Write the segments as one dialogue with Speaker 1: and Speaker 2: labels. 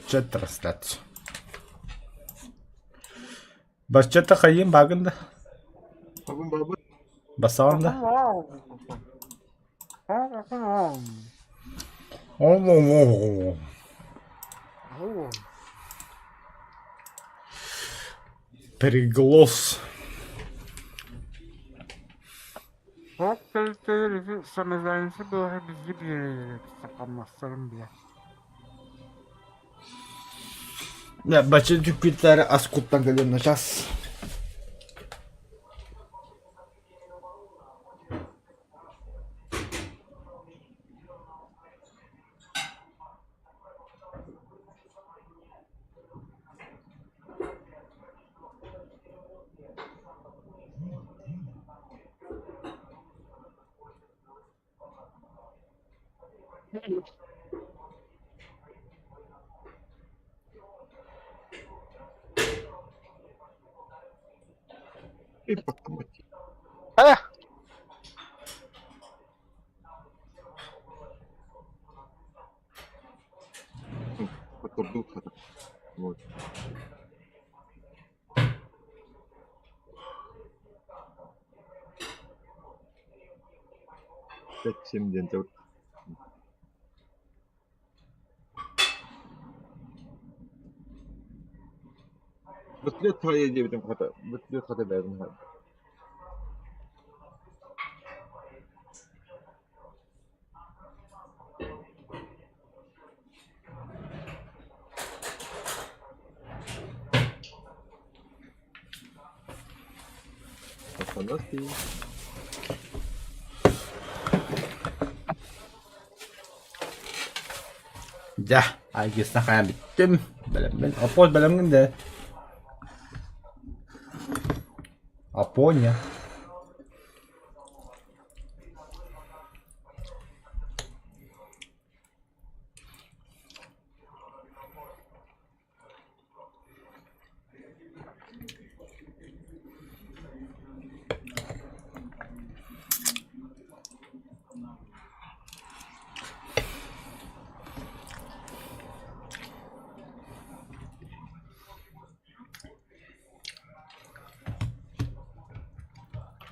Speaker 1: Чэ трансляция. Баччата хайыым баагын да? Басаҕын да? Переглос.
Speaker 2: Туох тэрилтэлэр ити самозанятый быһа биһиги биэрэллэр эбит хамнастарын билэ.
Speaker 1: Бачча түккүттэр ас куттан кэлиэм начаас.
Speaker 2: Э!
Speaker 3: Сим диэн Бөтүлүөт хайа диэбитим хата бөтүлүөт хата бэйэбин
Speaker 1: Дьэ, айгысна хайаан бүттүм. Бэлэммин. Оппуос бэлэмҥин да? Апоня.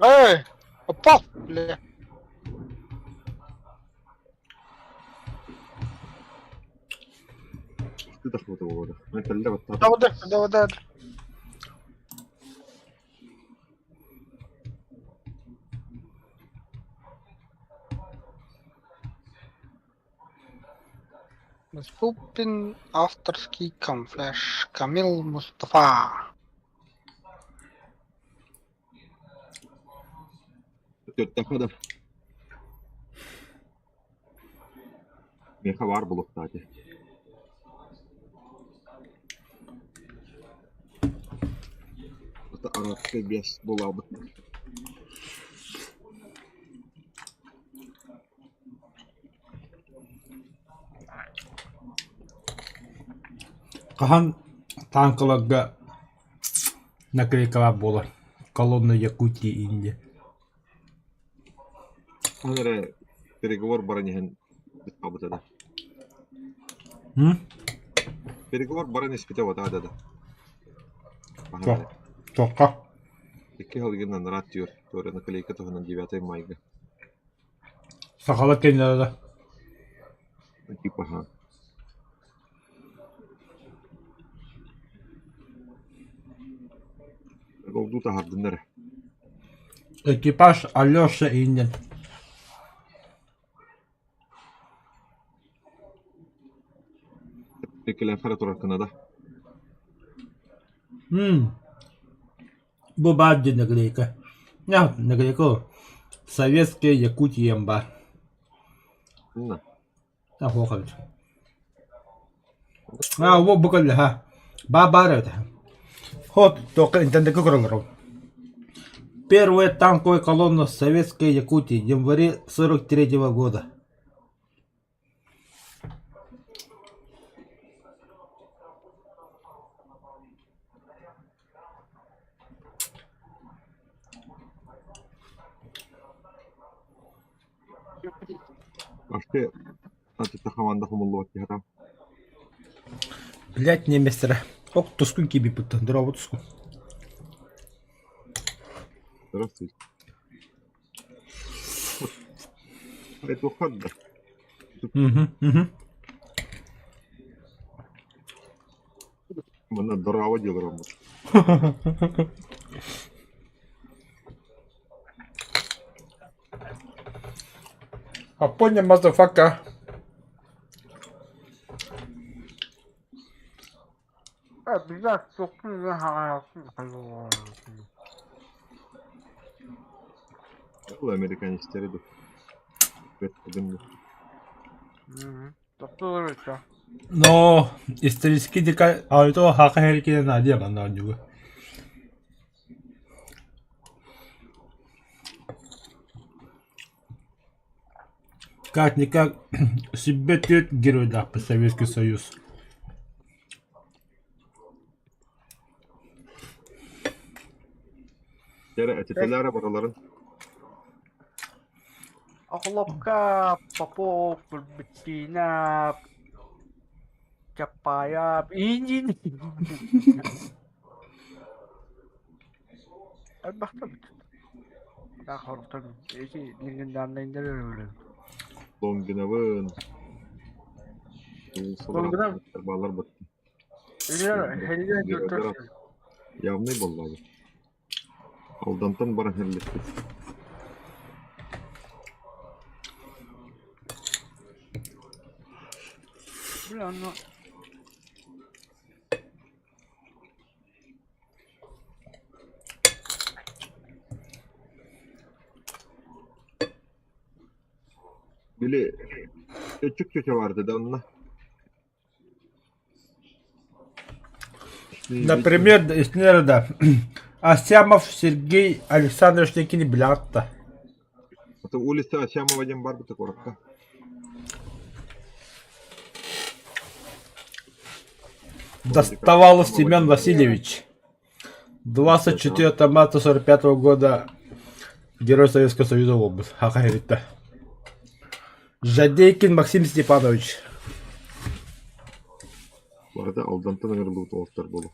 Speaker 2: Эй, упал, бля. Да, да, да. Доступен авторский камуфляж Камил Мустафа.
Speaker 3: Миэхэ баар буолуохтаах этэ. Арабскай биэс буолаабыт.
Speaker 1: Хаһан тааҥкаларга наклейкалаах буолар «Колонна Якутии» инде
Speaker 3: Ол эрэ переговор баран иһэн хаалбыта да. Переговор баран испитэ вот да.
Speaker 1: Туохха?
Speaker 3: Икки сылгын анараа түөр, туора наклейка туһунан 9 майга.
Speaker 1: Сахалар кэннилэрэ да?
Speaker 3: Типа ха. Голду таһардыннар.
Speaker 1: Экипаж Алеша иннин.
Speaker 3: Кэлэн хара турар гына да.
Speaker 1: Бу баар дии наклейка. Наклейка Советская Якутия баар. Суох эбит. Аа, бу бу кэллэ ха. Баа баар эбит. Хот только интернетке көрөлөр. Первая танковая колонна Советской Якутии в январе 43 года. Блядь, немецтэрэ. Ок, тускун киирбиппиттэн, дорообо тускун.
Speaker 3: Здравствуйте. Это хат да.
Speaker 1: Мгм, мгм.
Speaker 3: Манна дорообо диэн олороммут.
Speaker 1: Аппоня мазафака.
Speaker 3: Ол американецтэри да бэрт
Speaker 1: Но исторический дика а то хака херикине надия манна онньуга. Как-никак себе түөрт геройдаахпыт Советский Союз.
Speaker 3: Дьэ этитэлээр барыларын
Speaker 2: Охлопка, Попов, Беттина, Чапаев, Индин. Элбэхтэ эбит. Хоруктан ити легендарнайдар өлөрө.
Speaker 3: Лонгинабын
Speaker 2: Лонгинов?
Speaker 3: Балар бат.
Speaker 2: Һэллэр
Speaker 3: Явный буоллаҕа. Алдантан баран иһэллэппит.
Speaker 2: Бля, ону
Speaker 3: Били өчүк чөчө барды да онно.
Speaker 1: Например, да, Асямов Сергей Александрович кини билэҕит да?
Speaker 3: Это улица Асямова диэн барбыта куоракка.
Speaker 1: Доставалов Семен Васильевич. 24 марта 45 года Герой Советского Союза буолбут. Хаха иһиттэ. Жадейкин Максим Степанович.
Speaker 3: Барыта Алдантан ыҥырыллыбыт уолаттар буолуо.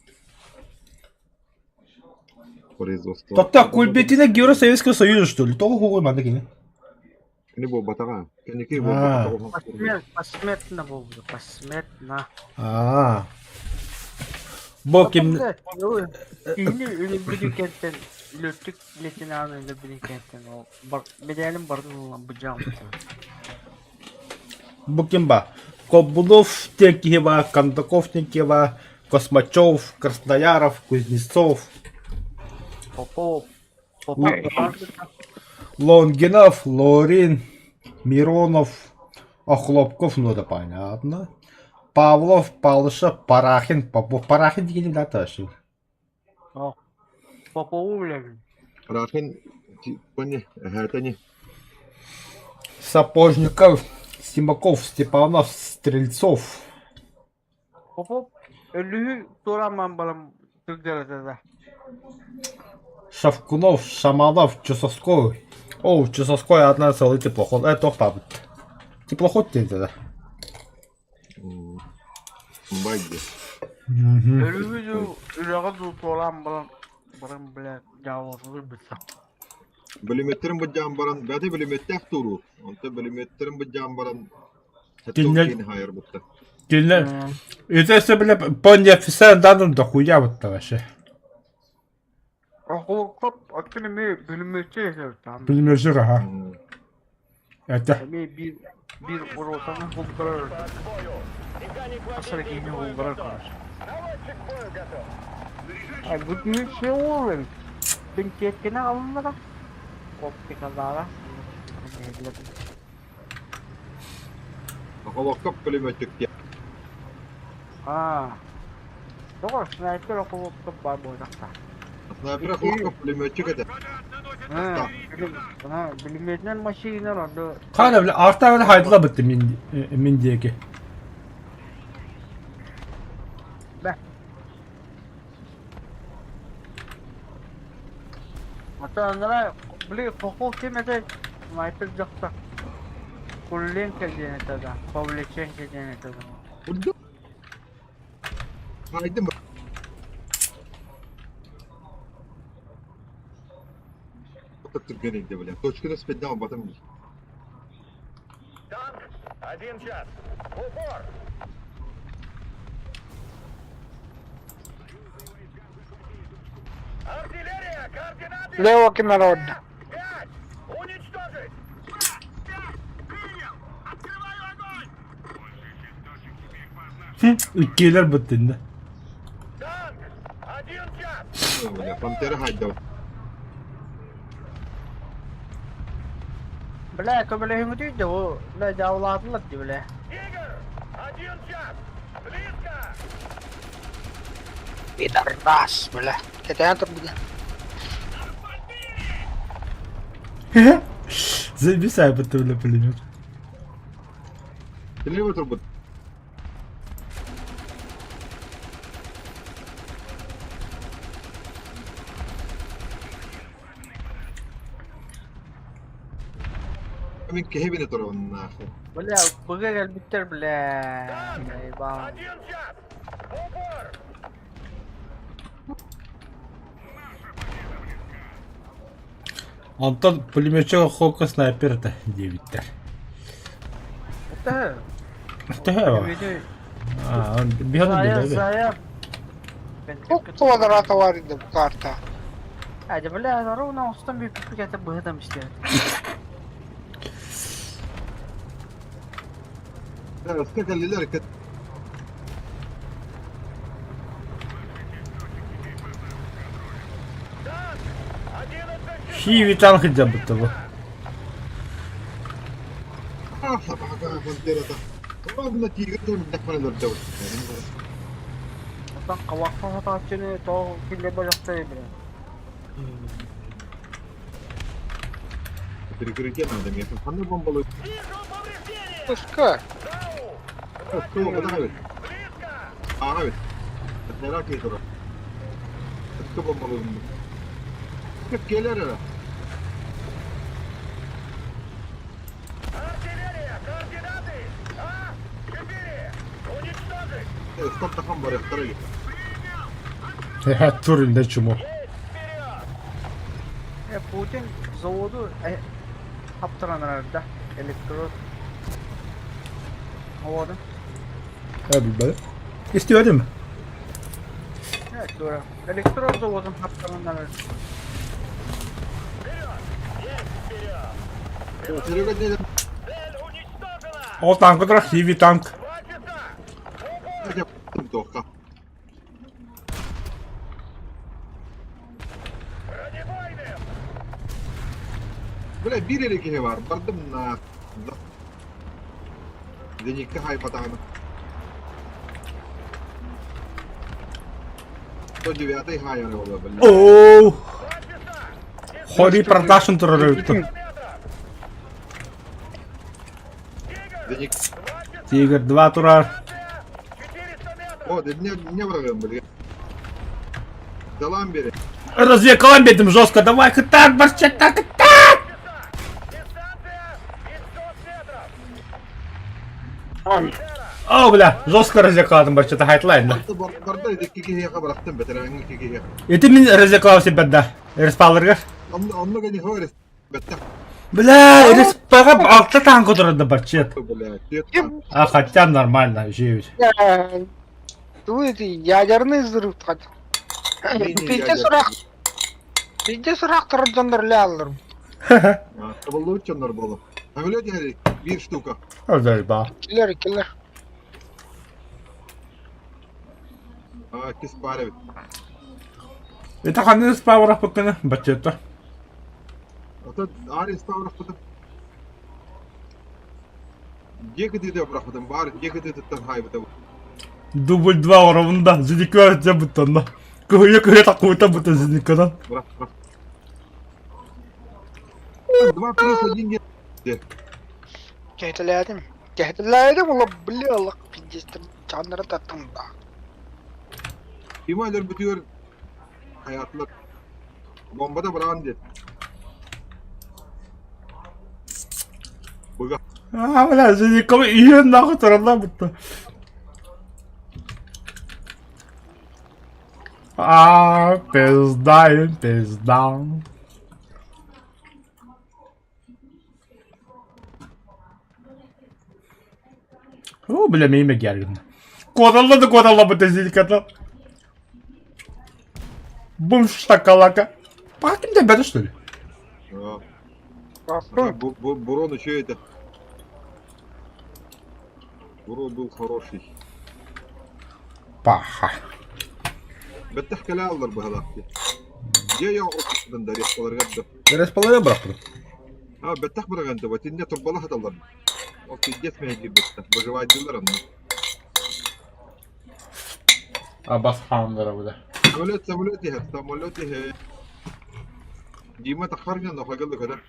Speaker 3: Производство.
Speaker 1: Тохтоо, Кульбетина Герой Советского Союза, что ли? Тоҕо хугуй манна кини?
Speaker 3: Кини буолбатаҕа. Кэнники
Speaker 1: А.
Speaker 3: буолбатаҕа.
Speaker 2: Посмертно, посмертно буолбута, посмертно.
Speaker 1: Аа. Бу ким
Speaker 2: Киһини өлөрбүтүн кэнтэн, лөттүк лейтенант өлөрбүтүн кэнтэн ол медалин барытын ылан быдьааммыта.
Speaker 1: Бу ким ба? Кобулов диэн киһи баар, Кондаков диэн киһи баар, Космачев, Краснояров, Кузнецов,
Speaker 2: Попов, Попов
Speaker 1: Лонгинов, Лорин, Миронов, Охлопков, ну это понятно. Павлов, Палышев, Парахин, Попов. Парахин диэн да вообще.
Speaker 2: Попову билэбин.
Speaker 3: Рахин пони, эһээтэ ини.
Speaker 1: Сапожников, Симаков, Степанов, Стрельцов.
Speaker 2: Попов өлүһү туораан баран сылдьар этэ да.
Speaker 1: Шавкунов, Шаманов, Чусовской. О, Чусовской одна целый теплоход. Это тохтаабыт. Теплоход диэн да.
Speaker 3: Байди.
Speaker 2: Өлүһү дуу, үрэҕи дуу туораан баран баран бля дьаабылатылар бүтсэ.
Speaker 3: Бүлүмүөттэрин быдьаан баран, бэйэтэ бүлүмүөттээх тууруур. Онтон бүлүмүөттэрин быдьаан баран
Speaker 1: Кинилэр
Speaker 3: киин хаайарбыттар.
Speaker 1: Кинилэр это если, бля, по неофициальным данным дохуя вот вообще.
Speaker 2: Охлопков оттон эмиэ бүлүмүөччү этэ там.
Speaker 1: Пулеметчик, ага. Это.
Speaker 2: Эмиэ биир биир ротаны бултарар. Хас эрэ киһини бултарар короче. А бу все уровень. Бинтиэккини алыннара. Оптикалаара.
Speaker 3: Охлопков пулеметчик диэн.
Speaker 2: Аа. Тоҕо снайпер Охлопков баар буолбатахта.
Speaker 3: Снайпер Охлопков пулеметчик этэ.
Speaker 2: Бүлүмүөтүнэн машина орду.
Speaker 1: Хана, бля, арта бля хайдыла бытты мин мин диэки.
Speaker 2: Бэ. Ата анара били хохол ким этэ снайпер дьахтар. Кулленко диэн этэ да, Павличенко диэн этэ да.
Speaker 3: Хайдым. Түргэн илдэ бля. Точканы спиддам батым дии.
Speaker 4: Танк, один час. В упор! Артиллерия, координаты!
Speaker 5: Лево народно.
Speaker 4: Пять! Уничтожить! Пять! Принял! Открываю огонь!
Speaker 1: Иккиэлэр быттынна.
Speaker 4: Танк! Один час!
Speaker 3: Бля, Пантера хайда.
Speaker 2: Бля, көмөлөһүҥүтүй да бу, бля, дьаабылаатылар дии, бля.
Speaker 4: Тигр! Один час! Близко!
Speaker 5: Пидорас, бля. Кэтээн турбута.
Speaker 1: Забисай бытты бля пулемет.
Speaker 3: Телевизор турбут. Мин киһибини турабын нахуй.
Speaker 2: Бля, быга кэлбиттэр, бля. Ебан.
Speaker 4: Один час! В упор!
Speaker 1: Онтон пулеметчик хока снайпер это диэбиттэр.
Speaker 2: Это
Speaker 1: Төһө А, биһаны
Speaker 2: Зая,
Speaker 1: билэбит.
Speaker 2: Зая.
Speaker 5: Туох квадрата бар indi bu карта.
Speaker 2: Hadi бля, ровно устан bir пикете быһытам исте.
Speaker 3: Ыска кэллилэр кэт.
Speaker 4: Танк! 11 часов!
Speaker 1: Хиви танк дьабыта бу.
Speaker 3: Пантерата. Ровно тигр дэхмэн өлөрдө.
Speaker 2: Оттон кабакта сатааччыны тоҕо киллэ бөлөхтөр бля.
Speaker 3: Перекрытие надо мне. Ханна бомбалы.
Speaker 4: Вижу повреждение!
Speaker 5: Пуска.
Speaker 4: ЗАУ!
Speaker 3: Кто куда
Speaker 4: Близко!
Speaker 3: Ага ведь. Нера кейтера. Кто бомбалы? Как келлер?
Speaker 4: Артиллерия! Координаты! А-4! Уничтожить!
Speaker 3: Стоп тахан бар яқтар
Speaker 1: Турин чумо.
Speaker 4: Есть вперед!
Speaker 2: Э, Путин заводу э, хаптыран да. Электрод. Заводу.
Speaker 1: Э, Истиодим.
Speaker 2: Evet doğru. Elektrod заводун хаптыран
Speaker 4: Вперед!
Speaker 3: Серега не
Speaker 4: Цель уничтожена!
Speaker 1: Ол танк турар хиви танк.
Speaker 4: Два часа! В упор!
Speaker 3: тоққа.
Speaker 4: Бронебойным!
Speaker 3: Бля, бир элеке бар. Бардым на. Зеникка хайпатаны. 109 хайар болы, бля.
Speaker 1: Оу.
Speaker 4: Два часа!
Speaker 1: Хори продакшн турар эбит.
Speaker 4: Метров! Тигр!
Speaker 3: Зеник.
Speaker 4: Два часа!
Speaker 1: Тигр 2 турар.
Speaker 4: 400 метров!
Speaker 3: О, не не врагам, бля. Далам бери.
Speaker 1: Развекалам бедим жестко. Давай так, барча, так, так.
Speaker 4: Часа! Дистанция 500 метров!
Speaker 1: О, бля, жестко развекаладым барча, хайтлайн.
Speaker 3: Барда кики хеха барахтым бетерәңе кики хеха.
Speaker 1: Ити мин развекалам себе да. Респалырга.
Speaker 3: Онны гани хорис. Бетте
Speaker 1: Бля, респага алта танк турар да барчет.
Speaker 3: бля.
Speaker 1: А хотя нормально, жеють.
Speaker 5: Ту это ядерный взрыв хотел. Пизде сурах. Пизде сурах турдондар ляллар.
Speaker 3: Табыллы болы. Самолет яри bir штука.
Speaker 1: Заебал.
Speaker 5: Киллер, киллер.
Speaker 3: А, кис барабит.
Speaker 1: Это ханны спавра покына, бачета.
Speaker 3: Ата ари ставрах потом. Декади де брахматым бар, декади де тан хайбыта.
Speaker 1: Дубль 2 уровында, зидиква жабыттанна. Көйе көйе такуйта бута зидикадан.
Speaker 3: Брах, брах. Два плюс один не.
Speaker 5: Кәйтеләдем. Кәйтеләдем ула бля, Аллах пиздец. Чаннары таттым да.
Speaker 3: Кимайлер бүтүөр hayatlар. Бомба да бран дед. Буга.
Speaker 1: А, бля, зидикова үйен нахуй турарла бутта. А, пизда им, пизда. О, бля, миимэ гэргин. Куоталла да куоталлабыт эзильката. Бум шакалака. Пакин да бэдэ, что ли?
Speaker 3: Бурон еще это. Бурон был хороший.
Speaker 1: Паха.
Speaker 3: Бэттэх кэлэ аллар быһалаах дии. Дьиэ йоҕуртан да респаларыгар да.
Speaker 1: Респалары бырахпытым.
Speaker 3: А, бэттэх быраҕан да итиннэ турбала хаталлар. Ол пиздец мэһэйдиир бэттэх. Выживайдыылар онно.
Speaker 1: Абас хаандара буда.
Speaker 3: Самолет, самолет иһэр, самолет иһэр. Дима таххар гынан охойгол көрөр.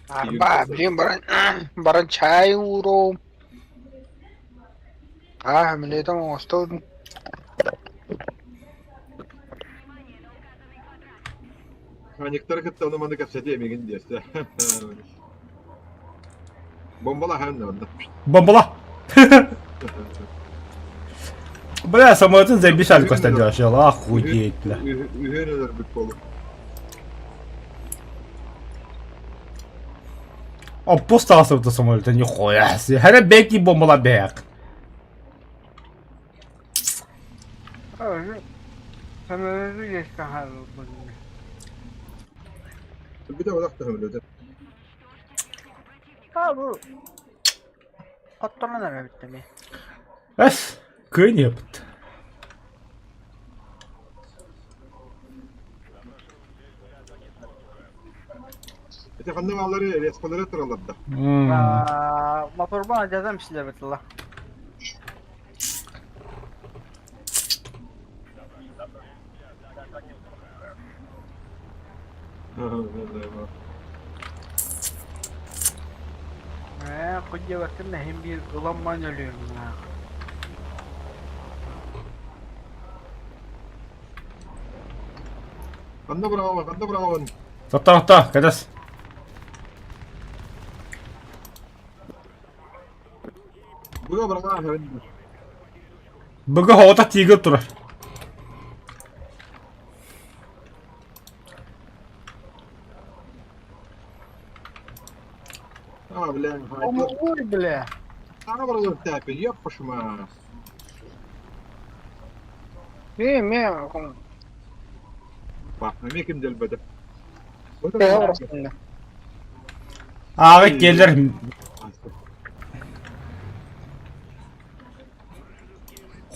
Speaker 5: Арба, блин, баран, баран чай уурум. Аа, милетом оҥостон.
Speaker 3: Ханиктары кытта ону маны кэпсэтиэ эмигин диэсэ. Бомбала хаан онно.
Speaker 1: Бомбала! Бля, самолетын заебись Алькостан делал, охуеть, бля.
Speaker 3: Үһүөн өлөрбүт буолу.
Speaker 1: Оппус таҕысыбыта самолета, нихуя себе. Хара бэки бомбала бэк.
Speaker 2: Самолету есть хаалбын.
Speaker 3: Бүтэ олох самолеты.
Speaker 2: А бу хотторон эрэ эбит
Speaker 1: Эс, кыайан
Speaker 3: Ити ханна баалары респалары тураллар да.
Speaker 2: Моторбан адьатан силэбит ыла. Ээ, кудьябаттан нэһин биир ыламман өлүөм
Speaker 3: Ханна быраҕабын, ханна быраҕабын?
Speaker 1: Тохто, тохто, кэтэс.
Speaker 3: Быга быраҕаа
Speaker 1: Быга оҕото тигр турар.
Speaker 3: А, бля,
Speaker 5: Ой, бля.
Speaker 3: Ана баралар тэпи, ёппашма.
Speaker 5: Э, ме,
Speaker 3: Бах, эмиэ ким дэлбэтэ.
Speaker 1: Ааҕы келер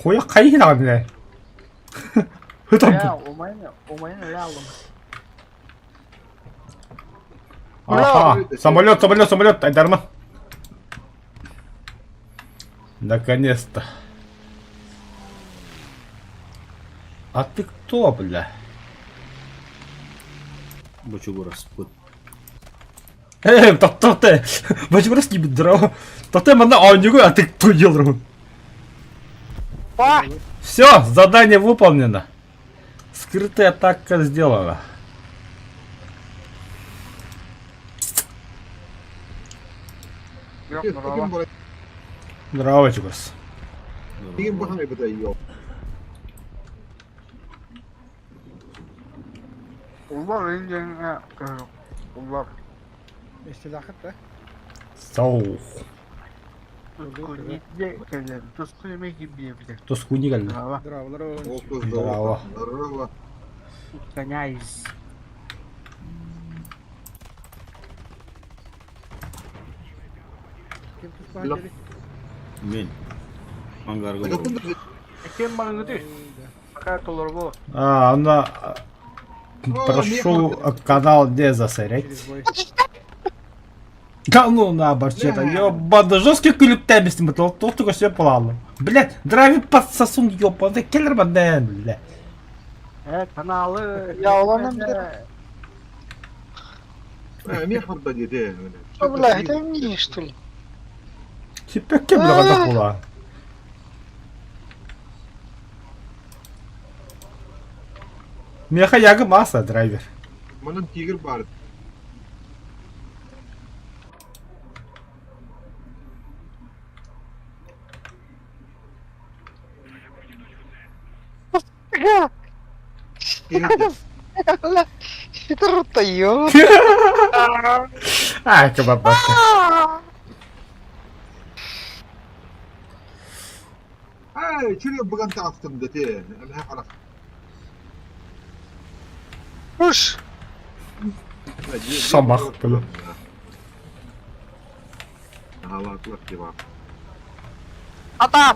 Speaker 1: Хуя хайы даҕаны Хытан
Speaker 2: Умайын өлө алым.
Speaker 1: Аха, самолет, самолет, самолет, Айдарма. Наконец-то. А ты кто, бля?
Speaker 6: Бочугураспыт.
Speaker 1: Эй, тоқтоқты. Бочугурас не здорово. Тоқтай манна оонньуугу, а ты кто делал?
Speaker 5: Па!
Speaker 1: Все, задание выполнено. Скрытая атака сделана.
Speaker 2: Yok
Speaker 1: Здорово, Чугурас.
Speaker 3: Ким бахан эбитэ ёп.
Speaker 2: Улар инженер улар.
Speaker 1: Сау. Тускуни кэллэ.
Speaker 2: Здорово.
Speaker 1: Здорово.
Speaker 3: Здорово.
Speaker 2: Гоняйся.
Speaker 6: Мен. Ангарга барабын.
Speaker 2: Кем барыңгыты? Пока толор бу.
Speaker 1: А, она... Прошу канал не засорять. Да ну на борчета, ёбаный, жесткий күлүктээбистим, тоқтуга сөп буолалым. Блядь, драйвер подсосун ёбаный, келер банден, блядь.
Speaker 2: Э, каналы.
Speaker 5: Я уланам бир.
Speaker 3: Эмиэ харда диэтэ.
Speaker 5: Что, бля, это мне, что ли?
Speaker 1: Сиппекке бля хайдах буолаа. Меха ягы маса драйвер.
Speaker 3: Манан тигр бар.
Speaker 5: Ситер ё.
Speaker 1: А, кебаббакка.
Speaker 3: Эй, чүрү быган таҕыстым да те. Эмэһэ харах.
Speaker 5: Уш.
Speaker 1: Шамах, бля.
Speaker 5: Ата.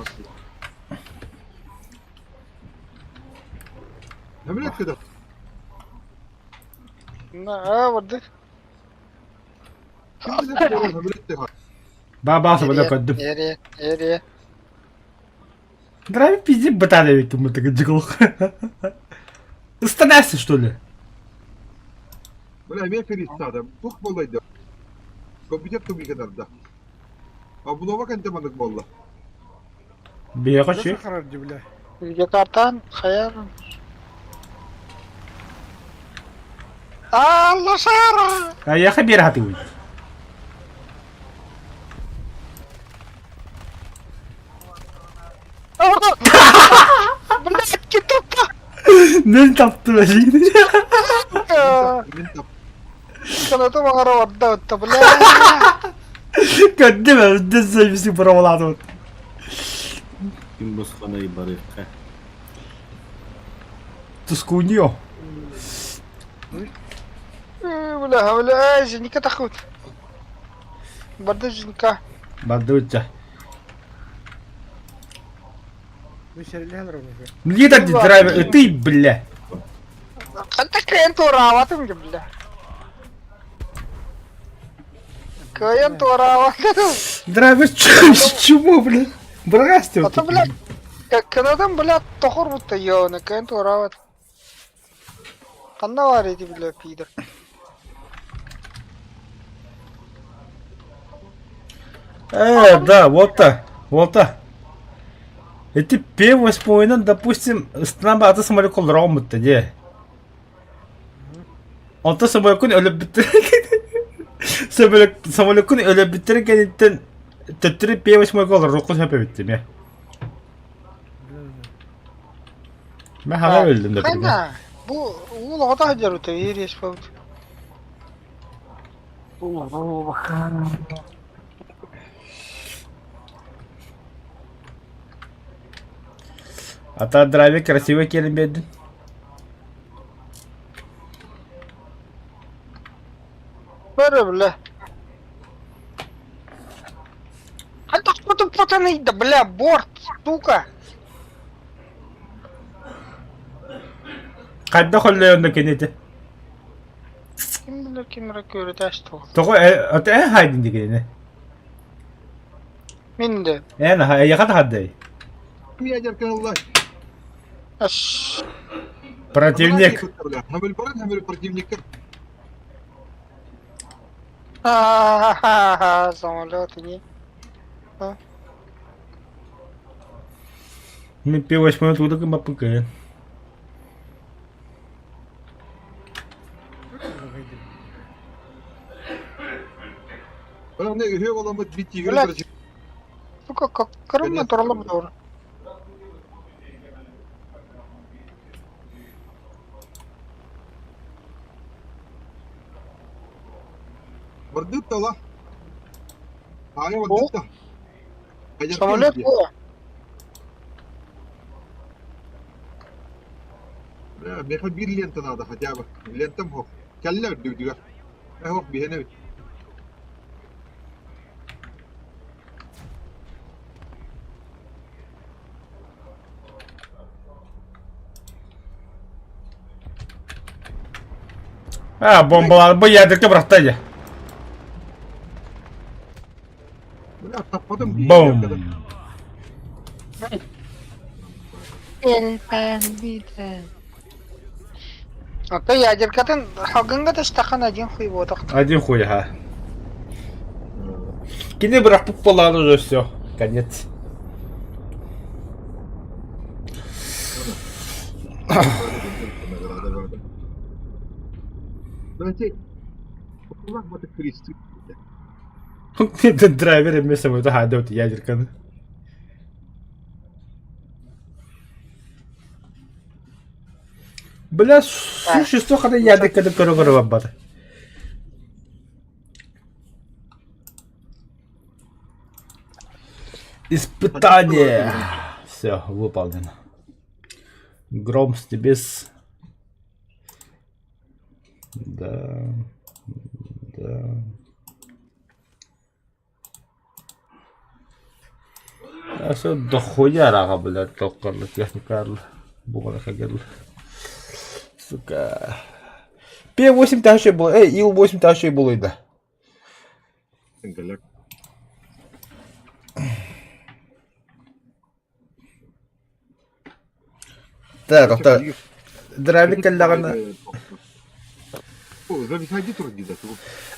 Speaker 5: На, барды.
Speaker 1: Бабасы бля көддүм.
Speaker 5: Эре, эре.
Speaker 1: Драйв пизди бытаны ведь мы так джигл. Остановься, что ли?
Speaker 3: Бля, мен феристада. Тух болайды. Компьютер тубиганарда. А булова кантеманык болла.
Speaker 1: Бия хочу.
Speaker 5: Якартан, хаяр. Алла шара!
Speaker 1: А я хабир хаты
Speaker 5: Блядь, китопа!
Speaker 1: Мен тапты бәшигini.
Speaker 3: Мен тап.
Speaker 5: Канаты маңара барда өтті, бля.
Speaker 1: Көддүм, өнден сөйбісі бұрауладым.
Speaker 6: Ким босхоной барыхха.
Speaker 1: Тускуньо.
Speaker 5: Бля, бля, жиника тахут. Барда жиника.
Speaker 1: Бардуча. Лида драйвер, ты, бля.
Speaker 5: Қанта кыйын тураватым, бля. Кыйын тураватым.
Speaker 1: Драйвер, чему, бля? Брасьте.
Speaker 5: А то, блядь, канадам, блядь, тохор будто ёны, кыйын турават. Қанда бар еді, бля, пидор.
Speaker 1: Да, вот так, вот так. Эти П-8, допустим, станаба аты самолет ромытты, де. Онто самолекун өлөп бүттер. Самолекун өлөп бүттер кенеттен төттүрү П-8 кол року сөпө бүттүм, я. Мен хала өлдүм да.
Speaker 5: Қайна? Бу уул оҕото сылдьар үтэ, ириэс буолбут.
Speaker 1: Ата драйвер красивый келин бердин.
Speaker 5: Бәрі бля. Қайда құтып пацаны, да бля, борт, сука.
Speaker 1: Кайда холлойонно кенете.
Speaker 5: Ким билер ким көрөтө ашты.
Speaker 1: Того ата эн хайдин дигене.
Speaker 5: Мен де.
Speaker 1: Эн ха якат хаддай.
Speaker 3: Ядер каналла.
Speaker 5: Аш.
Speaker 1: Противник.
Speaker 3: Хамел баран, хамел противник.
Speaker 5: Ха-ха-ха, самолет не.
Speaker 1: Мен П-8 тудык мапыка.
Speaker 3: Бля, не үһө боламыт бит тигр.
Speaker 5: Блядь. Сука, как кырымна туралап doğru.
Speaker 3: Бардыт тала. Ая бардыт та.
Speaker 5: Самолет бу.
Speaker 3: Бля, меха бир лента надо хотя бы. Лентам хох. Кәллә дүдүгә. Хох бихене.
Speaker 1: А, бомбалар бу ядерке бырахта я.
Speaker 3: Бля, таппадым.
Speaker 1: Бум.
Speaker 5: El bandito. Ата ядеркатын хагынга тастахан один хуй бодох.
Speaker 1: Один хуй, ха. Кини бырахпыт болан уже все. Конец.
Speaker 3: Давайте. Улах баты кресты.
Speaker 1: Драйвер эмесе это хадот ядерканы. Бля, существо хата ядыккада көрө-көрө барбата. Испытание! Все, выполнено. Гром с небес. Да. Да. Все дохуя рага, блядь, токкарлы, техникарлы. Бугана хагерлы. Сука. П8 тащи был. Эй, Ил-8 тащи был, да.
Speaker 3: Кэлэр.
Speaker 1: Так, это... Дравик кэллэҕинэ...
Speaker 3: Зависайди тур дии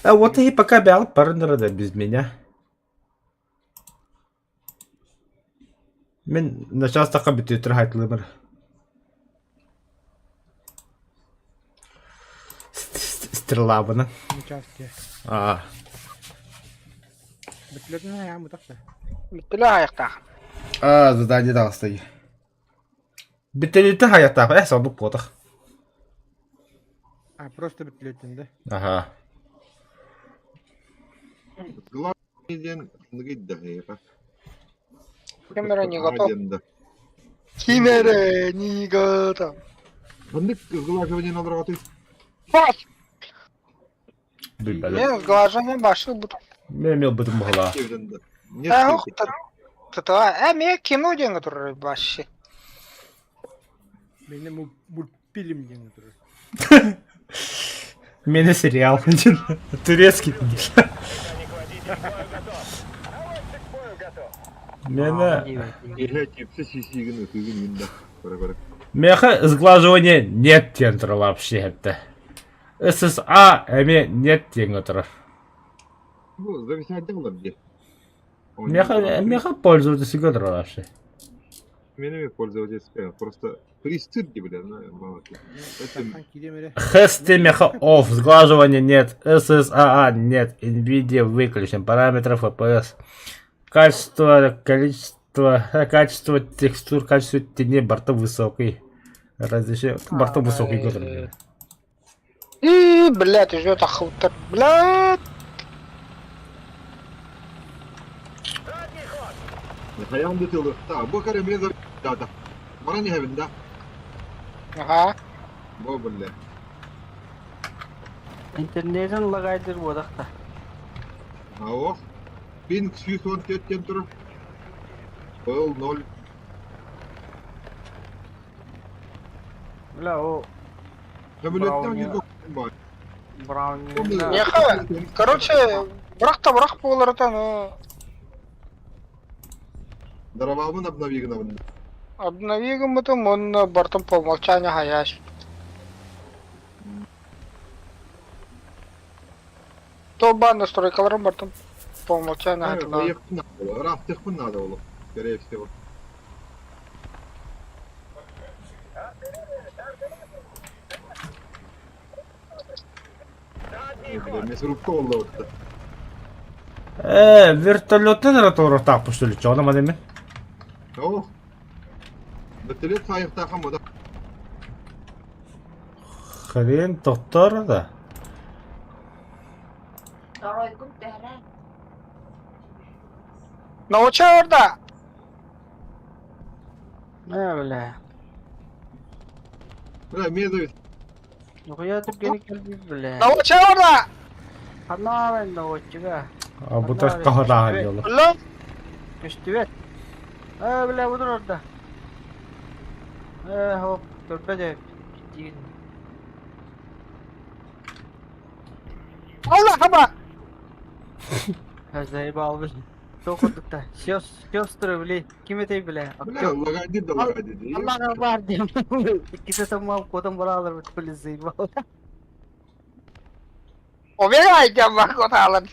Speaker 1: А вот и пока бял парнера без меня. Мин начаастахха бүтүтүр хайтылымыр. Стрелабына.
Speaker 7: Участие.
Speaker 1: Аа.
Speaker 7: Бүтлерин ayağım бутахта.
Speaker 5: Бүттүлэ айахтаах.
Speaker 1: Аа, задание таҕыстый. Бүтүлүтэ хайаттаах, э, соннук буотах.
Speaker 7: А просто бүтлетин да.
Speaker 1: Аха.
Speaker 3: Главный диэн ныгыйда эйиэхэ.
Speaker 5: Ким эрэ не готов.
Speaker 3: Диэн да.
Speaker 5: Ким эрэ не готов.
Speaker 3: Ханнык сглаживание олороҕутуй?
Speaker 5: Бас!
Speaker 1: Билбэтим.
Speaker 5: Мен сглаживание башы бут.
Speaker 1: Мен эмиэ ылбытым быһыылаах.
Speaker 3: Диэбитин да. Нет,
Speaker 5: Э, ох, Тыта, э, мен кино диэн турар вообще.
Speaker 7: Мени мультфильм диэн турар.
Speaker 1: Мени сериал. Турецкий. Мени...
Speaker 3: Иһэ чипсы сиисиигин ытыыгын мин да. Көрө-көрө.
Speaker 1: Меха сглаживания нет диэн турар вообще это. ССА эмиэ нет диэн турар.
Speaker 3: Бу зависайда ылар дии.
Speaker 1: Меха, меха пользовательская турар вообще.
Speaker 3: Мен пользовательская. Просто пристыд дии бля, мало Это
Speaker 7: Тахан кириэм эрэ.
Speaker 1: Хести меха off, сглаживания нет, SSAA нет, NVIDIA выключен, параметры FPS, качество, количество, качество текстур, качество теней борта высокий. Разрешение, борта высокий, который.
Speaker 5: И, блядь, уже тахыбыттар. Блядь!
Speaker 3: Хайаан да тылыхта. Бу көрө мен да да. Баран иһэбин да.
Speaker 5: Ага.
Speaker 3: Бу бля.
Speaker 2: Интернетин лагайдыр буодахта.
Speaker 3: Ох. Пинг 114 диэн турар. Был 0.
Speaker 2: Бля, о,
Speaker 3: Самолеттан
Speaker 2: Брауни.
Speaker 3: жүз
Speaker 2: Брауни.
Speaker 5: Меха, короче, бырах та бырах буолар этэ, но
Speaker 3: Дарабабын обнови гынабын.
Speaker 5: обнови гыммытым уонна бартын по умолчанию хаяш. То ба настройкаларын бартын по умолчанию хатылаа.
Speaker 3: Хайыахпын наада буолуо. Ыраахтыахпын наада буолуо. Скорее всего. Мясорубка буолла
Speaker 1: Э, вертолеттан эрэ туруохтаахпын что ли, чоҕуна маны мин.
Speaker 3: Ох. Вертолет хайыахтаахам бода.
Speaker 1: Хрен тохтор да.
Speaker 8: Второй түһэрэ.
Speaker 5: Науча орда!
Speaker 2: Э, бля.
Speaker 3: Бля, мен
Speaker 2: Нихуя ты кэлбит, бля.
Speaker 5: Науча орда!
Speaker 2: Ханаа науччуга.
Speaker 1: А бу каһараан дьоло.
Speaker 5: Бля!
Speaker 2: Көстүбэт. Э, бля, буdur орда. Э, хоп, көрбөт диин.
Speaker 5: Алла хаба!
Speaker 2: Заебал, бля. Тоқырдықта. Сестры, бля. Ким этэй, бля?
Speaker 3: Бля, лагайдыр да лагайдыр.
Speaker 2: Аллаға бар дейм. Иккисе тамам котом баралар бля, заебал.
Speaker 5: Убегай, дем коталын.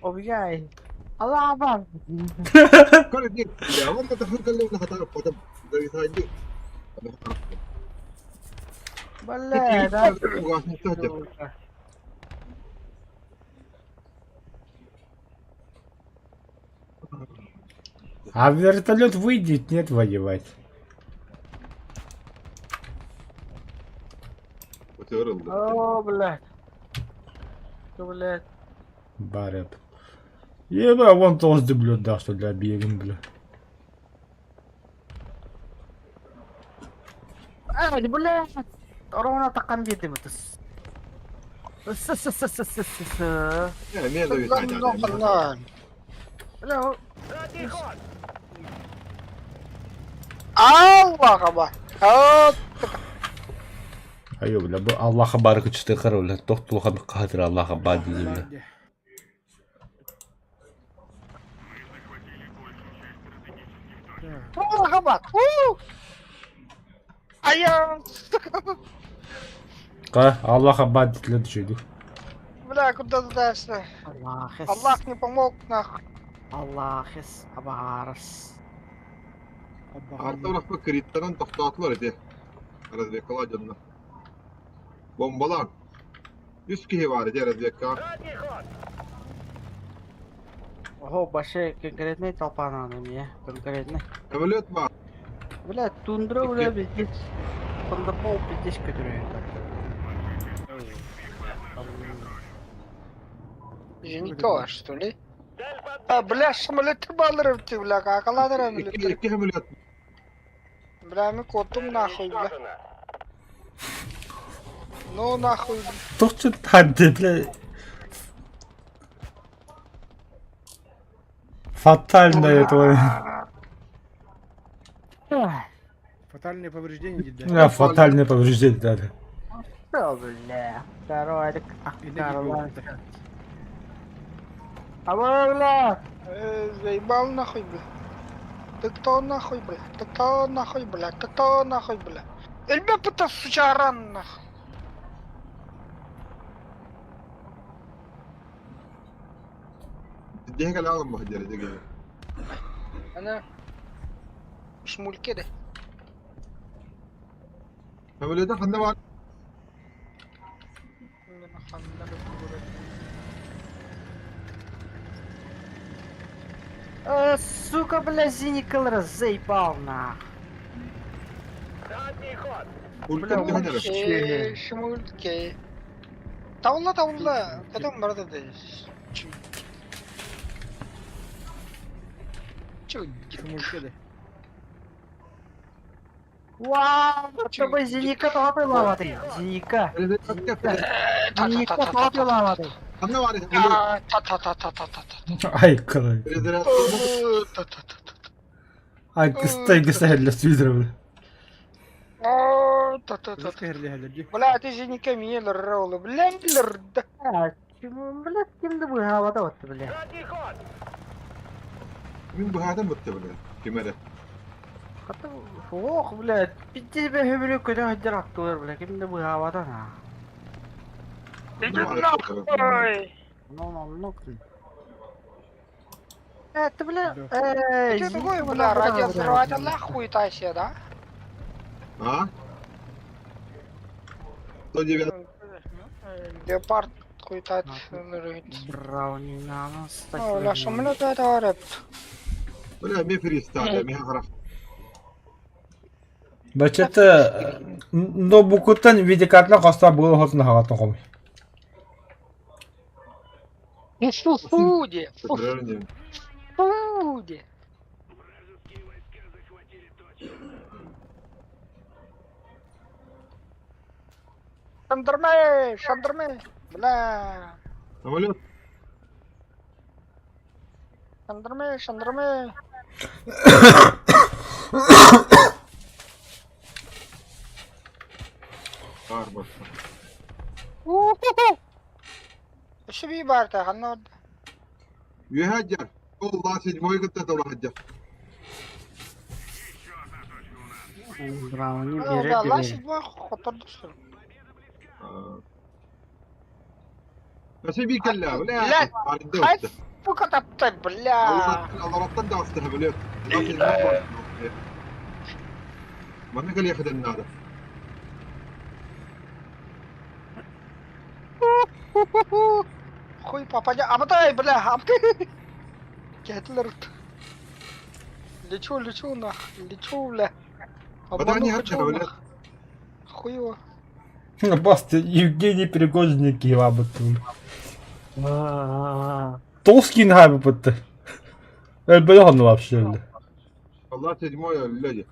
Speaker 2: Обигай. Аллаға бар.
Speaker 3: Көрө дии. Бля, он это хыркаллы хатар потом зависайдыр.
Speaker 2: Бля, да.
Speaker 1: А вертолет выйдет, нет воевать.
Speaker 3: Метеор ылла.
Speaker 2: О, блядь. Ты, блядь.
Speaker 1: Бареп. Еба, вон тоже блядь, да, что для бегин, бля.
Speaker 2: Ай, блядь. Ровно такан видим это. С с с с с с с.
Speaker 3: Эмиэ да үтэ
Speaker 2: Бля,
Speaker 4: Задний ход!
Speaker 5: Аллаха ба.
Speaker 1: Айо, бля, бу Аллаха бары кычтыхар, бля, тохтулхан кахатыр Аллаха ба дии, бля.
Speaker 5: Аллаха ба. Айа.
Speaker 1: Ка, Аллаха ба дитлер düşüydü.
Speaker 5: Бля, куда сдашься?
Speaker 2: Аллахес.
Speaker 5: Аллах не помог, нахуй.
Speaker 2: Аллахес абаарас.
Speaker 3: Артуров криттанан тохтоотулар ити. Разведкалаа дьонно. Бомбалаан. Үс киһи баар ити разведкаҕа.
Speaker 4: Задний ход!
Speaker 2: Ого, баше конкретный толпа надо мне, конкретный.
Speaker 3: Самолет баар.
Speaker 2: Бля, тундра, бля, пиздец. Пандапол пиздец, который
Speaker 5: Зенитова, что ли?
Speaker 4: Цель под...
Speaker 5: А, бля, самолеты балырып ты, бля, какаладыр
Speaker 3: Икки
Speaker 5: самолеты.
Speaker 3: икки самолет.
Speaker 5: Бля, мы котум нахуй, бля.
Speaker 4: Уничтожено.
Speaker 5: Ну нахуй.
Speaker 1: Тохчу танды, бля. Фатальное это.
Speaker 7: Фатальное повреждение дейді.
Speaker 1: Да, фатальное повреждение, да, да.
Speaker 2: Что, бля? Второй, так, второй. А бля!
Speaker 5: Заебал нахуй, бля. Ты кто нахуй, бля? Ты кто нахуй, бля? Ты кто нахуй, бля? Эльбе пыта сучаран нахуй.
Speaker 3: Диэки кэлэ баһдьар ити киһи.
Speaker 5: Ана шмульке де.
Speaker 3: Самолета ханна баар?
Speaker 2: Сука, бля, Зиникал заебал нах.
Speaker 4: Задний ход!
Speaker 3: Пультан түһэн эрэр.
Speaker 5: Шмульке. Тавла тавла. Потом брата да. Чуть.
Speaker 7: Шумульке
Speaker 2: Вау, чтобы Зиника толпы лаваты. Зиника. Зиника толпы лаваты.
Speaker 3: Ханна баар ити самолет?
Speaker 5: Та та та та та та та.
Speaker 1: Ай, калай.
Speaker 5: Та та та та.
Speaker 1: Ай, кыстай, кыстай, для свитера, бля.
Speaker 5: Та та та.
Speaker 7: Бля,
Speaker 5: Бля, ты же не камелер, роллы, бля, да.
Speaker 2: Бля, кимди bu havada ottu бля.
Speaker 4: Задний ход!
Speaker 3: Мин быһаатым бытты бля. Ким эрэ.
Speaker 2: Ох, бля, пиздец бе хөбүрү көтө хаддыр аттылар, бля, кимди bu havada на.
Speaker 5: Иди нахуй!
Speaker 2: Ну, ну, ну. Ты, бля,
Speaker 5: Ты такой, бля, радиовзрыватель нахуй тайся, да?
Speaker 3: А? 109.
Speaker 5: Леопард хуйтат.
Speaker 2: Брауни на нас.
Speaker 5: Бля, самолет это рэп.
Speaker 3: Бля, ми фристайл, ми харах.
Speaker 1: Бачата, но букутан видеокартла хоста было хотна хагатан ком.
Speaker 5: Ну фу, фуди, фу, фуди. Шандерме, шандерме, бля.
Speaker 3: Самолет.
Speaker 5: Шандерме, шандерме.
Speaker 3: Баар бар.
Speaker 5: У-ху-ху. Шби барта, ханна.
Speaker 3: Үөһэ Ол седьмой кытта толаһадьар.
Speaker 2: Брауни
Speaker 5: Да,
Speaker 2: бере
Speaker 5: ла
Speaker 2: бере.
Speaker 5: седьмой хотор душил.
Speaker 3: Өсө бии кэллэ, бля.
Speaker 5: Блядь,
Speaker 3: Арында
Speaker 5: хай,
Speaker 3: өттө.
Speaker 5: сука, таптай, бля.
Speaker 3: Аллараттан да астыха, блядь. Ла седьмой бар. Манна кэлиэхэтин наада.
Speaker 5: Хуй попадя. Абатай, бля, абатай. Гитлер. Лечу, лечу, нах, лечу, бля.
Speaker 3: Бата не
Speaker 5: Обману
Speaker 3: харча,
Speaker 5: хочу,
Speaker 3: бля.
Speaker 5: нах. Хуй его.
Speaker 1: Баста Евгений Пригожин киһи баабыттын. Тоҕус киин хаайбыппытты. Өлбөтөх онно вообще өлдө.
Speaker 3: Алла седьмой өллө дии.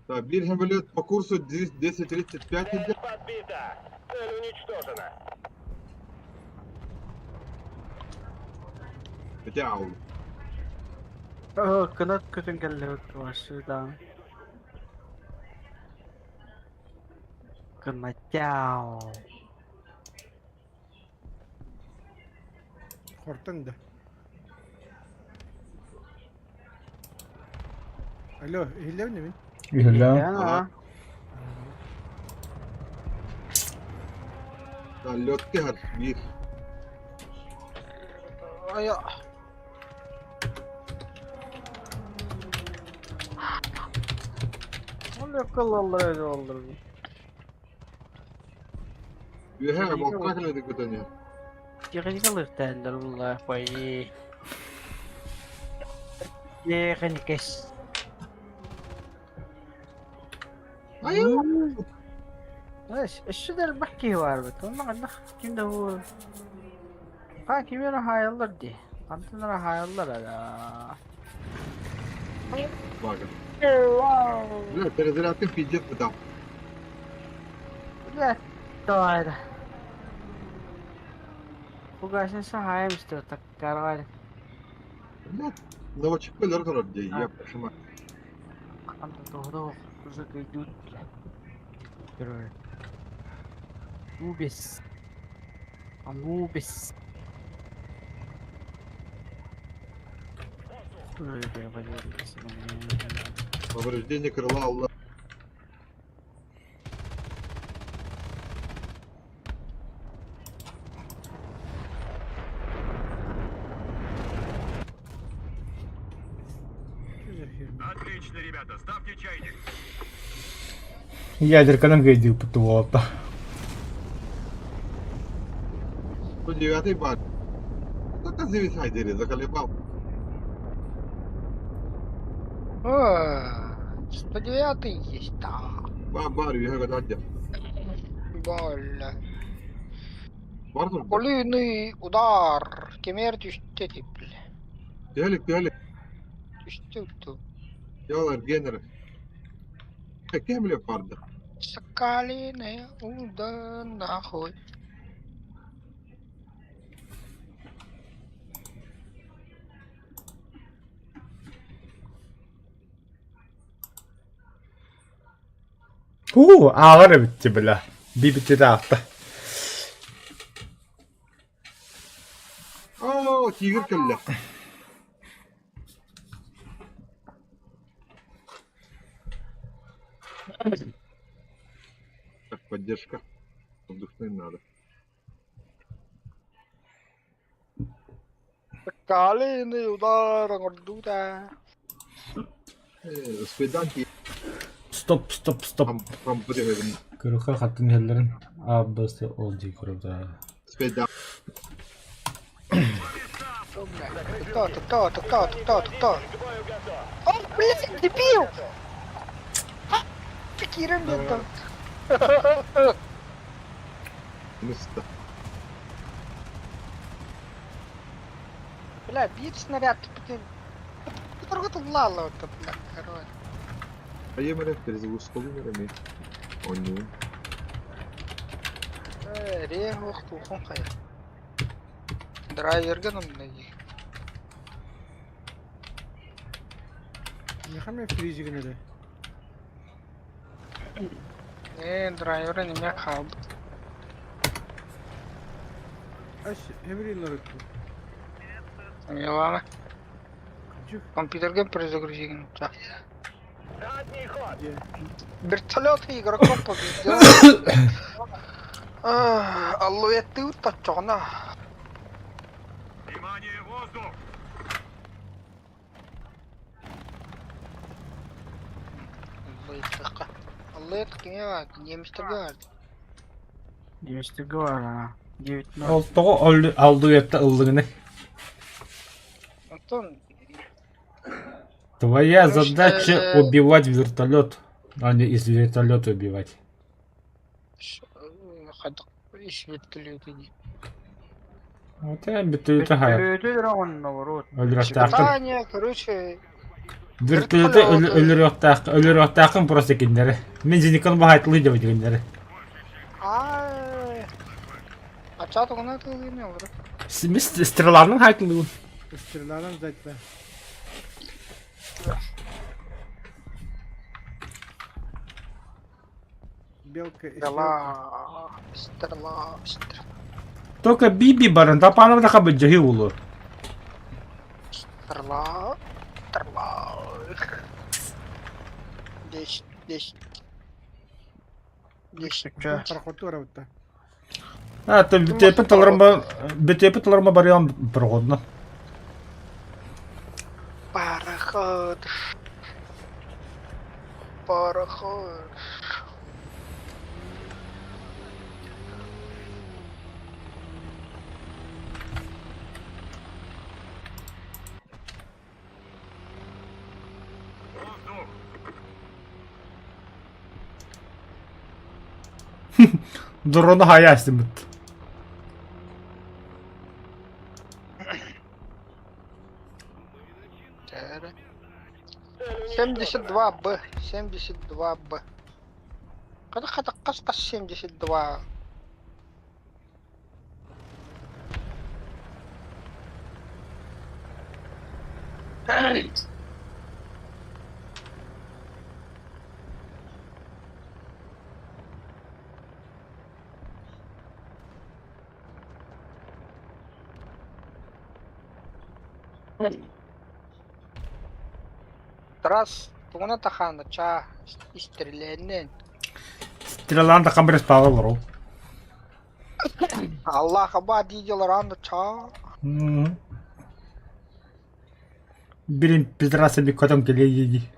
Speaker 3: Так, биир самолет по курсу 10.35
Speaker 4: Цель
Speaker 3: идет.
Speaker 4: подбита. Цель уничтожена.
Speaker 3: Хотя аул.
Speaker 2: Кынат көтөн кэллэбит вашыдан. Кынатяу.
Speaker 7: Хортон да. Алло, иһиллэбин мин?
Speaker 1: Иһиллээн.
Speaker 2: Ага.
Speaker 3: Да, лётке биир.
Speaker 5: Ай,
Speaker 2: Ол өккөллөр öyle olur.
Speaker 3: Үөһэ балка кэлэдик көтөн иһэр.
Speaker 2: Техникалыктааллар булла пой. Техникес.
Speaker 3: Айуу!
Speaker 2: Өссө да элбэх киһи баар эбит. Онно ханна ким да бу Ха кими эрэ хаайаллар дии. Хантан эрэ хаайаллар эрэ.
Speaker 3: Бага. Бля, перезарядка пиздец бытал.
Speaker 2: Бля, давай да. Фугасница хаайым истэ таккарга.
Speaker 3: Бля, новичок өлөр турар дии, я пошима.
Speaker 2: Ханта тоҕо кузак идут, бля. Первое. Анубис. Анубис.
Speaker 3: Повреждение крыла Алла.
Speaker 7: Что за херня?
Speaker 4: Отлично, ребята, ставьте чайник.
Speaker 1: Ядерканан кыйдыыппыт уолатта.
Speaker 3: 109 бар. Кто-то зависай, дери, заколебал.
Speaker 5: О, 109 есть, да.
Speaker 3: Ба, бар, үөһэ көтө
Speaker 5: Бля.
Speaker 3: Бар турда.
Speaker 5: Полиный удар. Кемер түстэ дип, бля.
Speaker 3: Түһэлик, түһэлик.
Speaker 5: Түстэ үтү.
Speaker 3: Ялар генер. Кем биле барды.
Speaker 5: Соколиный удар нахуй.
Speaker 1: Уу, ааҕар эбит бля. Бибити таахта.
Speaker 3: Оо, тигр кэллэ. Так, поддержка. Воздушная надо.
Speaker 5: Соколиный удар оҥордута.
Speaker 3: Э, Свиданки
Speaker 1: Стоп, стоп, стоп.
Speaker 3: там там бремен.
Speaker 1: Көрүөххэ хаттын иһэллэрин А, Б, С, О дии көрөбүт.
Speaker 3: Свидан.
Speaker 5: Бля. Ты кто, ты кто, ты кто, ты кто, ты кто?
Speaker 4: К бою готов.
Speaker 5: О, блядь, дебил! Ты кирен там.
Speaker 3: Место.
Speaker 5: Бля, бит снаряд, блин. Ты лало это, бля, короче.
Speaker 3: А я мене перезагрузка номерами. О, не.
Speaker 5: Э, Рех, тухон хая. Драйверга нам найди.
Speaker 7: Нехаме фризигін эле.
Speaker 5: Э, драйвера не мя хаб.
Speaker 7: Аш, хебрилер өттү.
Speaker 5: Милана.
Speaker 7: Чүк.
Speaker 5: Компьютерге перезагрузигин.
Speaker 4: Задний ход.
Speaker 7: Где?
Speaker 5: Вертолет игроков победил. Алло, ты уточена.
Speaker 4: Внимание, воздух!
Speaker 5: Алло, немецтерге бар.
Speaker 2: Немецтерге бар, а. 9-0.
Speaker 1: Ол тоҕо алдыгетта ыллыгыны.
Speaker 5: Антон.
Speaker 1: Твоя
Speaker 5: Потому что,
Speaker 1: задача убивать вертолет, а не из вертолета убивать.
Speaker 5: Хайдах ис вертолеты дии.
Speaker 1: Вот я вертолеты хайа.
Speaker 2: Вертолеты өлөрөҕүн наоборот.
Speaker 1: Өлөрүөхтээххин.
Speaker 5: Таня, короче,
Speaker 1: Вертолеты өлөрүөхтээх өлөрүөхтээххин просто кинилэри. Мин зеникон баһайтылыы дьабыт кинилэри.
Speaker 5: ай, ачаа тугунан тылыйын олору.
Speaker 1: Мин стреланын хайтылыыбын.
Speaker 7: Стреланан сзади. Белка и стрелка.
Speaker 5: Стрела, стрела, стрела,
Speaker 1: Только Биби баран, тапанам да хабы жахи улу.
Speaker 5: стрела, стрела. 10, 10. 10.
Speaker 7: Пароход работа.
Speaker 1: А, то битепи таларма, битепи таларма барьян прогодно.
Speaker 5: Пароход. Пароход.
Speaker 4: Воздух!
Speaker 1: Дрона хаястымыт.
Speaker 5: 72 Б. 72 Б. Хата хата қас 72. Раз, тугуна тахаана чаа истрелэннен.
Speaker 1: Стрелан да камбрес павел ру.
Speaker 5: Аллах аба дидилар анда чаа.
Speaker 1: Блин, пидорасы би котом келе еди.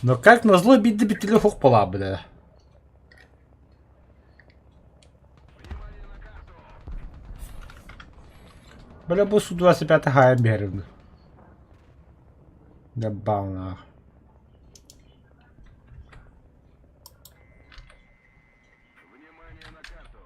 Speaker 1: Но как назло бидди битили хук пола, бля. Бля, бу Су-25 хая берем. Да бал
Speaker 4: Внимание на карту!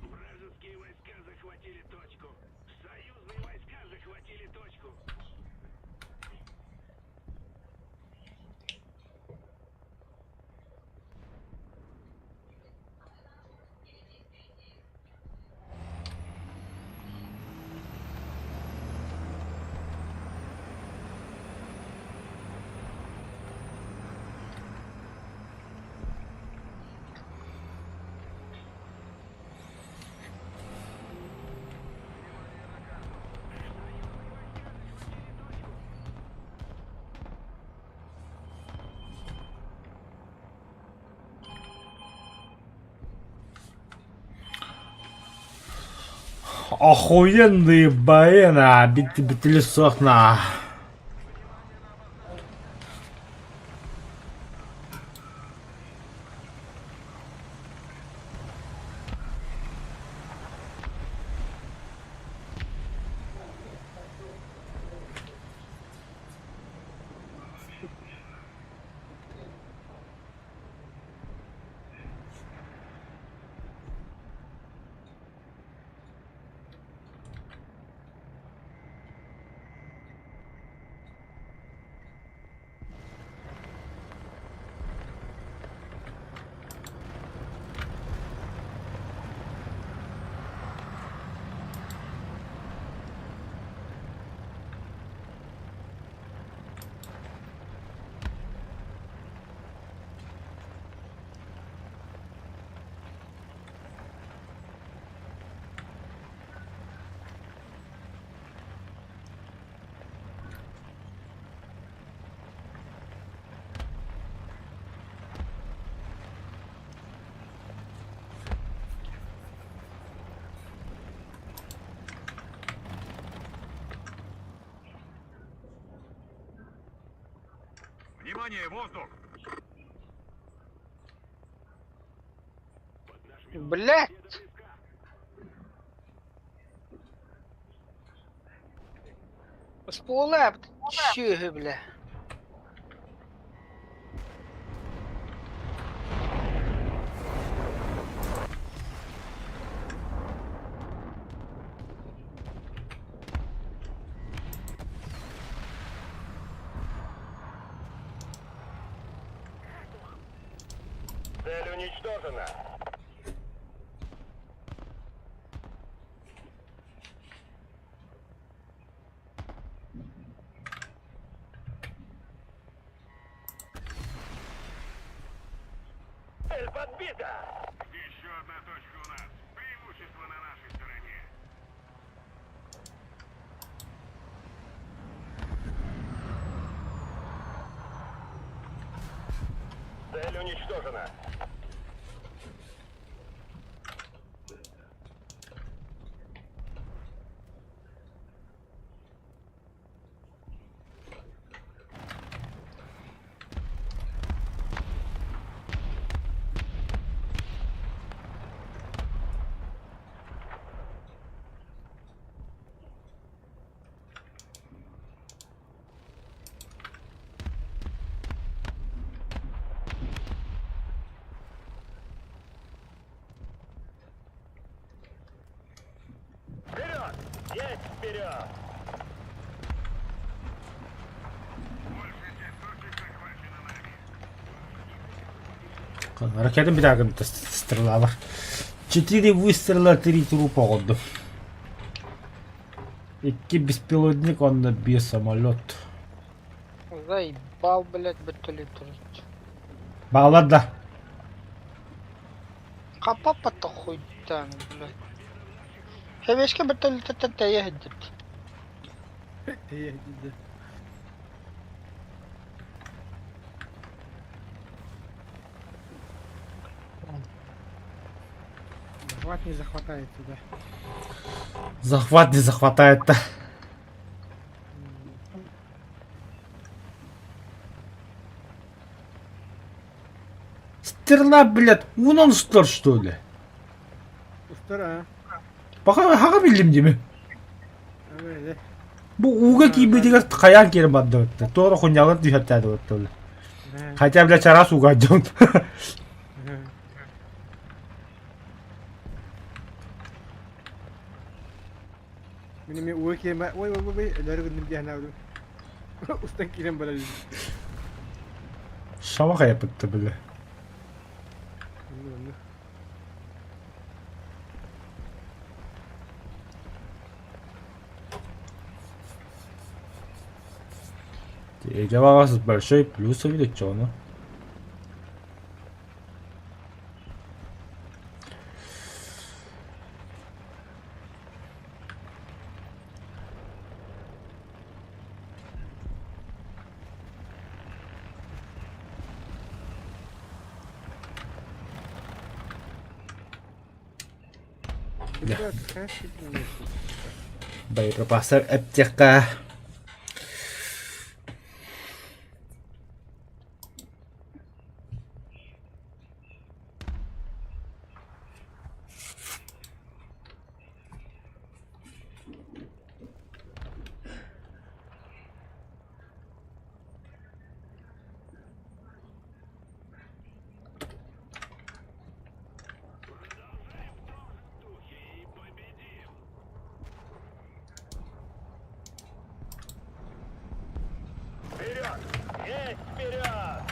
Speaker 4: Вражеские войска захватили точку. Союзные войска захватили точку.
Speaker 1: Охуенные бои на бит битили на.
Speaker 5: Блядь! Оскуола сүөһү бля.
Speaker 4: Цель уничтожена. Цель подбита. Еще одна точка у нас. Преимущество на нашей стороне. Цель уничтожена. Вперед! Есть вперед! Большая часть точек захвачена нами.
Speaker 1: Ракетам битагым стрела Четыре выстрела, три трупа оҕордум. Икки беспилотник, онно биир самолет.
Speaker 5: Заебал, блядь, бөтөлүтүрүт.
Speaker 1: Баалар да.
Speaker 5: Хаппаппата хуйдан, блядь. Хэвешке бөтөлүтүттэн тэйэ сылдьыбыт.
Speaker 7: Тэйэ сылдьар. Захват не захватает туда.
Speaker 1: Захват не захватает-то. Стрела, блядь, уунан устар, что ли?
Speaker 7: Устар а?
Speaker 1: Баха хаҕа биллим дими. Бу ууга киирбитигэр хайаан киирэн бардыбыт. Туора хунньалар түһэртээдибит. Хотя, блядь, чараас ууга дьон.
Speaker 7: Мин эмиэ ууга киирэн ой ой ой өлөөрү гынным дии санаабытым. Устан киирэн барар
Speaker 1: Шама хайаппытта бile. Эгэ баҕас большой плюс эбит ону. Боеприпасы аптека.
Speaker 4: Вперед! Есть вперед!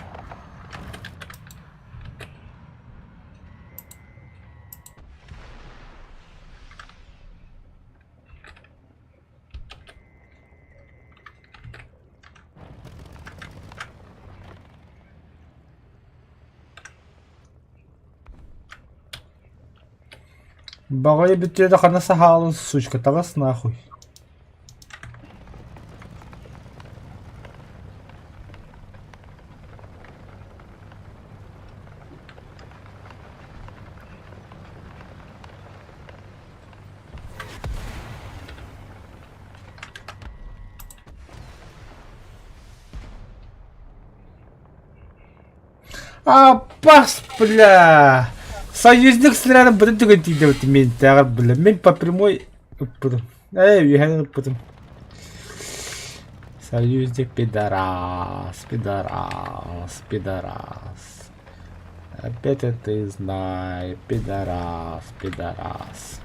Speaker 1: Баҕайы бүтүө хана саһаалын сучка таҕыс нахуй. Аппас, бля! Союзник снарядын бытын түгэн тиийдэбит ментээҕэр, бля. Мин по прямой ыппытым. Эй, үөһэнэн ыппытым. Союзник пидорас, пидорас, пидорас. Опять это знай, пидорас, пидорас.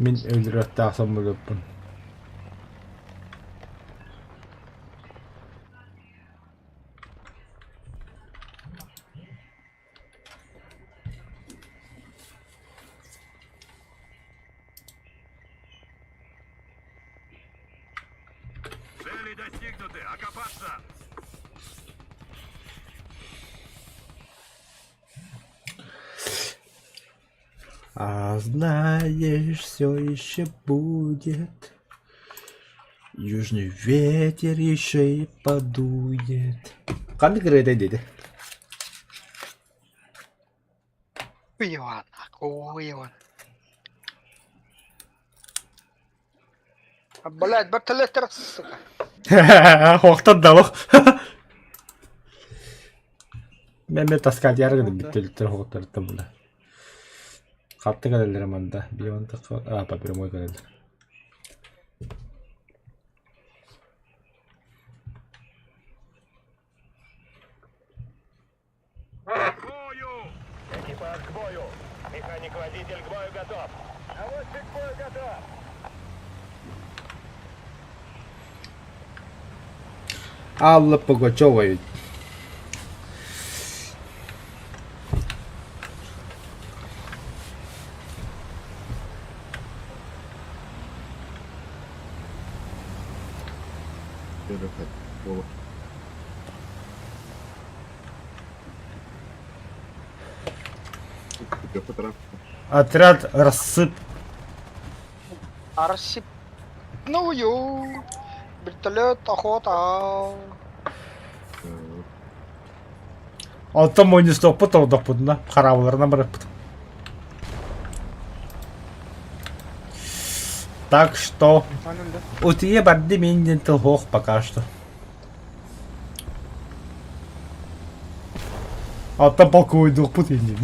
Speaker 1: Мин өлөрүөхтээх самолеппун.
Speaker 4: Цели достигнуты! Окопаться!
Speaker 1: А знаешь, все еще будет. Южный ветер еще и подует. Ханнык ырыатай диэтэ?
Speaker 5: Иван, Иван. Блядь, вертолет сука.
Speaker 1: Хуохтан да олох. Мен таскадьяр гына бүттөлүттэр хоҕуттарыттан була. Хатты кэлэллэр манда. Бион а по прямой кэлэллэр.
Speaker 4: К бою! Экипаж к бою! Механик-водитель к бою готов! Наводчик к бою готов!
Speaker 1: Алла Пугачева ведь. Отряд рассып.
Speaker 5: Рассыпную. Вертолет, охота.
Speaker 1: Онтон мунньустуохпут тордохпутуна хараабыларынан барыппыт. Так что утуйа барды мин диэн тыл суох пока что. Оттон полковойдуохпут иннин.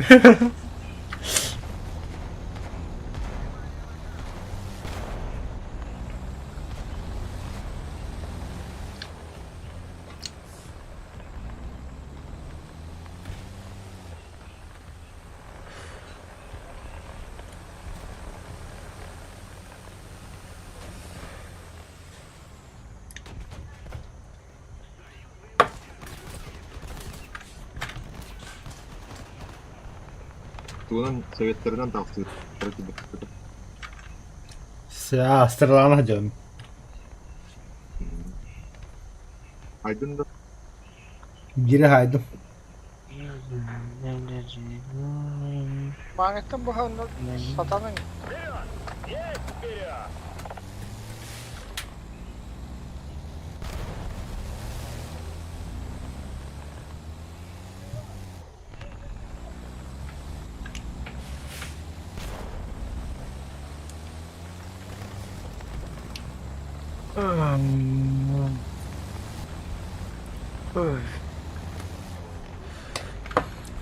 Speaker 3: Тугунан советтарынан тахсыбыт.
Speaker 1: Стрелана дьон.
Speaker 3: Айдын да
Speaker 1: Биири хаайдым.
Speaker 5: Маҥаттан быһа сатаныҥ.
Speaker 4: Вперед! Есть вперед!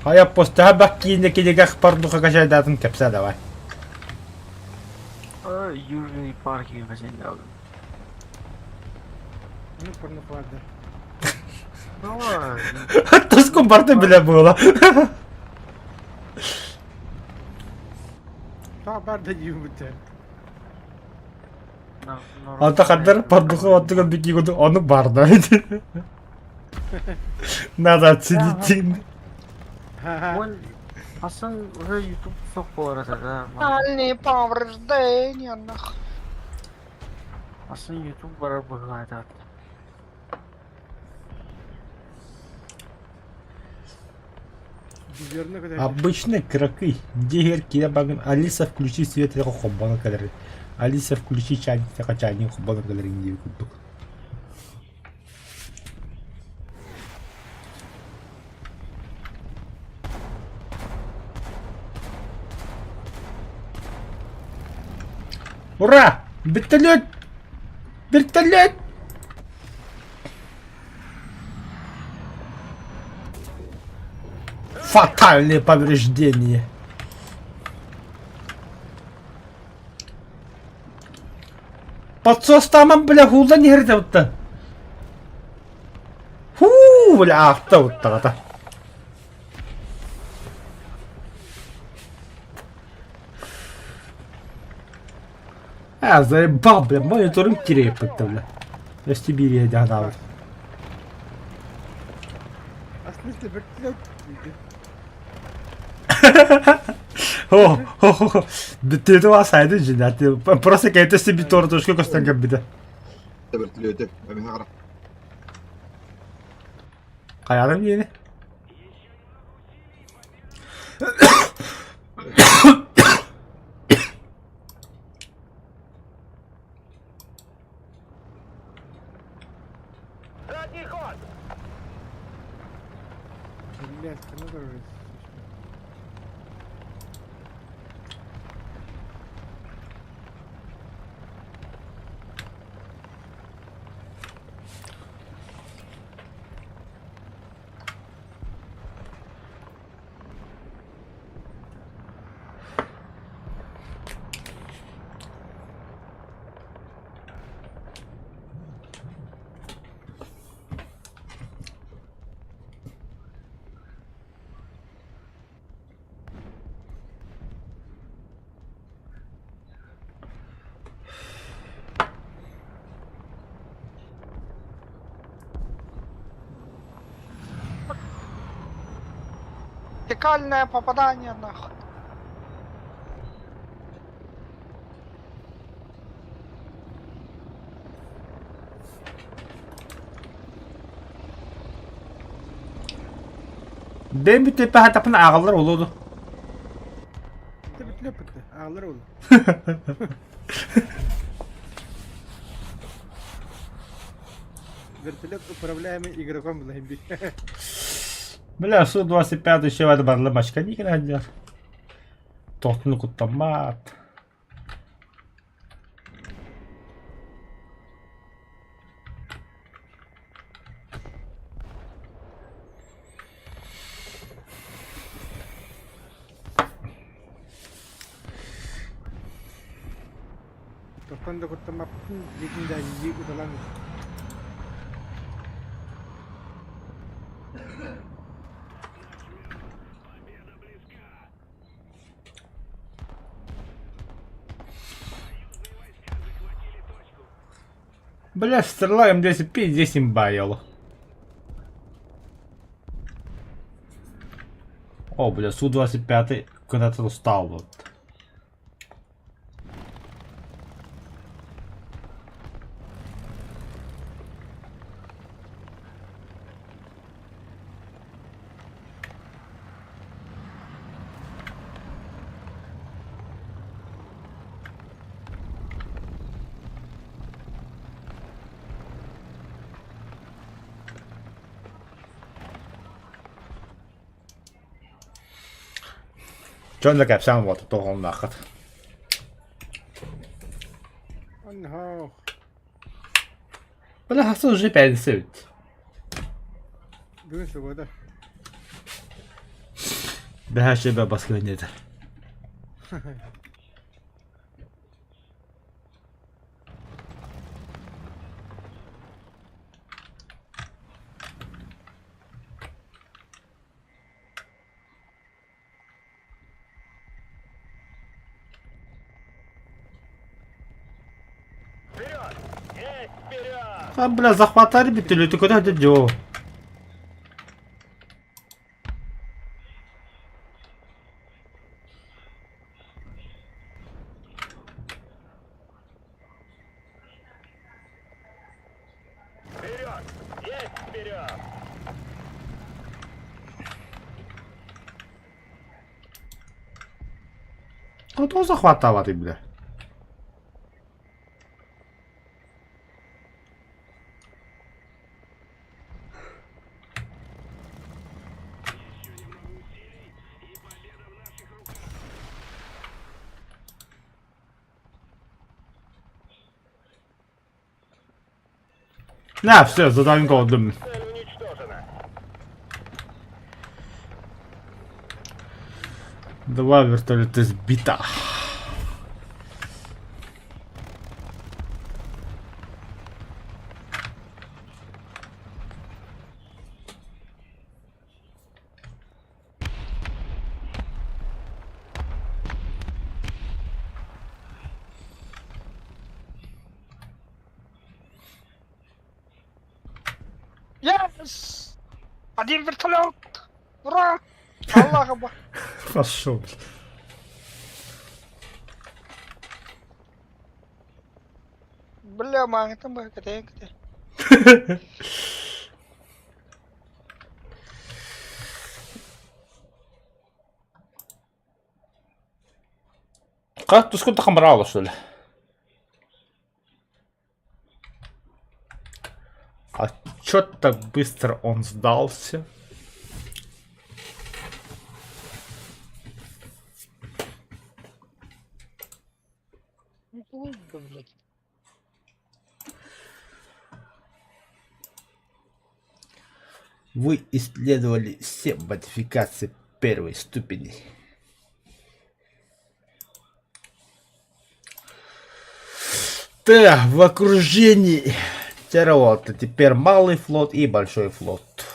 Speaker 1: Хайа постаһа бак киинэ кинигэ порнуха качайдаатын кэпсээ давай.
Speaker 2: Южный парк хозяин.
Speaker 7: Ну, порнохларда.
Speaker 1: Тоскун барда билэ буола.
Speaker 7: Та бар да дьиибитэ.
Speaker 1: Алта хандар порнуха оттуган бикигуду ону барда. Надо оценить.
Speaker 2: Он Асан уже YouTube сох болар да.
Speaker 5: Дальние повреждения, нах.
Speaker 2: Асан YouTube барар быһаатаат.
Speaker 1: Обычный кыракый. Дигэр киирэ багын Алиса включи свет холбоно кэлэр. Алиса включи чайник чайник холбоно кэлэр диир курдук. Ура! Вертолет! Вертолет! Фатальные повреждения. Подсос тамам, бля, хуулан иһэрдэ бутта. Хуу, бля, аахта буттаҕата. А, заебал, бля, мониторинг кириэппит бля. Өстү биириэ дьаһанаабыт.
Speaker 7: А в смысле вертолет?
Speaker 1: О, Бүттүөтү вас сайды жинати. Просто кәйті себе тортушка көстөн кәббите.
Speaker 3: Вертолеты. Эмиһэ хара.
Speaker 1: Хайаным диэни.
Speaker 4: Задний ход!
Speaker 7: Блядь, хана дорожит.
Speaker 5: Фекальное попадание нахуй.
Speaker 1: Бэйм бүтүппэ хатапын ааҕаллар олуоду.
Speaker 7: Ты вертолет бутта. Аалар ол. Вертолет управляемый игроком был би.
Speaker 1: Бля, Су-25 еще это барлы башка никогда отдел. Тохтуну куттаммат.
Speaker 7: Тохтон да куттаммаппын диэтин да дии уталан.
Speaker 1: Бля, стрела М200 пиздец имба ел. О, бля, Су-25 куда-то устал вот. Дьон да кэпсээн буолта тоҕоллооххут.
Speaker 7: Онно.
Speaker 1: Бля, хас уже пенсия эбит.
Speaker 7: Бүгүн суббота.
Speaker 1: Бэһэ шебе баскыһынньыта.
Speaker 4: Вперед! Есть вперед!
Speaker 1: А, бля, захватали битүлү, ты куда дедё?
Speaker 4: Вперед! Есть вперед!
Speaker 1: Кто захватала ты, бля? На, все, задан голдум.
Speaker 4: Цель уничтожена.
Speaker 1: Два вертолета сбито.
Speaker 5: Yes! Один вертолет! Ура! Аллах Акбар!
Speaker 1: Пошел, блядь.
Speaker 5: Бля, мааҥҥыттан быһа кэтэйэн кэтэй.
Speaker 1: Как ты сколько там брала, что ли? А чё так быстро он сдался?
Speaker 5: Ну, глупо, блядь.
Speaker 1: Вы исследовали все модификации первой ступени. Т в окружении Терралота. Теперь малый флот и большой флот.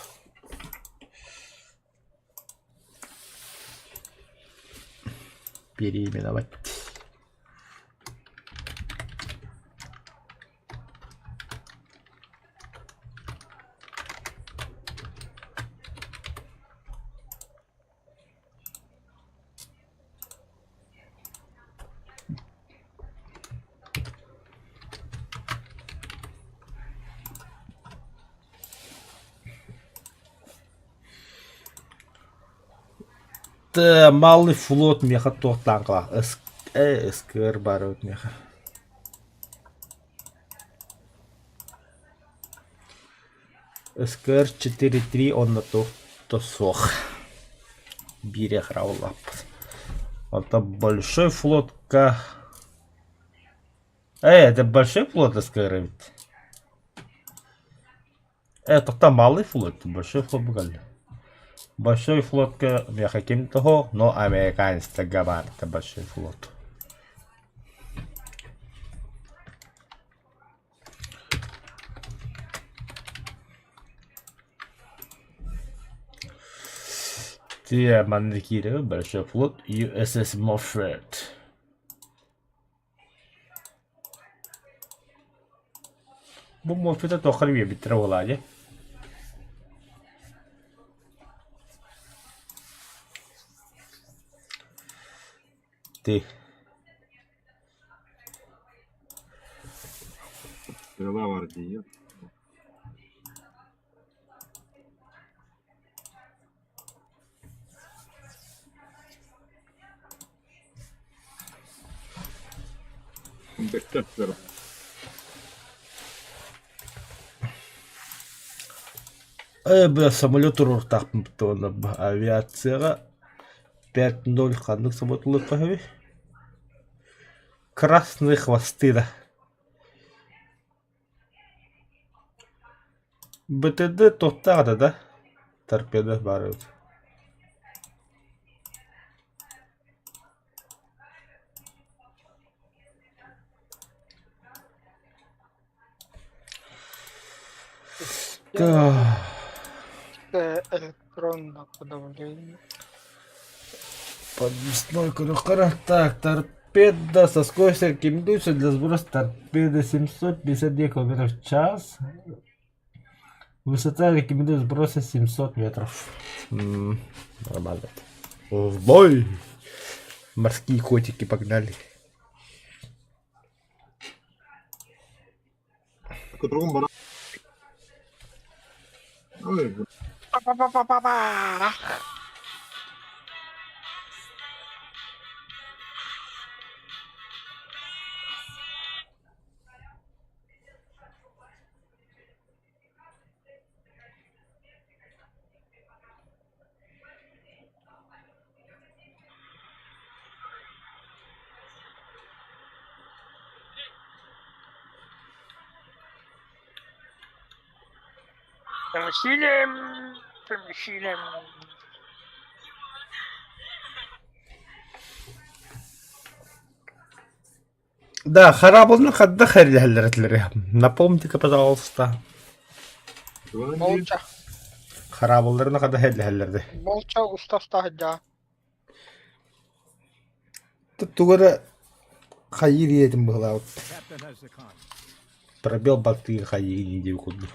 Speaker 1: Переименовать. Т малый флот меха туохтаан СКР баар эбит меха. СКР 4-3 онно туох суох. Биири харауллааппыт. Онтон большой флотка... это большой флот СКР эбит. Тоқта малый флот, большой флот бугалли. Большой флотка меха ким того, но американец габар, это большой флот. Те маннык киирэ большой флот USS Moffett. Бу Moffett'e туоххар биэрбиттэрэ буолаа дии. Ты.
Speaker 3: Стрела бар дии. Бектер.
Speaker 1: Бля, самолет туруохтаахпын буттуҕуна авиацияҕа 5-0 ханнык самолет ылыахха сөбүй? Красные хвосты да. БТД туохтаах да да? Торпеда баар эбит. Да.
Speaker 5: Электронное подавление.
Speaker 1: Подвесной круг. Так, торпеда со скоростью рекомендуется для сброса торпеды 752 км в час. Высота рекомендует сброса 700 метров. Нормально. В бой! Морские котики погнали.
Speaker 3: Кутуругум бара. Ой,
Speaker 5: Па-па-па-па-па! Василием, Василием.
Speaker 1: Да, харабылны хадда хэрилэһэллэр Напомните-ка, пожалуйста.
Speaker 5: Молча.
Speaker 1: Харабылларына хадда хэрилэһэллэр
Speaker 5: Молча устастаһыдьа.
Speaker 1: Тугу эрэ хайыыр ийэтин быһылаабыт. Пробел баттыыр хайыы диэбит курдук.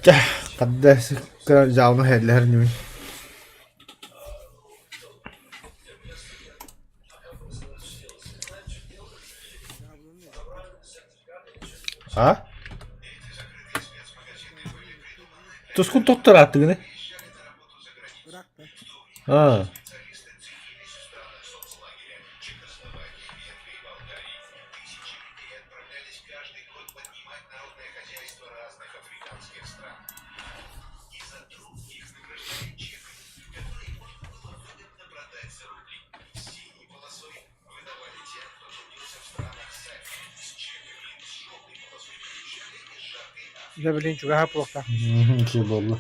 Speaker 1: Чэ, ханна дьаалма иһэллэр инибин. А? Тускун тотторааттыгыный? Аа.
Speaker 7: Дьэ билигин чугаһа буолуохтаах.
Speaker 1: Үчүгэй буолла.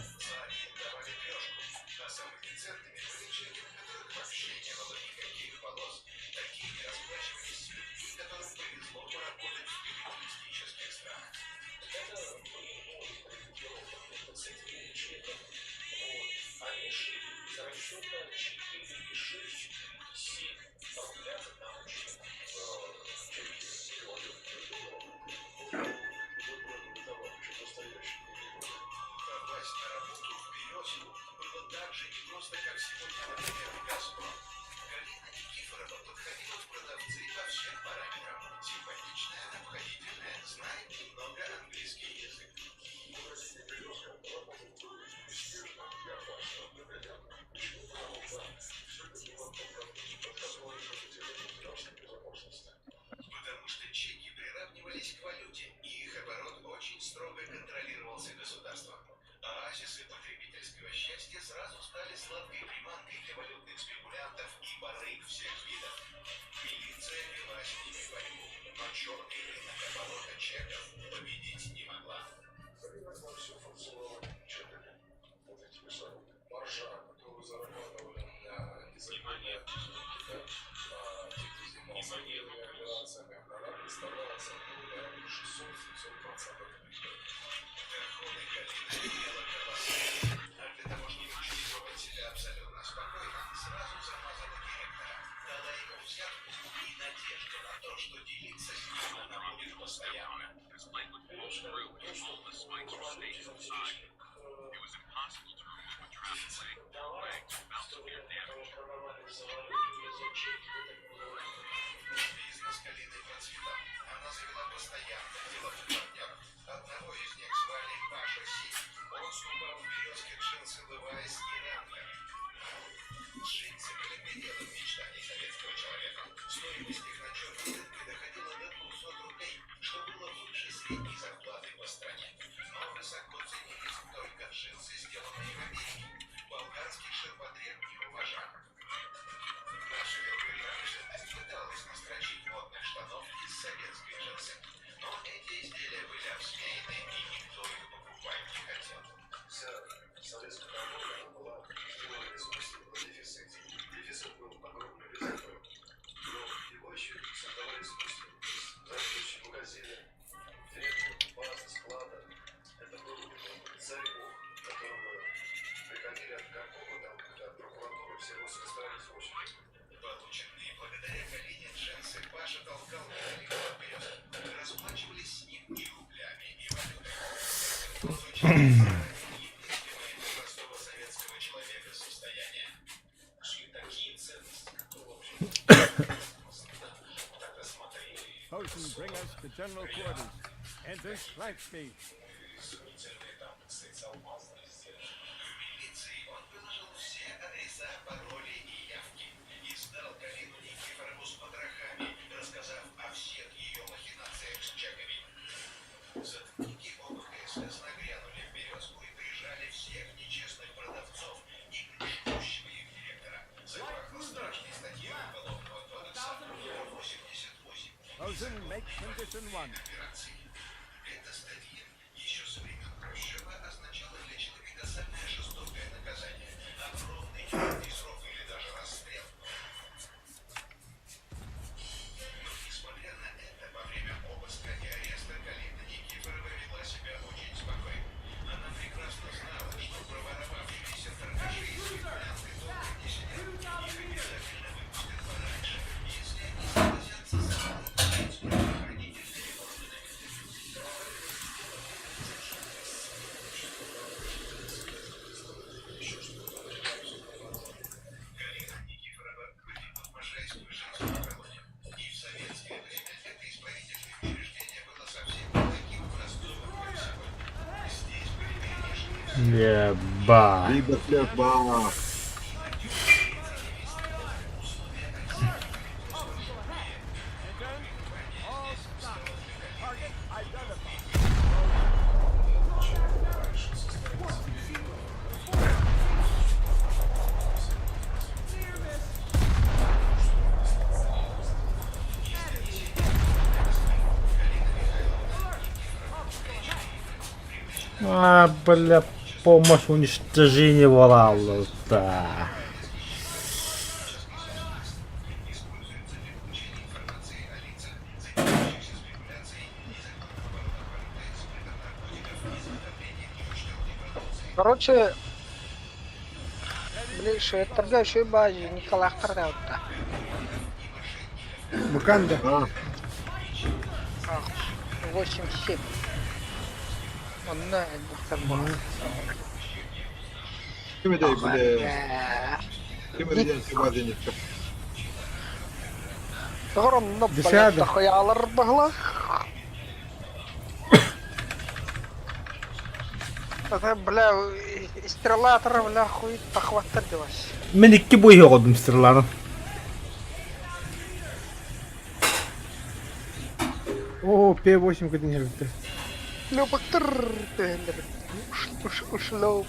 Speaker 4: Potion bring us to general quarters. Enter flank me. Potion make condition one.
Speaker 1: Еба.
Speaker 3: Биир баа.
Speaker 1: А, бля, помощь в уничтожении Валалута.
Speaker 5: Короче, били шведтарга үчүгэй баҕайы Николаахтар даҕатта.
Speaker 7: Буканда.
Speaker 3: А,
Speaker 5: 8-7. Онно элбэхтэр буолар.
Speaker 3: ким этэй бile ким этэй Сибазиникка.
Speaker 5: Доҕор онно блядь,
Speaker 7: Десята.
Speaker 5: дохуялар баһылах. Это, бля, стрелатор, бля, хуй похваттар девас.
Speaker 1: Мен икки бой оҕодум стреланы.
Speaker 7: О, П8 кытын хэрвтэ.
Speaker 5: Любактыр, уш, уш, ушло.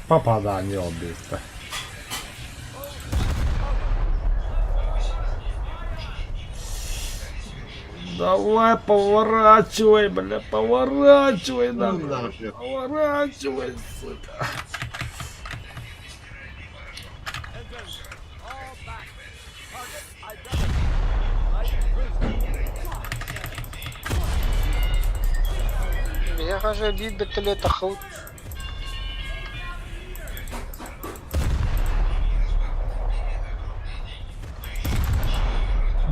Speaker 1: Попадание убийства. Давай, поворачивай, бля, поворачивай,
Speaker 3: Ну,
Speaker 1: нахуй.
Speaker 3: нахер.
Speaker 1: Поворачивай, сука.
Speaker 5: Я хожу биир бөтөлө тахыл.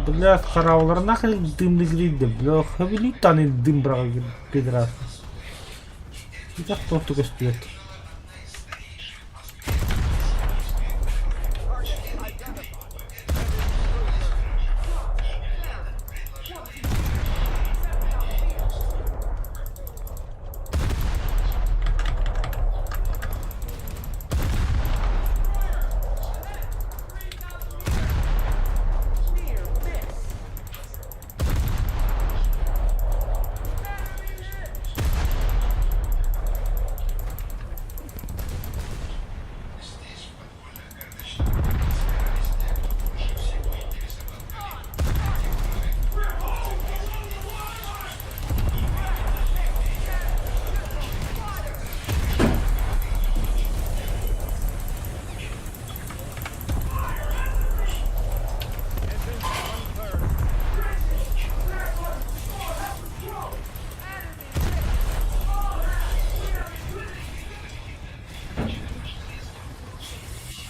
Speaker 1: Бля, хараулар нахрен дым гринде, бля, хавили таны дым брал, пидорас. Это кто только спит.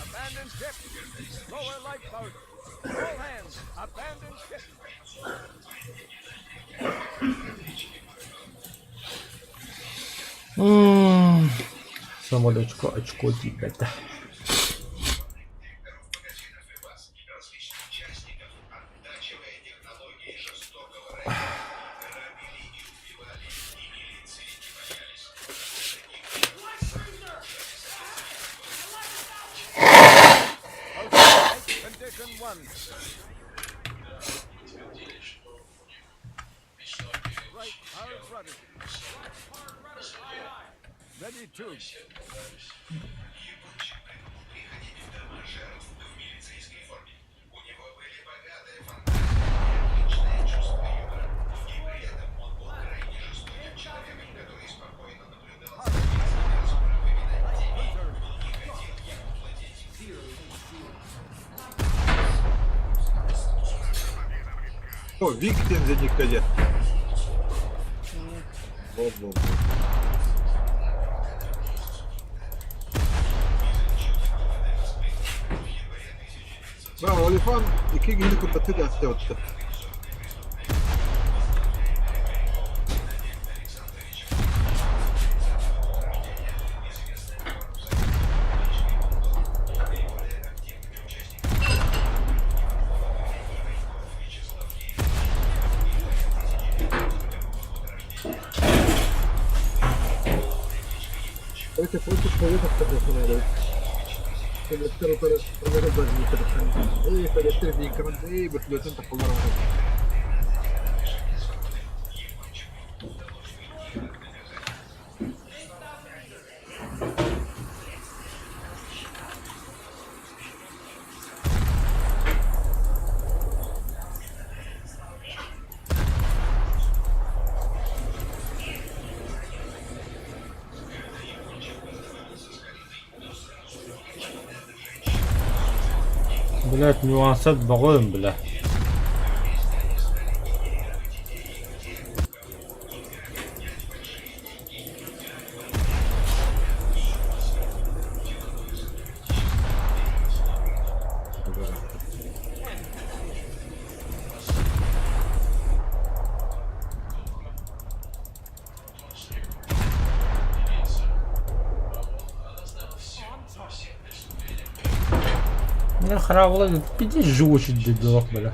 Speaker 4: Abandon ship. Lower lifeboat. All hands. Abandon ship.
Speaker 1: Самолечко очко ребята.
Speaker 4: Condition one. Right hard rudder. Ready two.
Speaker 3: О, Виктин зеникка дьэ. Бо-бо. Да, Олифан икки киһини курдаттыы тээстэ. Короче, против советов надо.
Speaker 1: Блять, нюансат бөҕөм, бля. Нахера пиздец живучий дедок, бля.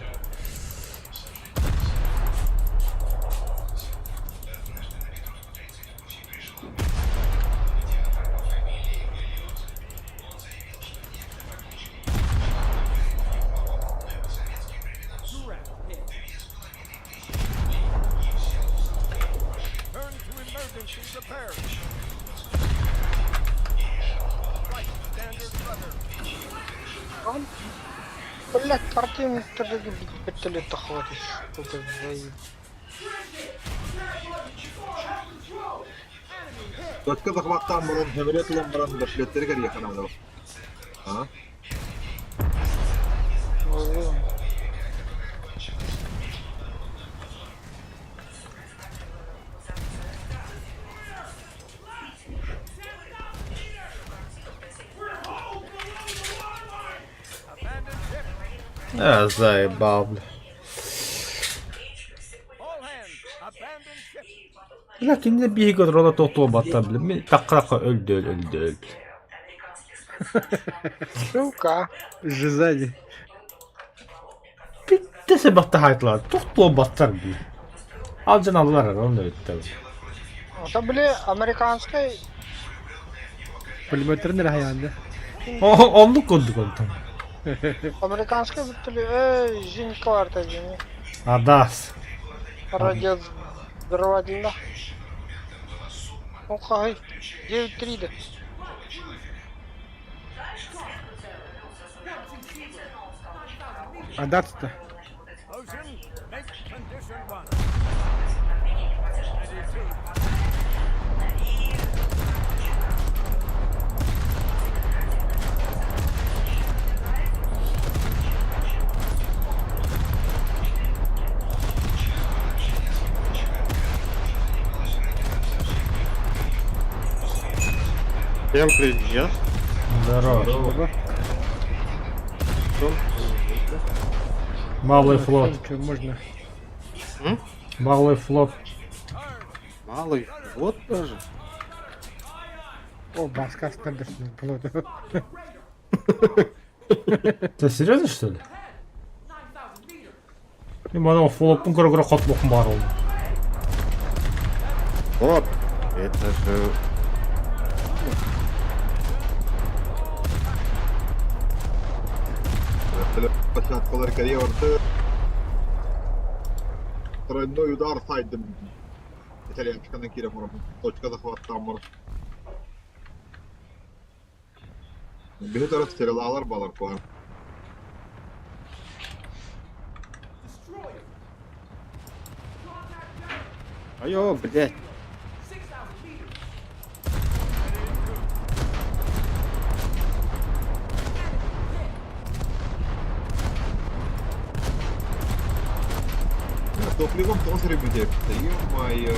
Speaker 5: Блять, партия вертолета хватит. Сука, заеб.
Speaker 3: Точка захваттаан баран, самолет ылан баран бөртөлүөттэри кэрийиэххэ наада. А?
Speaker 1: А, заебал, бля. Бля, кинини биһиги рола тохтуо бля. Мин таққыраққа өлдө өлдө өлдө.
Speaker 5: Сука.
Speaker 7: Жизали.
Speaker 1: Бүттэ баттахайтлар, тохтуо баттар би. Алжан аллар оны өттө.
Speaker 5: Это, бля, американская.
Speaker 7: Пулеметтерин эрэ хайаанда.
Speaker 1: Оннук курдук онтон.
Speaker 5: Американская вертолет. Эй, зенитка варта, зенит.
Speaker 1: Адас.
Speaker 5: Радиовзрыватель, да. Ну, хай. 9-3, да.
Speaker 7: Адацта.
Speaker 8: Всем привет.
Speaker 1: Здорово.
Speaker 7: Здорово.
Speaker 1: Малый флот.
Speaker 7: Что можно?
Speaker 8: М?
Speaker 1: Малый флот.
Speaker 8: Малый флот даже?
Speaker 7: О, баска стандартный флот.
Speaker 1: Ты серьезно, что ли? Мен анау флотпын көрө-көрө хотлохум бар ол.
Speaker 8: Вот. Это же...
Speaker 3: Площадкалар кэрийэ барда. Тройной удар сайдым. Итальянчиканан киирэн баран точка захваттаан баран. Биһи тарaf стрелалар балар куһан.
Speaker 8: Айо, блядь.
Speaker 3: Топливом тоже ребята. Ё-моё.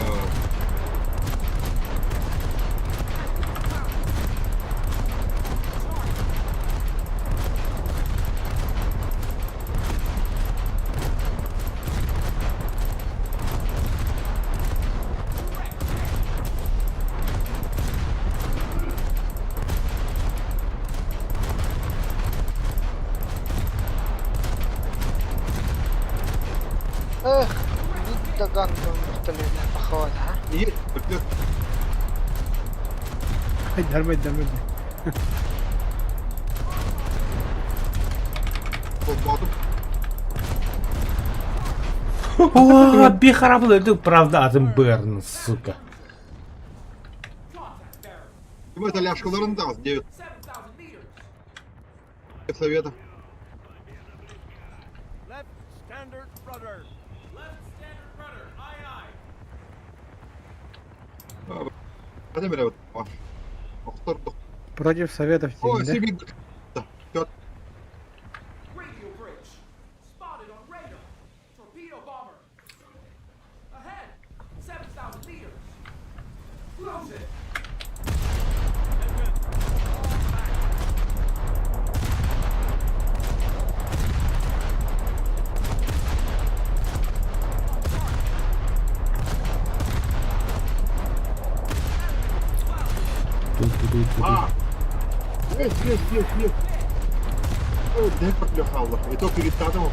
Speaker 5: Заработали на походу, а?
Speaker 3: Есть, вертолет.
Speaker 7: Дармай, дармай.
Speaker 3: Холбоотум.
Speaker 1: О, бихарабыл, правда, атын Берн, сука.
Speaker 3: Это ляшкаларын даст 9 советов.
Speaker 7: Против советов
Speaker 3: О,
Speaker 7: да?
Speaker 3: себе. Да. А! Есть, есть, есть, есть. Ой, дай проклюхал. Это перед татом.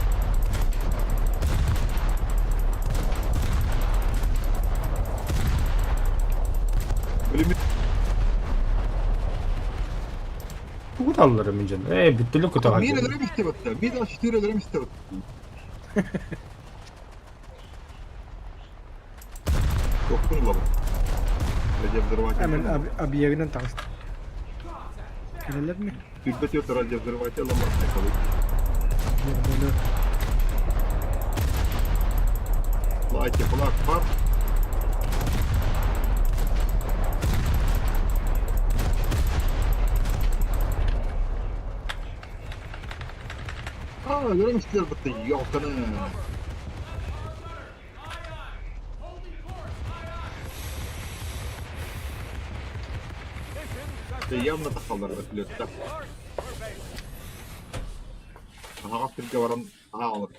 Speaker 3: Блин,
Speaker 1: Тугу аллары мен Э, бүттүлүк көтө
Speaker 3: мин өлөрөм истебетте. Мин 4 өлөрөм истебет. Тоқтун лабы. Радиовзрыватель.
Speaker 7: Әмін объегінен тағысты. Келелер ме?
Speaker 3: Түлбет радиовзрыватель ламар. Лайте флаг фар. А, өлөрөм истебетте. Ёлканы. Явно тахалар вертолетта. Ага, сирге баран, ага алыр.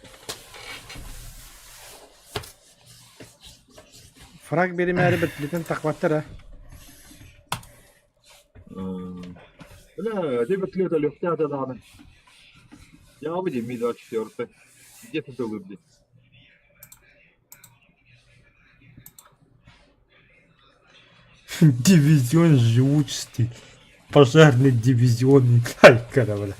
Speaker 7: Фраг беремәри бит тақваттар, а.
Speaker 3: Бля, где вертолет легкая даны. Я выйди, Ми-24. Где ты был, где?
Speaker 1: Дивизион живучести. Пожарный дивизион. Ай, бля.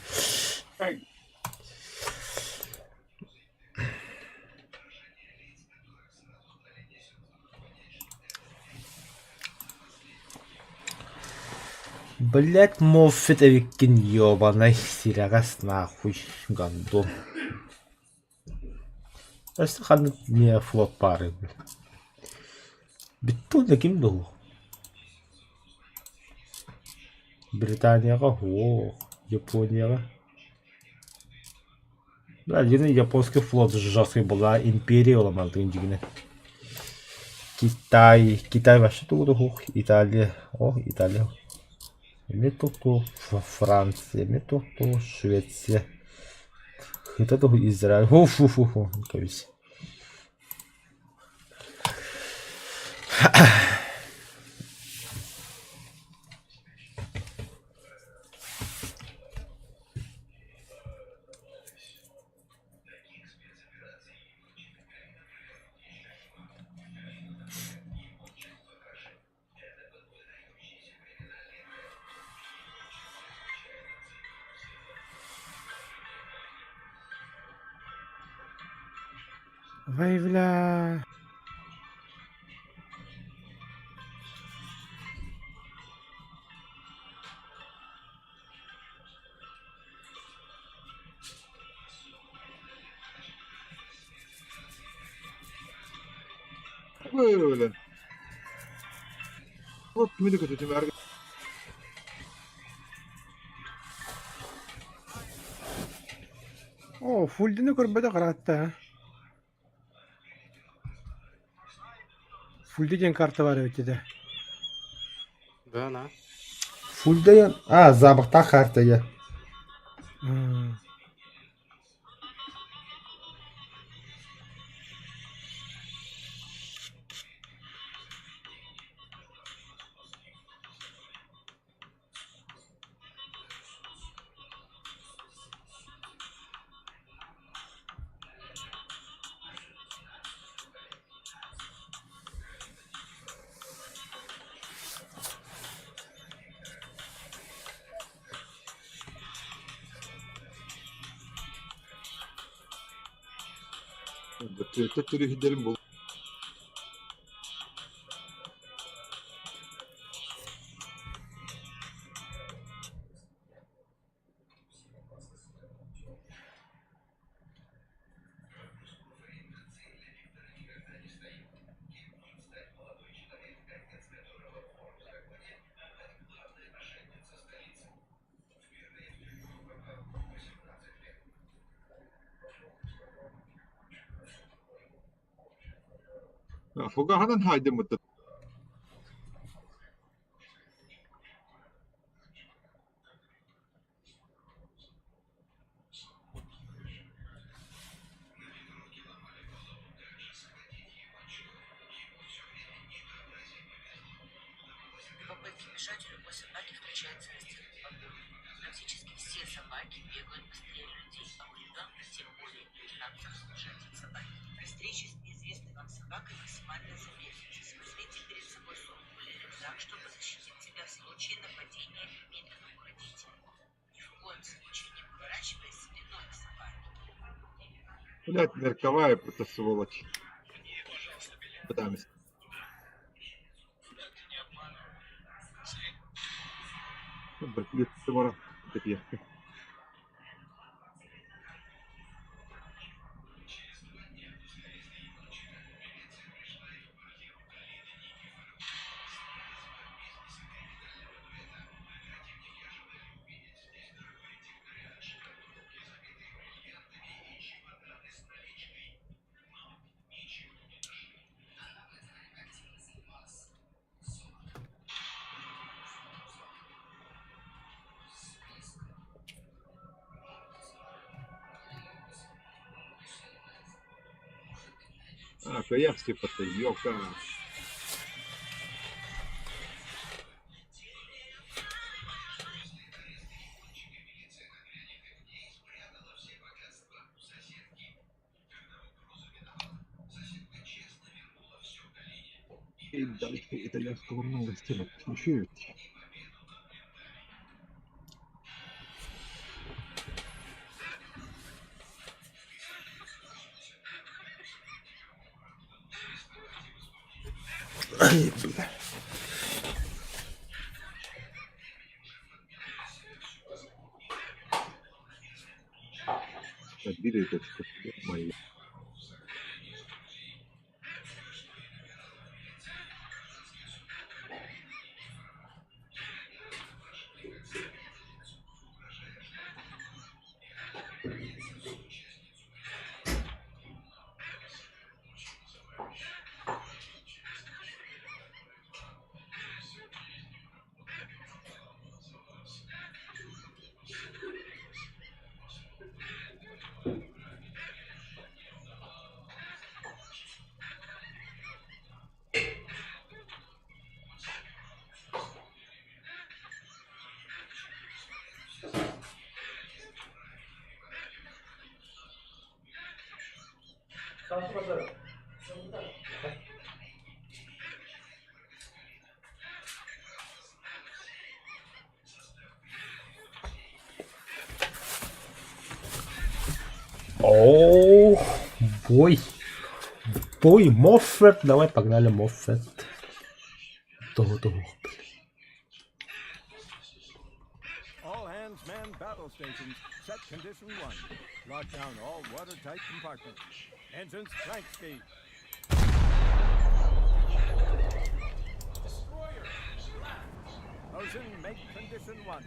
Speaker 1: Блять, моффет эвиккин ёбаный сирагас нахуй гандон. Өстө ханнык не флот бары. Бүттү да ким дуу? Британияга о, Японияга. Да, один японский флот жесткий была, империя оламалдын дигине. Китай, Китай вообще тугу хух, Италия, о, Италия. Эме тоқту Франция, эме тоқту Швеция. Хыта туху Израиль. Ху фу фу фу. Кабис.
Speaker 7: Вай, бля.
Speaker 3: Böyle. Вот kimi de kötü.
Speaker 7: О, фульдini көрбөдө каратта. Фульди деген карта бар өтеде.
Speaker 8: Да, на.
Speaker 1: Фульдая. А, забықта карта я.
Speaker 3: Бөртөлүөттэр түрүһүйдэрин бул Фугаһынан хаайдыммыт
Speaker 9: Попытки бежать у любой собаки включается инстинкт погони. Практически все собаки бегают быстрее людей, а у ребенка тем более нет шансов сбежать от собаки. При встрече с неизвестной вам собакой максимально замедлитесь. Возьмите перед собой сумку или рюкзак, чтобы защитить себя в случае нападения и медленно уходите. Ни в коем случае не поворачиваясь спиной к собаке.
Speaker 3: Блядь, мерковая, это сволочь. Пытаемся. Бөртөлүөт кэтиэххэ. А, каяк типа ёлка. И дальше итальянского много стенок смущают.
Speaker 1: Ай, бля.
Speaker 3: Отбили точку. Мои.
Speaker 1: О, бой. Бой, Моффет. Давай, погнали, Моффет. Того, того, блин.
Speaker 4: All hands man battle stations. Set condition one. Lock down all watertight compartments. Engines crank speed. Destroyer left. Motion make condition one.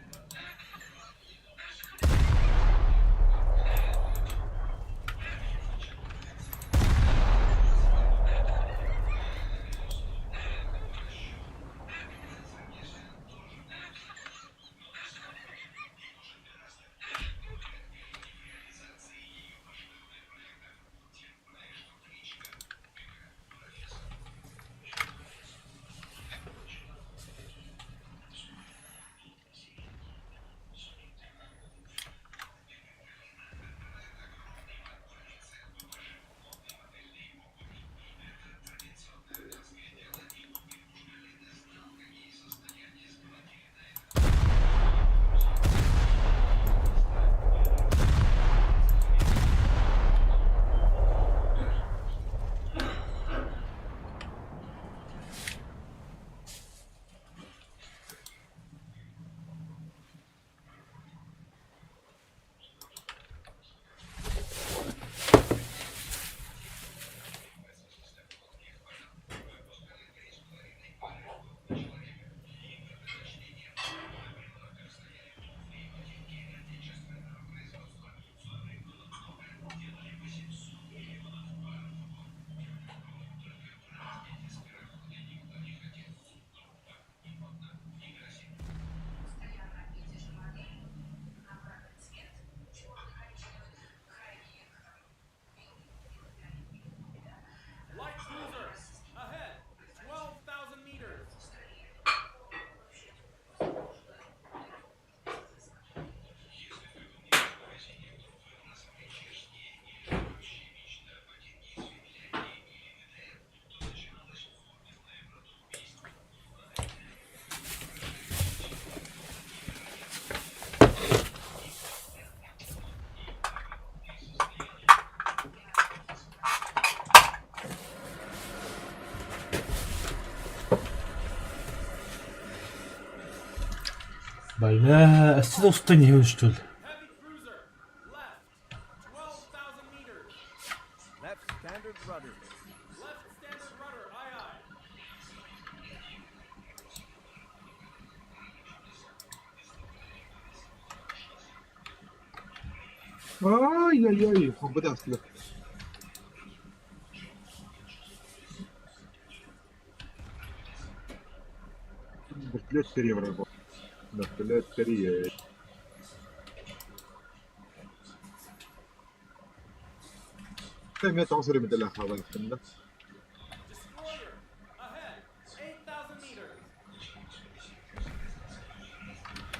Speaker 1: Бля, өссө да устан иһэбин что ли?
Speaker 4: Left standard rudder.
Speaker 3: Ай-яй-яй, быдаслы. Вертолет серия врагов. Вертолет серия. Эмиэ тоҕус өрөмүтэлээх хаалаахтын да.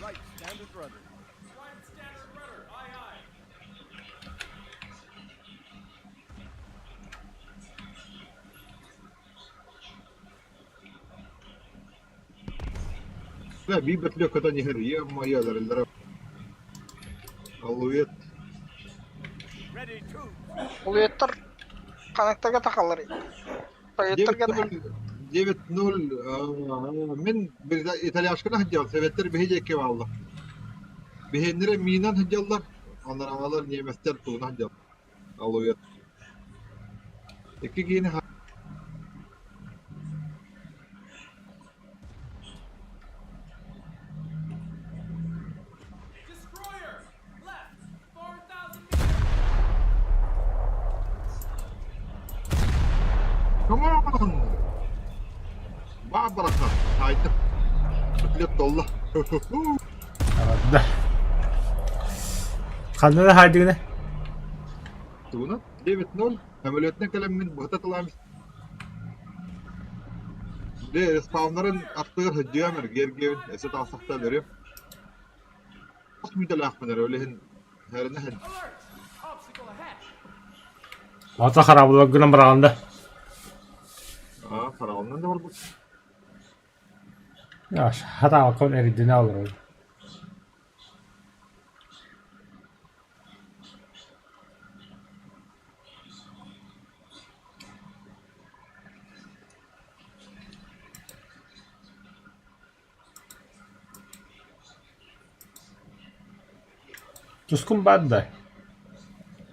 Speaker 4: Right standard rudder.
Speaker 3: Да, биир бөртөлүөт көтөн иһэр, е-мое, өлөрөллөрө. Аллует.
Speaker 4: Ready to.
Speaker 5: Улуеттар ханактарга тахаллар. Союттарга да.
Speaker 3: 9-0 мин итальяшканы сылдьабын, советтэр биһи диэки бааллар. Биһиэннэрэ миинэн сылдьаллар, анараалар немецтэр тугунан сылдьаллар. Аллует. Икки киһини Come on! Баа барахсан, таайдым. Котлет толла.
Speaker 1: Да. Ханна да хаайдыгына?
Speaker 3: Тугунан 9-0 самолетынан кэлэммин быһыта тылаам Дьэ, респауннарын аттыгар сылдьыам эргиэргиэбин, өссө таҕыстахта өлөрүөм. Хос мүтэлээхпин эрэ, ол иһин эрэнэ иһин.
Speaker 1: Ата хараабылар гынан бараҕын да?
Speaker 3: Аа, хараҕымнан да барбыт.
Speaker 1: Хатаабаккабын эрийдинэ олоробун. Тускун баар да?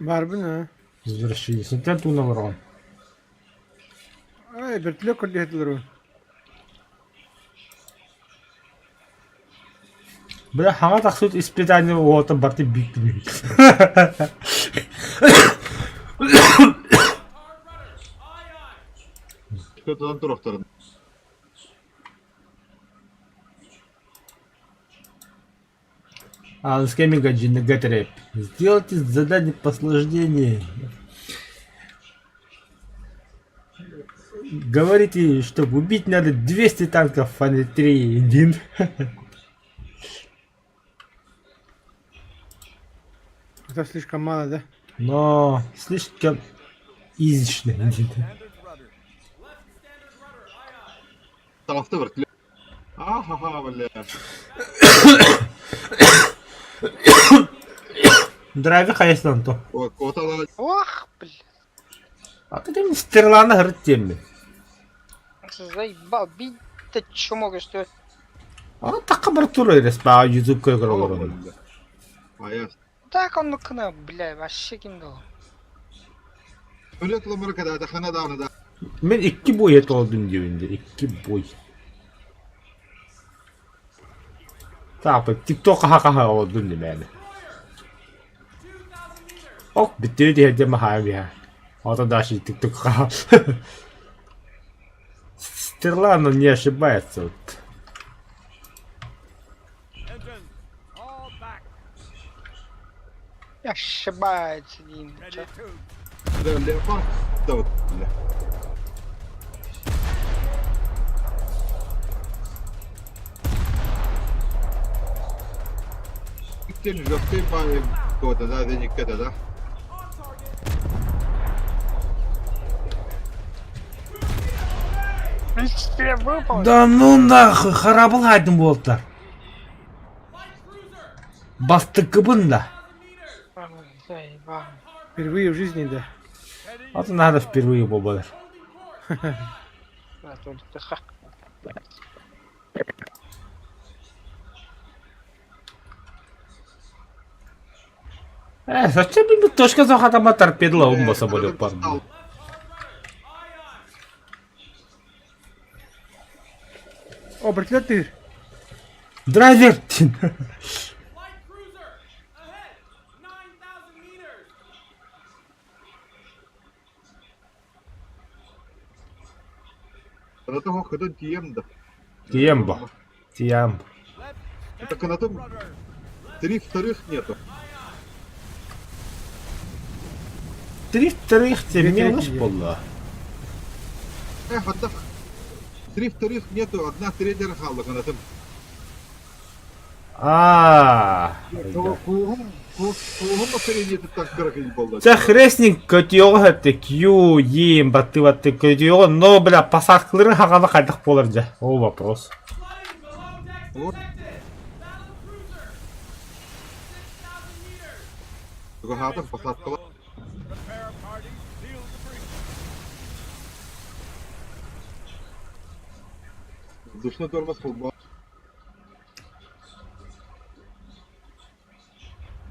Speaker 7: Баарбын аа.
Speaker 1: Возвращение. Тугун олороҕун?
Speaker 7: Ай, бөртөлүөт көрдөһө
Speaker 1: Бля, хаҥа тахсыбыт испытание уота барыта биир күнү.
Speaker 3: Тутан туруохтарын.
Speaker 1: А с кем Сделайте задание посложнее. Говорите, чтобы убить надо 200 танков, а не 3, 1.
Speaker 7: Это слишком мало, да?
Speaker 1: Но слишком изично.
Speaker 4: Standard rudder.
Speaker 3: Таҕыста вертолет. Аа-ха-ха, бля.
Speaker 1: Драйвер хайысынан то.
Speaker 3: Ой, куоталаа
Speaker 5: Ох, блин.
Speaker 1: А ты там стреланы хырыт диэммин.
Speaker 5: Заебал, бить-то чмо что
Speaker 1: А такка бар тур респа YouTube көрөр олорон.
Speaker 3: Айа.
Speaker 5: Так он кына, бля, вообще кинул.
Speaker 3: Өлө тылымыр кадаатахына даҕаны да.
Speaker 1: Мен икки бой толдум диэбин икки бой. Таапа TikTok хаха олордум димээни. Ок бүттү диһэрдем хаайым я. Ото дальше TikTok хаха. Стрела, она не ошибается. Вот.
Speaker 4: Engines, all back.
Speaker 5: Ошибается, Дим.
Speaker 4: Ready to.
Speaker 3: Леопард да вот, бля. Иккиэн жесткий баайы туота да, зениккэ да.
Speaker 5: Все выпал.
Speaker 1: Да ну нахуй, харабыл хайдын буолтар. Бастыкыбын да.
Speaker 5: Заебал.
Speaker 7: Впервые в жизни, да.
Speaker 1: Вот надо впервые буолар.
Speaker 5: Да, только ха.
Speaker 1: Э, зачем им точка захвата торпеда он самолет бар.
Speaker 7: О, бертилер тыыр.
Speaker 1: Драйвер!
Speaker 3: Кынатым көтөн тиийэм да.
Speaker 1: Тием бо. Тием.
Speaker 3: Это кынатым три вторых нету.
Speaker 1: Три вторых тебе мелочь была.
Speaker 3: Эх, одна... Три вторых нету, одна третья хаалла кынатым.
Speaker 1: А.
Speaker 3: Кууһум, кууһум настроениетыттан кыра киһи буолла.
Speaker 1: Чэ, хрестник көтүөҕү сөптө Q, Е баттыы баттыы көтүөҕү, но, бля, посадкаларын хаҕана хайдах буолар дьэ, ол вопрос.
Speaker 3: Вот. Тугаһаатым посадкалар. Душно тормоз холбоо.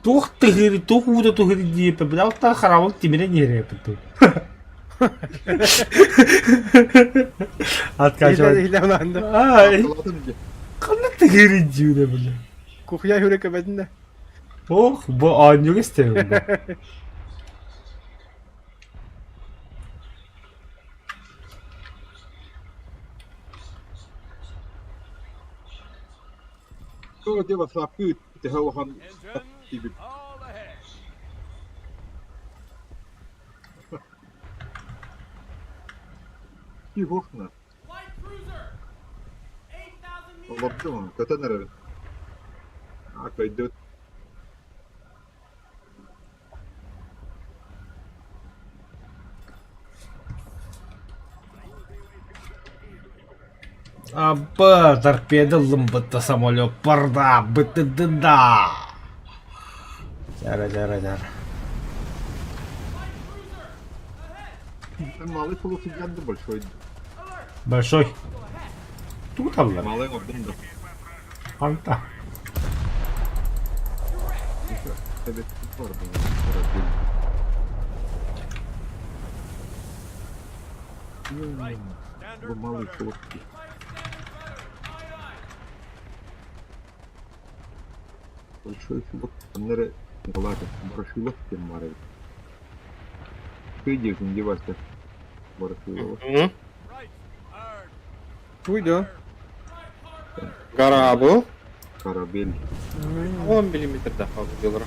Speaker 1: Туох тыһыыр, туох уута туһыр диэппэ, бля, оттон хараабыл тимирэн иһэр эппит. Откачивать.
Speaker 7: Илэ улаанда.
Speaker 1: Ай,
Speaker 3: Салатым дии.
Speaker 1: ханна тыһыыр дьүүрэ, бля.
Speaker 7: Кухня хүрэ көбөтүн да.
Speaker 1: Ох, бу оонньууга истэбин бу.
Speaker 3: Тоҕо диэ бассаапка төһө улахан тиийбит. Киһи Олордум ону, көтөн эрэбин. Аа, көйдүбүт.
Speaker 1: Аба, торпеда ылыммыта самолет барда, бытыдында. Жара, жара, жара.
Speaker 3: Малый полусидян да большой.
Speaker 1: Большой. Тугу таллар?
Speaker 3: Малый оҥордум да.
Speaker 1: Ханта.
Speaker 3: Эбит бар бу. Бу малый флот. Большой флот. Аннары Николаев Ворошилов кем бар эбит. Ты где Вася? Ворошилова.
Speaker 7: Туй да.
Speaker 8: Гора был.
Speaker 3: Корабель.
Speaker 8: 10 миллиметр да, делара.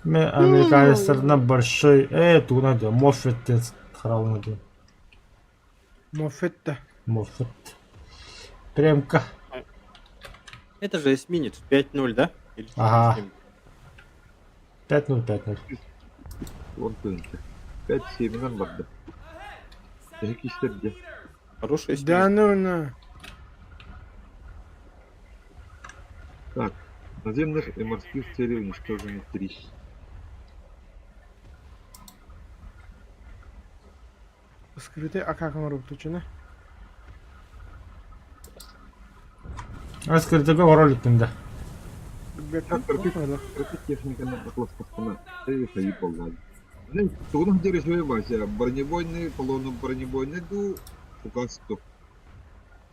Speaker 1: Мен американецтерден большой, э, тугунан диэн, Моффет диэн хараҕын диэн.
Speaker 7: Моффет да.
Speaker 1: Моффет. Премка.
Speaker 8: Это же эсминец 5-0, да? Или
Speaker 1: Ага.
Speaker 8: 4,7?
Speaker 1: 5-0, 5-0.
Speaker 3: Он тыһыынча. 5-7 барда. Эһи кистэргэ.
Speaker 8: Хороший эсминец.
Speaker 7: Да ну на.
Speaker 3: Так, наземных и морских целей уничтожены три.
Speaker 7: Скрытый акак оҥоробут
Speaker 1: Скрытыга оҥоро иликпин да.
Speaker 3: Так, крепить техниканы атласпахтана хайы буолла. Тугунах диэри Вася, бронебойный, полуно бронебойный дуу, фугас ду.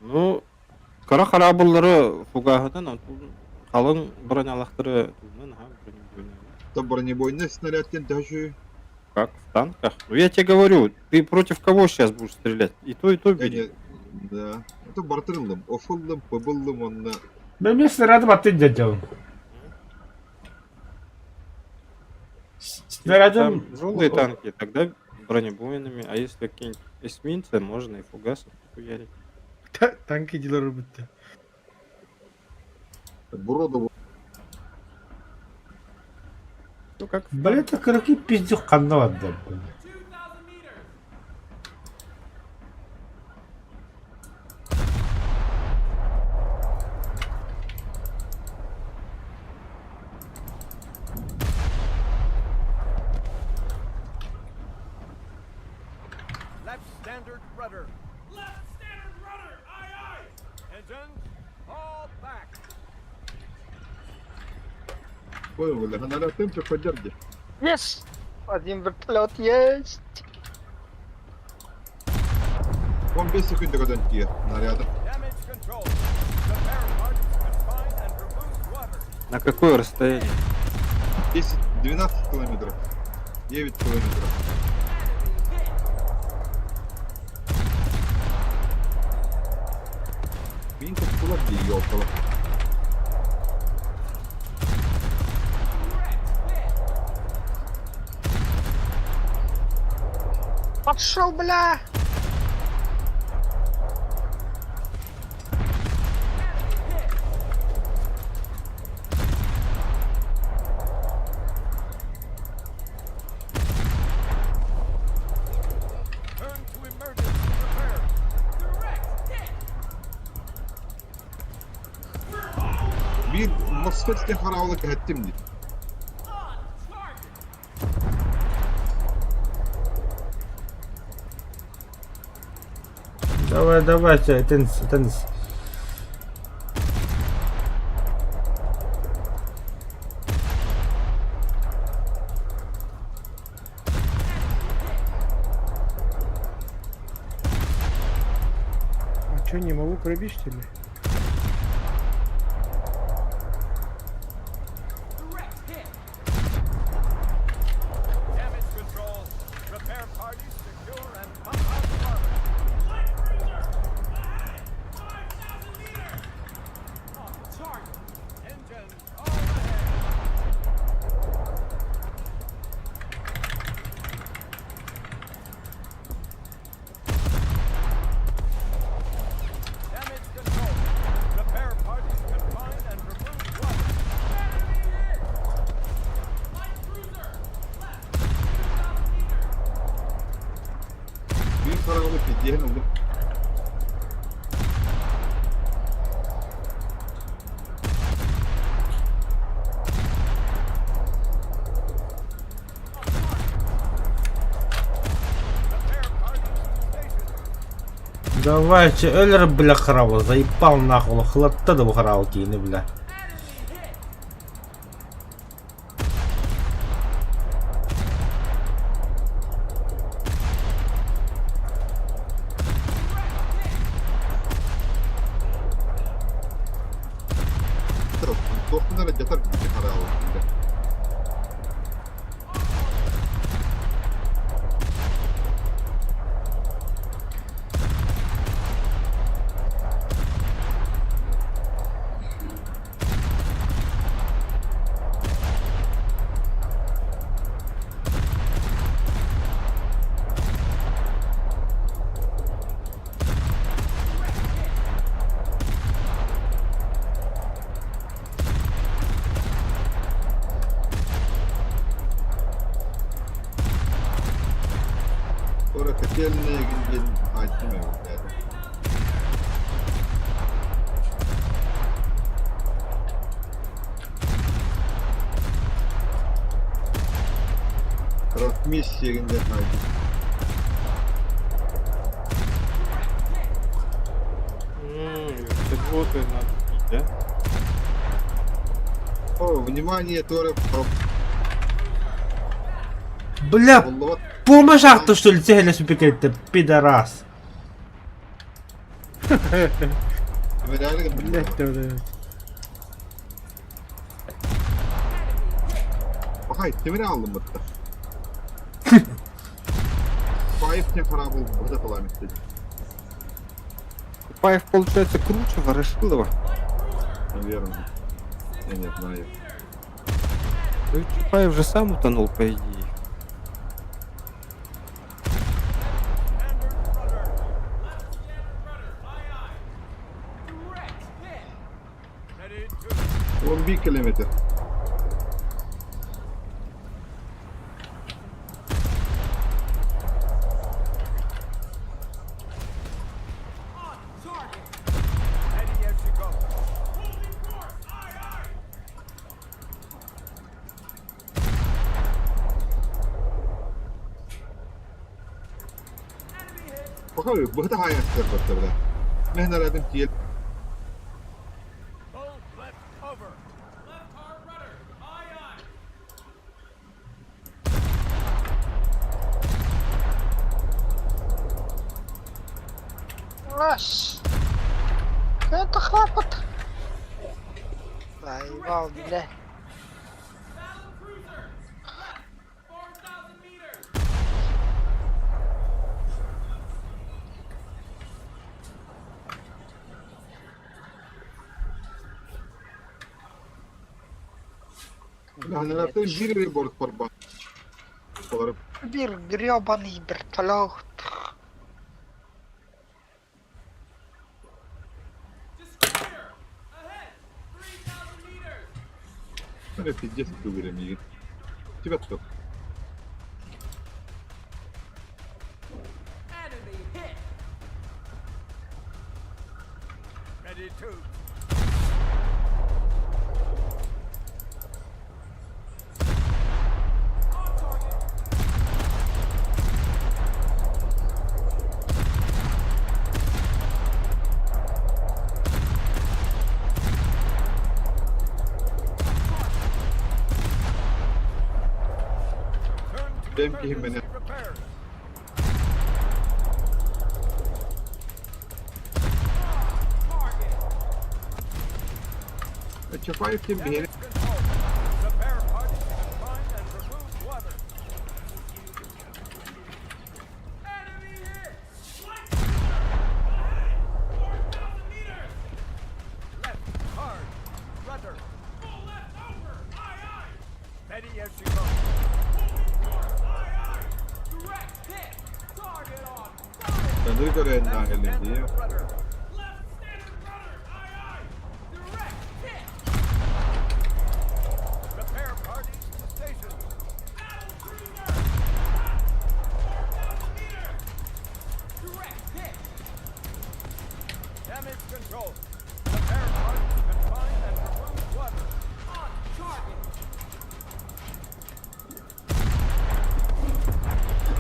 Speaker 8: Ну, кыра хараабыллары фугаһынан, халыҥ бронялаахтары тугунан, аха, бронебойный.
Speaker 3: Это бронебойный снаряд диэн төһө
Speaker 8: Как в танках? Ну я тебе говорю, ты против кого сейчас будешь стрелять? И то бери.
Speaker 3: Да. Это бартырылым, офыллым, пыбыллым онна.
Speaker 1: Мен мен снаряды баттын дьэ Снарядым...
Speaker 8: Там тяжелые танки, тогда бронебойными, а если какие-нибудь эсминцы, можно и фугасы хуярить.
Speaker 7: Танки дилер бүттэ.
Speaker 3: Буродов
Speaker 8: Ну как в
Speaker 1: Бля, это кыракый пиздюк ханна барда.
Speaker 4: Left standard rudder. Left standard rudder. Aye aye. Engines, all back.
Speaker 3: Ой, бля, наряд ты поддержи.
Speaker 5: Yes! Один вертолет есть!
Speaker 3: 15 секунд көтөн тиийэр наряда.
Speaker 4: Damage control. Repair parties confine and remove water.
Speaker 8: На какое расстояние?
Speaker 3: 10, 12 километров. 9 километров. Мин кулак дии ёлкала.
Speaker 5: Пошел, бля!
Speaker 4: Turn to emergency repair.
Speaker 3: Биир Мосфетскай хараабыла кэһэттим дии.
Speaker 1: Давай, давай, тенс, тенс.
Speaker 7: А чё, не могу пробить, что ли?
Speaker 4: Damage control. Repair parties secure and pump out water. Engines all ahead. Damage control. Repair parties confine and remove water.
Speaker 3: Биир хараабыла пиздиэһин ыллым.
Speaker 4: Repair parties to station.
Speaker 1: Давайте, Эллер, бля, харабыл, заебал нахуй, хлатта да харабыл киини, бля.
Speaker 3: Туохтун эрэ дьатар биир хараабыла. Ора котельная диэн айттым эбит. Ротмиссия диэн айттым.
Speaker 8: Вертолеты надо бить, да?
Speaker 3: О, внимание, Тора,
Speaker 1: Бля,
Speaker 3: Болловат.
Speaker 1: помощь ахта, что ли, тегелес пикает, пидорас.
Speaker 7: Блять, да, да.
Speaker 3: Бахай, тимири алдым бытта. Паев не харабыл, быта талам истеди.
Speaker 8: Купаев, получается, круче Ворошилова.
Speaker 3: Наверное. Я не знаю.
Speaker 8: Ну, Чапаев же сам утонул, по идее.
Speaker 4: Standard rudder. Ready to
Speaker 3: 11 километр.
Speaker 4: Ready as you go.
Speaker 3: Бахай, быта хаястар бытта бля. Мен арадым тиел.
Speaker 4: Both left over. Left hard rudder. Aye aye.
Speaker 5: Мразь! Это хлопот! Заебал, бля.
Speaker 3: Үлэһэлэртэн биир эрэ борт барбат.
Speaker 5: Биир гребаный вертолет.
Speaker 3: Это пиздец выберем миигин. Тебя кто?
Speaker 4: Ready to. Turn to
Speaker 3: Бэйэм киһим
Speaker 4: emergency
Speaker 3: мэнэ.
Speaker 4: repairs.
Speaker 3: Чапаев диэн биһиэнэ
Speaker 4: Damage control. Repair parties confine and remove water. Left, hard, rudder. Full left over, aye aye. Ready as you go.
Speaker 3: Tanrı görevine
Speaker 4: Left
Speaker 3: geldi diye.
Speaker 4: standard rudder. Repair parties to station. Damage control. Repair parties confine and remove water.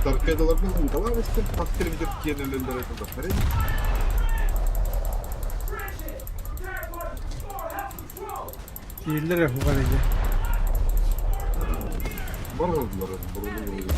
Speaker 3: Торпедаларбын ууталаабыттым, хас телевизор киэнэлэллэрэ тутахтарын.
Speaker 7: Тиэллэр эрэ хуган эдьэ.
Speaker 3: Бар oldular, бурулу бурулу.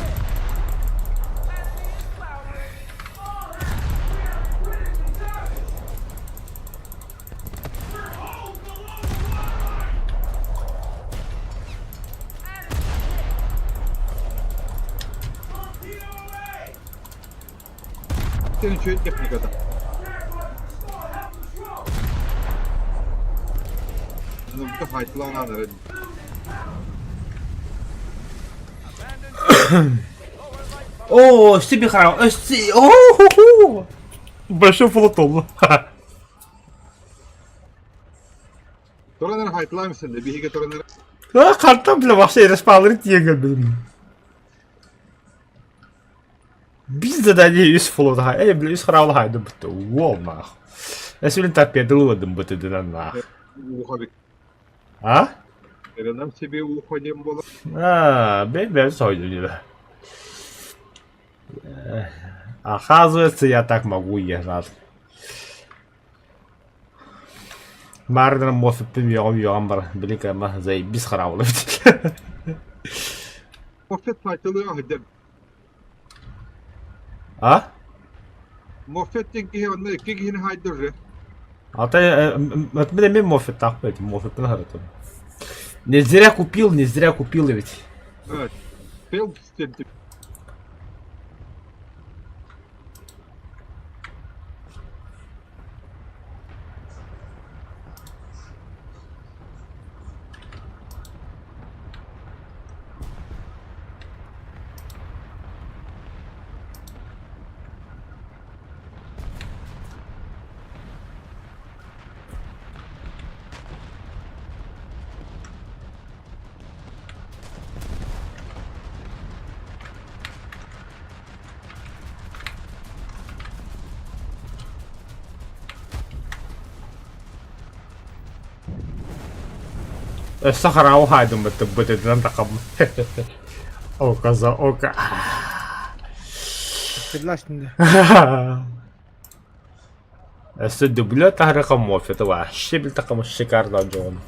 Speaker 3: Сен үчүгэй техниката. Ну, хайтылаан эрэн.
Speaker 1: О, себе храм. О, ху-ху. Большой флотом.
Speaker 3: Туран эрэ хайтылаан сен биһиги туран эрэ.
Speaker 1: А, хантан бля, вообще респаунер тиэгэр билим. Биз задание үс флот хай. Эй, бля, үс храм хай дым бутта. Уол нах. Эсүлүн торпедалыладым бутта дынан нах.
Speaker 3: Ухабик.
Speaker 1: А?
Speaker 3: Эрэнэм себе ухо диэн буолар.
Speaker 1: А, бля, бля, сойду Оказывается, я так могу ехать. Мардер мофиппин йоҕум йоҕум бар. Били кама заебись хараулы.
Speaker 3: Мофет хайтылыы аһыдьар.
Speaker 1: А?
Speaker 3: Мофет диэн киһи онно икки киһини хайдыр.
Speaker 1: А ты, от меня мимо мофит так, мофит на Не зря купил, не зря купил ведь.
Speaker 3: Фелпс диэн
Speaker 1: Сахарау хайдым бытты бытыдан тақам. Ока за ока.
Speaker 7: Согласен
Speaker 1: Өссө дублё таһарыка мофета вообще бил такому шикарно Джон.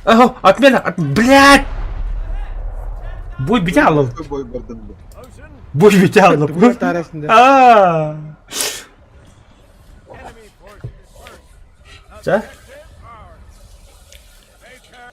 Speaker 1: Ого, отмена, от... блядь! Бой битялов.
Speaker 3: бой бардын бу.
Speaker 1: Бой битялов.
Speaker 7: Дублё арасында.
Speaker 1: А.
Speaker 4: Enemy force dispersed.
Speaker 1: Чэ?
Speaker 4: Objective ours. Take care.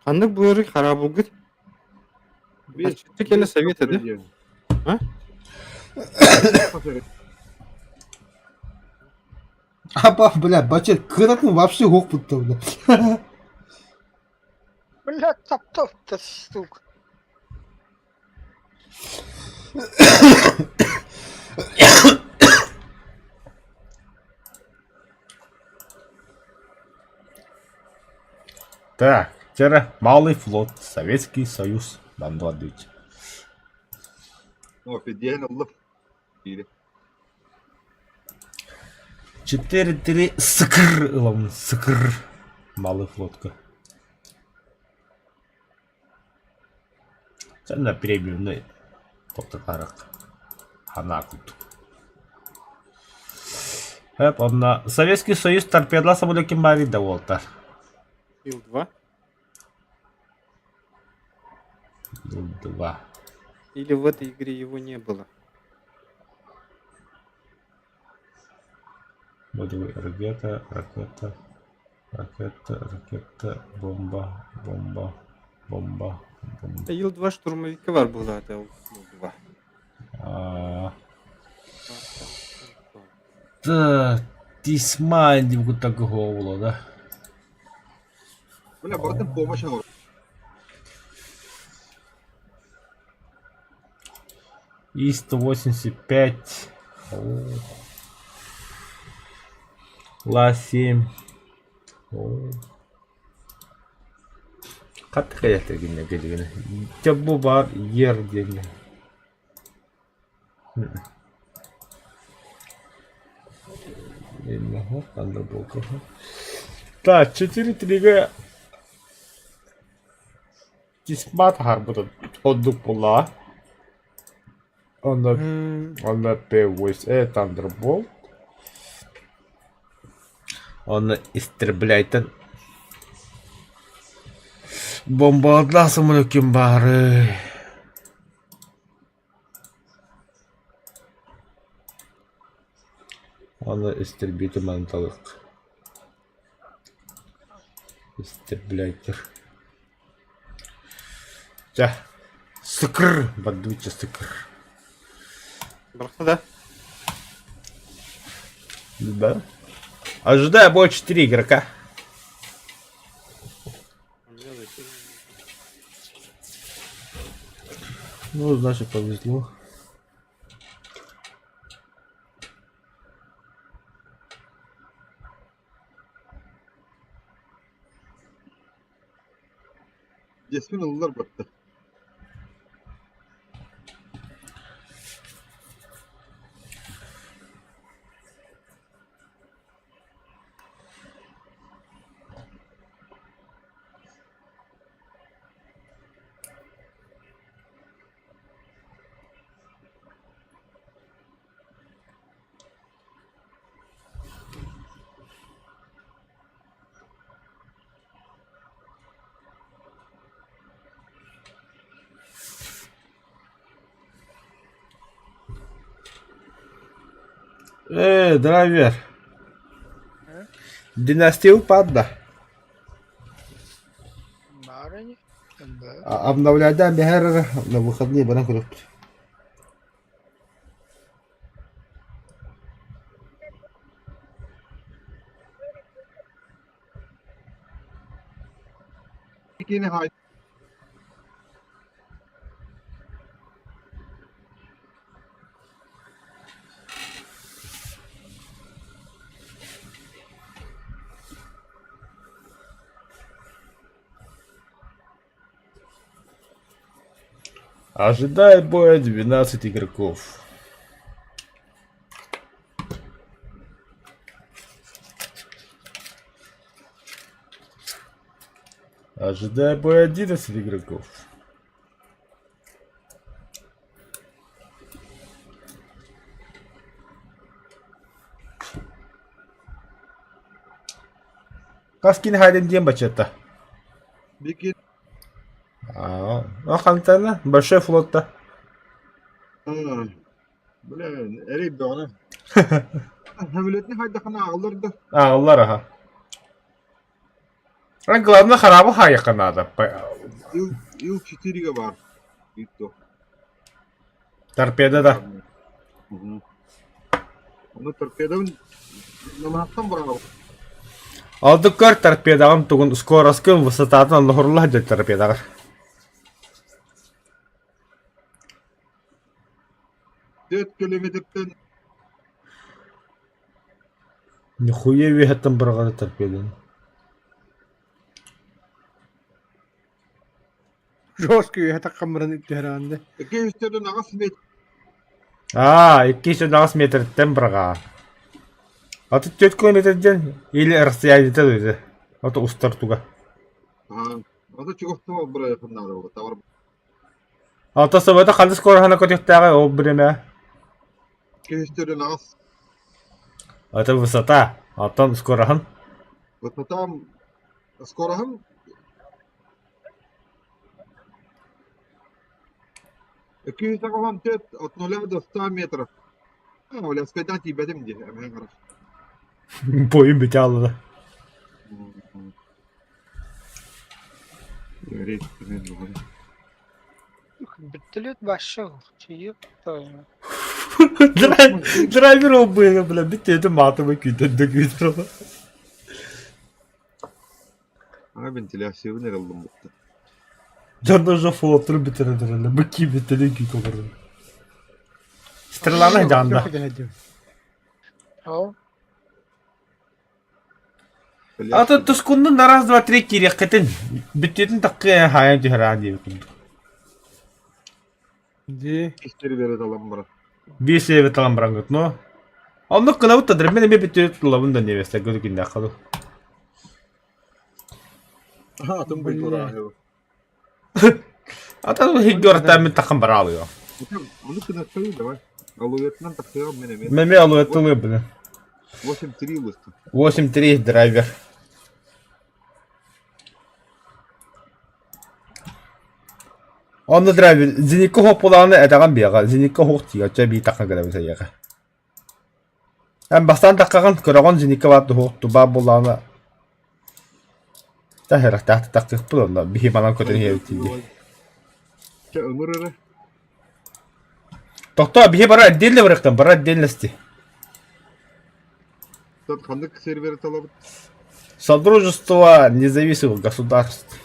Speaker 8: Ханнык буору хараабылгыт? Бачча кэлэ совет да? А?
Speaker 10: Апа, бля, бачет, кыратын вообще хохпутта, бля.
Speaker 5: Бля, топтал-то, сука.
Speaker 1: Так, вчера Малый флот, Советский Союз, Бангладеш.
Speaker 3: Офигенно, лып. Или.
Speaker 1: 4-3 сыкыр ылам, сыкыр. Малый флотка. Сен премиумный тоқтатарық. Хана кут. Hep онна Советский Союз торпеда самолетин бari да болтар.
Speaker 8: Ил-2?
Speaker 1: Ил-2.
Speaker 8: Или в этой игре его не было?
Speaker 1: Модуль ракета, ракета, ракета, ракета, бомба, бомба, бомба, бомба.
Speaker 8: Ил-2 штурмовики бар было, это Ил-2.
Speaker 1: Да, тисма так голову, да?
Speaker 3: Бля, братан, помощь оҥор.
Speaker 1: И 185. Ла-7. Хат каятыр гинне келигине. Жабу бар ер диэн. Так, 4-3-гэ Тисмат харбыта оддук була. Онно онно П8 Thunderbolt. Онно истребляйтен бомбаладла самолетин бары. Онно истребитель манталык. Истребляйтер. Ча. Сыкыр. Бадуча сыкыр.
Speaker 8: Барахта, да?
Speaker 1: Да. Ожидаю больше 4 игрока. Ну, значит, повезло.
Speaker 3: Десмин ыллар братты.
Speaker 1: Эй, драйвер. Династия упадла.
Speaker 5: Барыня. Да.
Speaker 10: Обновляйда бэхэр на выходные баран көрөп.
Speaker 3: Кини хай.
Speaker 1: Ожидает боя 12 игроков. Ожидая боя 11 игроков. Хас кини хайден диэн баччата?
Speaker 3: Бики
Speaker 1: А, хантана большой флотта.
Speaker 3: Блин, эрэй бөҕөнө. Самолетни хайдахына ааҕыллар да.
Speaker 1: Ааҕыллар аха. А главное хараабы хаайыахха наада.
Speaker 3: Ил, Ил 4-ге бар. Итто.
Speaker 1: Торпеда да.
Speaker 3: Ону торпедабын намаһаттан быраҕабын.
Speaker 1: Алдык көр торпедаҕын тугун скороскын высотатын оннохорлла сылдьар торпедаҕар.
Speaker 3: 4 километртэн
Speaker 1: Нихуя үөһэттэн быраҕар торпеданы.
Speaker 7: Жестко үөһэ таххан баран түһэрэҕин да.
Speaker 3: 200 аҕыс метр
Speaker 1: Аа, 208 метртэн быраҕаа. Аты 4 километр диэн или расстояние да Аты устар туга.
Speaker 3: Аты чугастыма бырайыахын наада буолла. Тавар
Speaker 1: Алта сабата ханыс скорохана көтүөхтээҕэ ол бириэмэ.
Speaker 3: 200 аҕыс
Speaker 1: Это высота. Оттон скороһын?
Speaker 3: Высотам скороһым 284 от 0 до 100 метров. Оляскайдан тиийбэтим дии, эмэһэн харах.
Speaker 1: Бойум бүтэ алла.
Speaker 5: Бүттүлүт башшыл. Чиеп тойма.
Speaker 1: Драйвер ол быга, бля, бүттү матымы күүтэн да күүтэр.
Speaker 3: А вентиляцияны эрэ ыллым бутта.
Speaker 1: Дьон уже флоттуру бүтэрэн тураллар. Бу киибиттэн күүт олорор. Стреланы жаанда.
Speaker 5: Ол.
Speaker 1: А то тускуннун на раз, два, три киириэххитин. Бүттүтүн таккы хаайан түһэрээн диэбит курдук.
Speaker 7: Дии.
Speaker 3: Истери берет алам бара.
Speaker 1: Биир сиэбит талан бараҥҥыт, но оннук гынабыт да мин эмиэ бүттүтүн тулабын да невеста гыны киннээх хаду.
Speaker 3: Атын буйдура.
Speaker 1: А то хиггортан мин таххан бараалыга.
Speaker 3: Ону кынаттыы давай. Алуетынан тахсыам мен эмиэ.
Speaker 1: Меме алуеттылы блин.
Speaker 3: 8-3 лыста.
Speaker 1: 8-3 драйвер. Онно драйвер зеникка хоп булааны этэҕин биэҕэ зеникка хоох тиийэ оччо бии таххан кэлэбит эйиэхэ. Эн бастаан таххаҕын көрөҕүн зеникка баар туһуох тубаа булааны таһырахтаах таххыахпыт онно биһи манан көтөн иһэбит дии.
Speaker 3: Чэ ымыр эрэ.
Speaker 1: Тохтоо биһи бары отдельно барыахтан бары отдельности.
Speaker 3: Тут ханнык сервер талабыт?
Speaker 1: Содружество независимых государств.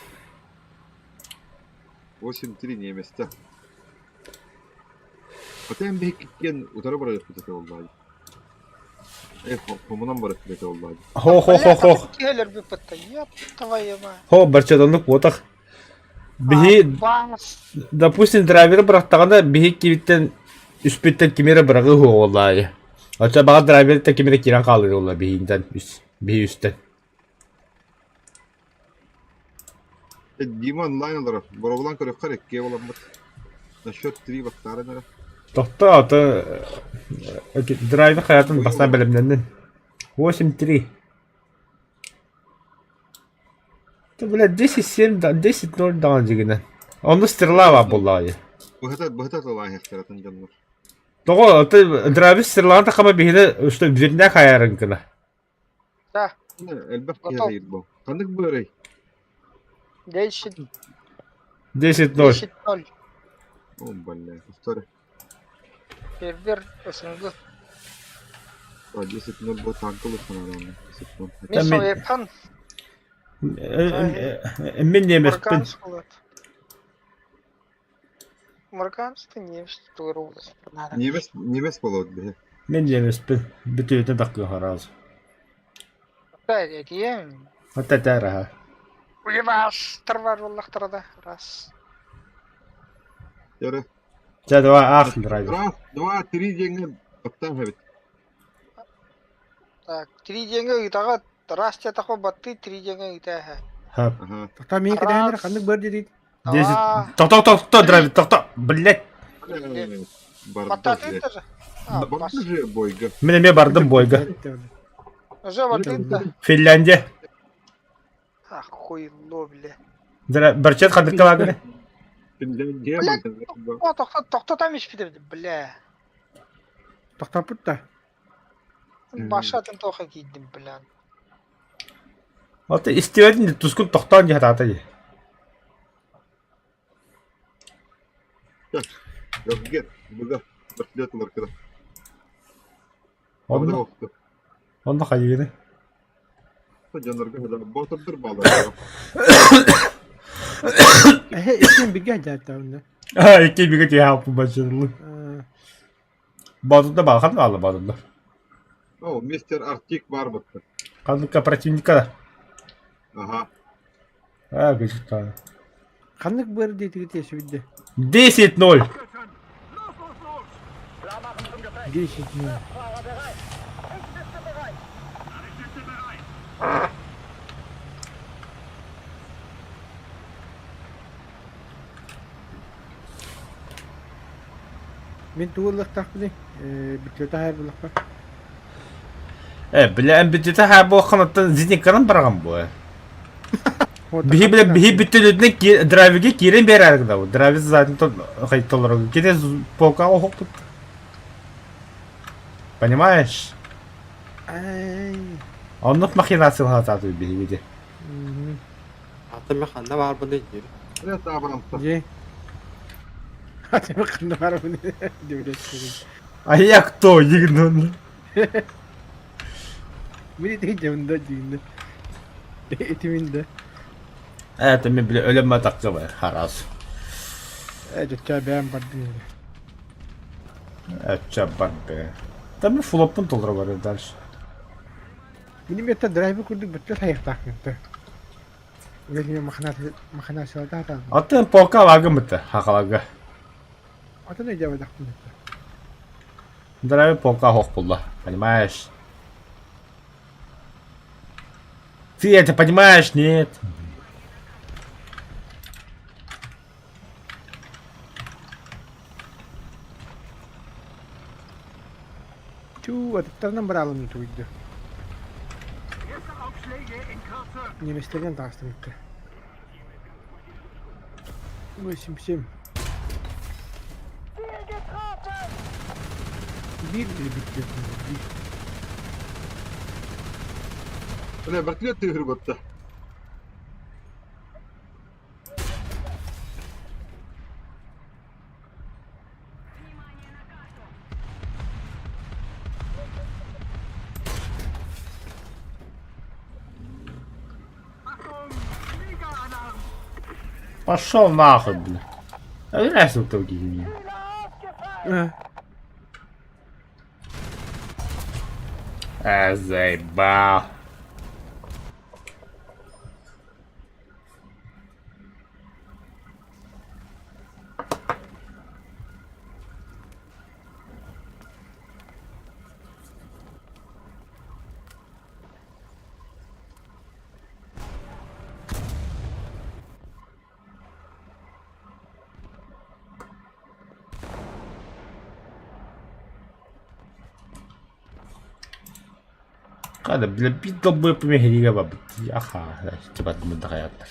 Speaker 3: 8-3 немецтэ. Хотя биһиккиттэн утары барыахпыт этэ буоллаҕа. Э, хомунан барыахпыт этэ буоллаҕа.
Speaker 1: Хо-хо-хо-хо.
Speaker 5: Киһилэр бүппүттэ. Ёп твою мать.
Speaker 1: Хо, барча оннук буотах. Биһи, допустим, драйвер бырахтаҕына, биһи кибиттэн үспүттэн кими эрэ быраҕыы уһуо буоллаайы. Оччо баҕар драйвериттэн кими эрэ киирэн хаалыыр буолла биһиинтэн үс, биһи үстэн.
Speaker 3: Дима онлайн олорор. Боробулаан көрүөххэ иккиэ буоламмыт. На счет три баттааран эрэ.
Speaker 1: Тохтоо, то драйвер хайатын бастаан бэлэмнэннин. 8-3. Ты, блядь, 10-7, да, 10-0 даҕаны дьигинэ. Онно стрела баар буоллаҕа дии.
Speaker 3: Быһата быһата тылааһыахтаратын дьоннор.
Speaker 1: Тоҕо, ты драйвер стрелаҕын тахама биһини что дверняк хайарын гына.
Speaker 5: Да.
Speaker 3: Элбэх киһи хайыр бу. Ханнык быарай?
Speaker 5: 10
Speaker 1: 10-0.
Speaker 5: 10-0.
Speaker 3: О, бля, повтори.
Speaker 5: Сервер СНГ.
Speaker 3: А, 10-0 бу танкылы санаан. 10-0.
Speaker 5: Мин Советхан.
Speaker 1: Мин немеспин.
Speaker 5: Марганский немец турул.
Speaker 3: Немец, немец болот бе.
Speaker 1: Мин немеспин. Бүтүөтүн таккы харазы.
Speaker 5: Да, этием.
Speaker 1: Вот это раха.
Speaker 5: Уебас, тарвар боллахтарда. Раз.
Speaker 3: Яры.
Speaker 1: Чэ, давай аах драйвер.
Speaker 3: Раз, два, три диэҥҥэ баттаах эбит.
Speaker 5: Так, три диэҥҥэ ыытаҕыт. Раз диэтэххэ баттыы, три диэҥҥэ ыытаа.
Speaker 1: Ха.
Speaker 3: Ага.
Speaker 7: Тоқтаа миин кэтэһэннэр ханнык баар диэтигит?
Speaker 1: Десять.
Speaker 5: Два,
Speaker 1: Тохто, тохто, драйвер, тохто. Блять.
Speaker 3: Барда
Speaker 5: Баттаатыгыт
Speaker 3: же.
Speaker 5: даже? А, бас.
Speaker 3: Барда же бойга.
Speaker 1: Мин эмиэ бардым бойга.
Speaker 5: Уже бардыгыт да?
Speaker 1: Финляндия.
Speaker 5: Ах, хуйло, бля.
Speaker 1: Барчет ханныкка баагыны?
Speaker 3: Финляндия.
Speaker 5: Блядь. О, тохто, тохтотам испитим, бля.
Speaker 7: Тохтоппут да.
Speaker 5: Башатын тоха киирдим, бля.
Speaker 1: Аты истибэтин тускун тохтоон дии хатаата дии.
Speaker 3: Гет, быга. Бөртүлет ылар кыра.
Speaker 1: Онно, онно хайыгыны?
Speaker 3: Дьоннорго боотурдур баалар.
Speaker 7: Эһэ иккиэн бигэ дьааттаҕына.
Speaker 1: А, икки бигэ тиһэ алпы бачырылы. Боотурда баал, ханна баалла боотурда?
Speaker 3: О, мистер Артик бар бытты.
Speaker 1: Ханныкка противника да.
Speaker 3: Ага.
Speaker 1: А, гычыттааны.
Speaker 7: Ханнык баар диэтигит эсибидде?
Speaker 1: 10-0.
Speaker 7: 10 ноль. Мин тугу ылыахтаахпыный? Бүтүөтэ аһар буллахпа.
Speaker 1: Э, бля, бүтүтэ хаа буохханаттан зеникканан бараҕын буо. Биһи бile биһи бүтүлүтүнэ драйвиге киирэн биэрээр гынабы. Драйвер задний хайтолору. Кини полка оһохпут. Понимаешь?
Speaker 7: Ай.
Speaker 1: Оннук махинация хатаатый биһиги.
Speaker 8: Ата мен ханна баарбыный диир.
Speaker 3: Привет, Абрамса.
Speaker 7: Дьэ. Ата ханна баарбыный диэбит.
Speaker 1: А я кто? Дигнун.
Speaker 7: Мин ити дьабында дигинде. Ити мин да.
Speaker 1: Это мен бile өлөм атакка бар харас.
Speaker 7: Э жоча бэм бардын.
Speaker 1: Эчэ бар бе. Там мен флоппун толтура бар дальше.
Speaker 7: Мин мета драйвер курдук бөттө тайыктаахмын. Үлэни махана махана сылата
Speaker 1: Атын полка лагымыты хахалага.
Speaker 7: Атын өйдөөбөтөхпүн.
Speaker 1: Драйвер полка хох булла. Понимаешь? Ты это понимаешь? Нет.
Speaker 7: Түү атыттарынан бараалым туйду. Неместерден таҕыстым икки. 8-7. Биир бүттү. Биир.
Speaker 3: Бля, вертолет тыгыр батта.
Speaker 1: Пошел нахуй, бля. А знаешь, что там гигиена? А, заебал. Хада, бля, бит долбоеб мехиригэ бабыт. Аха, типа мындахаяттар.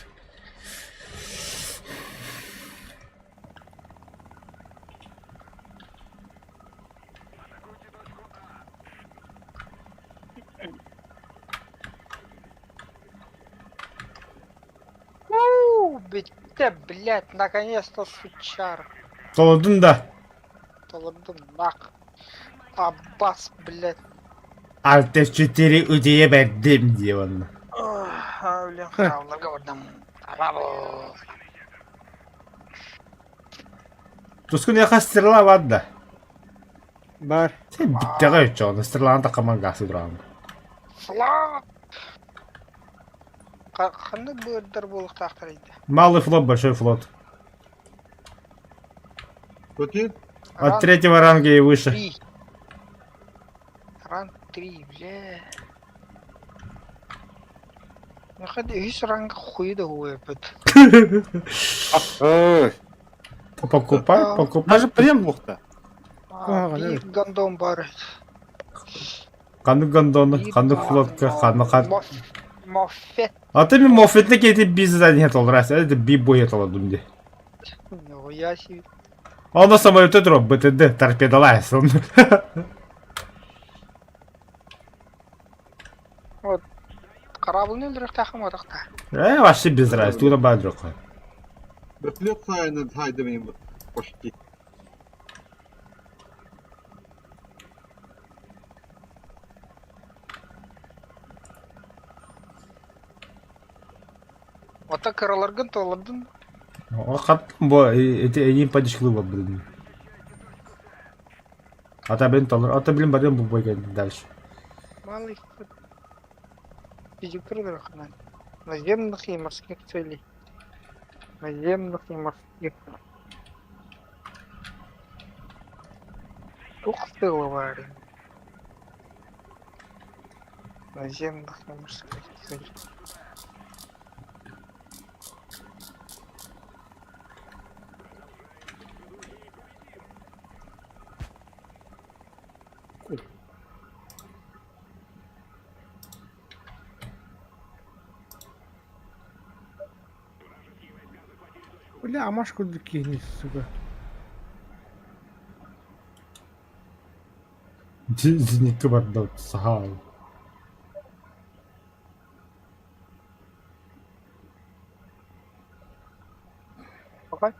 Speaker 5: У, бүттэ, блядь, наконец-то сучар.
Speaker 1: Толордун да.
Speaker 5: Толордум нах. Аббас, блядь.
Speaker 1: Alt F4 үдее бэрдим дии онно.
Speaker 5: Ох, Блин, хаалларга бардым. Браво.
Speaker 1: Тускун яха стрела бар да.
Speaker 7: Бар.
Speaker 1: Сен бүттэҕэ өччөҕүнэ стреланы такаман гасы тураҕын.
Speaker 5: Слава! Ханнык быырдар буолуохтаахтар эйдэ?
Speaker 1: Малый флот, большой флот.
Speaker 3: Көтү?
Speaker 1: От
Speaker 5: Ранг
Speaker 1: третьего ранга и выше.
Speaker 5: 3. Ранг 3, бля. Нахад үһүс ранг хуй да хуй эпит.
Speaker 8: Эх,
Speaker 1: Покупай, покупай.
Speaker 8: Даже прем лухта.
Speaker 5: А,
Speaker 7: Куһаҕан
Speaker 5: биир
Speaker 7: эбит.
Speaker 5: гондон бар.
Speaker 1: Ханнык гондону,
Speaker 5: Биир
Speaker 1: ханнык флотка, ханнык хан...
Speaker 5: Моф... Моффет.
Speaker 1: А ты мне мофетне кейти бизнес один толрас, это би-бой толодум ди.
Speaker 5: Нихуя себе.
Speaker 1: А он на самолете дроп, БТД, торпедолайс. Он...
Speaker 5: Вот. Корабльны өлөрөхтаахым отохта.
Speaker 1: Вообще без разницы, туда бадрок.
Speaker 3: Вертолет сайын хайдымын почти.
Speaker 5: Ото кыраларгын толордун.
Speaker 1: Хат бу эти эйин падишклы вот блин. Ата блин толор, ата блин барым бу бойга дальше.
Speaker 5: Малый физиктордурахынан. Наземных и морских целей. Наземных и морских. Тух сыловари. Наземных и морских целей.
Speaker 7: Бля, амаш курдук киһини, сука.
Speaker 1: Зенитка барда сахал.
Speaker 5: Пока.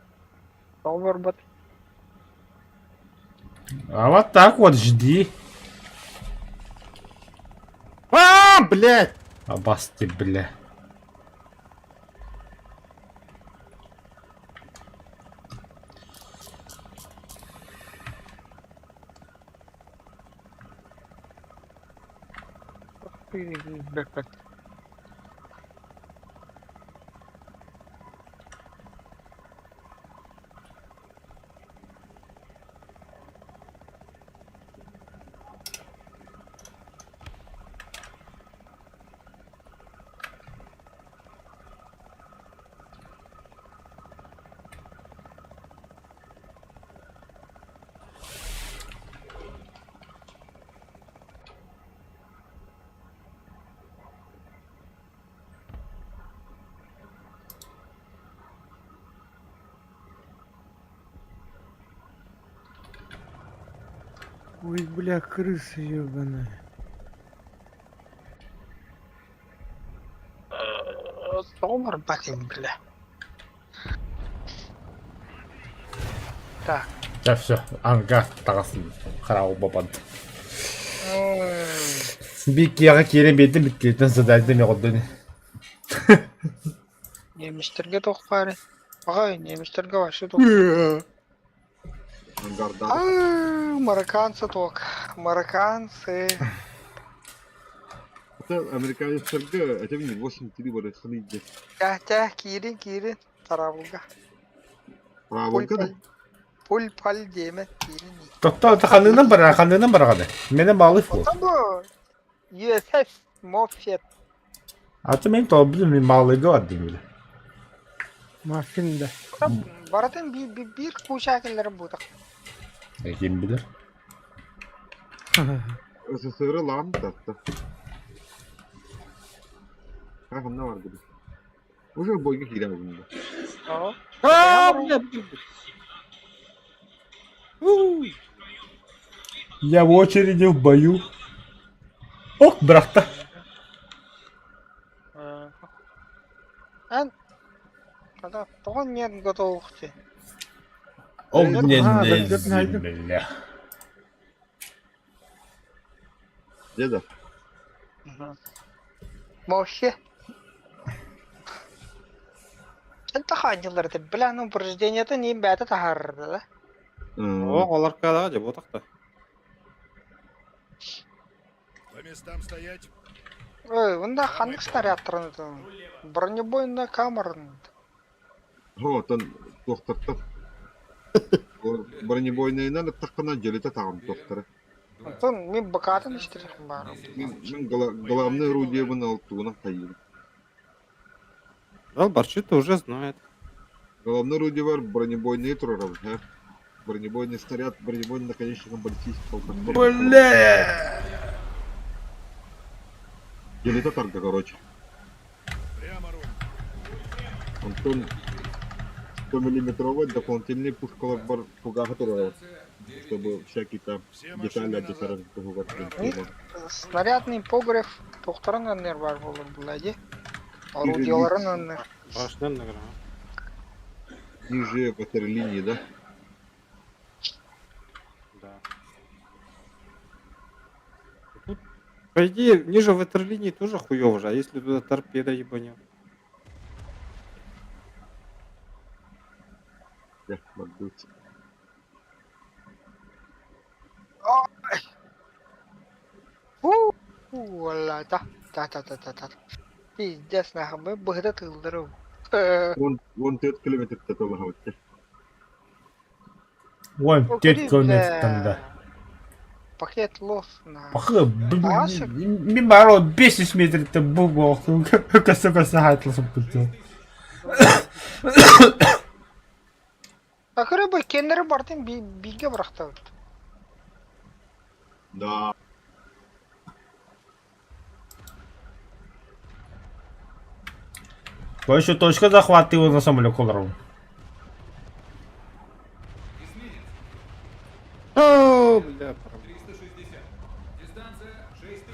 Speaker 5: Овербот.
Speaker 1: А вот так вот жди.
Speaker 8: А, блядь!
Speaker 1: Абасти, бля.
Speaker 5: Бэкпэк.
Speaker 7: Ой, бля, крыса ебаная.
Speaker 5: Томар бакин, бля. Так.
Speaker 1: Да все, ангар тагасын. Харау бабад. Бик яга кире бетим биткетен задайды ме годдыны.
Speaker 5: Немістерге тоқ бары. Ағай, немістерге вообще тоқ.
Speaker 3: Ангарда.
Speaker 5: А, Марокканцы тоқ. Марокканцы.
Speaker 3: Это американецтерге это не 8-3 бар хныйды.
Speaker 5: Тә, тә, киирин, киирин. Тарабылга.
Speaker 3: Праволка да.
Speaker 5: Пуль паль деме, киирин.
Speaker 1: Тотта ханынан бара, ханынан бараганы. Мене малы флот.
Speaker 5: Ота бу. USS Moffett.
Speaker 1: А ты мен то блин мен малы гадым бile.
Speaker 7: Маффин да.
Speaker 5: Баратын bir bir bir кушакелер бутак.
Speaker 1: Ким билер?
Speaker 3: СССР лам татта. Ханна бар gibi. Уже бойга кире бүгүн.
Speaker 8: А, блядь! Уй!
Speaker 1: Я в очереди в бою. Ох, бракта.
Speaker 5: Эн Когда тоҕо нет готовности.
Speaker 1: Огненная
Speaker 7: А, да, да,
Speaker 1: земля.
Speaker 3: Деда.
Speaker 5: Вообще. Это ханилар ты, бля, ну упреждение это не бята тахар, да?
Speaker 8: О, олар када деп отақта.
Speaker 4: По местам стоять.
Speaker 5: Ой, онда ханнык снаряд Бронебойная камера.
Speaker 3: Хо, тон тохтарта. Бронебойнайынан ыттаххына дьөлүтэ таҕым туохтара.
Speaker 5: Онтон мин бакаатын истэрим баар.
Speaker 3: Мин, мин главный орудиебын ол тугунан хайыыбын.
Speaker 8: Да, Барчита уже знает.
Speaker 3: Главный орудиебар бронебойные турарабын, һэ. Бронебойный снаряд, бронебойный наконечником баллистического
Speaker 1: Бля!
Speaker 3: Дьөлүтэ тарга, короче. Онтон 100-миллиметровый дополнительный пушкалар фугаһы турарабын, чтобы всякие там детали алдьатарын туһугар.
Speaker 5: Снарядный погреб тохторон аннер бар болur була ди. Орудияларын аннер.
Speaker 8: Башнен, наверное.
Speaker 3: Ниже ватерлинии, да?
Speaker 8: Да. Тут, по идее, ниже ватерлинии тоже хуёво же, а если туда торпеда ебанет?
Speaker 3: Да, бардыт.
Speaker 5: Уолла, та, та, та, та, та, та. Пиздец, нахуй, мы быһыта тылларым.
Speaker 3: Вон, вон 4 километр таталаха.
Speaker 1: Вон, 4 километр там, да.
Speaker 5: Пакет лос на.
Speaker 1: Пахы, мин баҕар 500 метртэн бу буолуохтун көсө-көсө хаайтылсып бүттүм.
Speaker 5: Акыры бу кеннери бартын биге бырахтабыт.
Speaker 3: Да.
Speaker 1: Еще точка захвата его на самолет олорон.
Speaker 8: О, бля, 360.
Speaker 4: Дистанция 6000.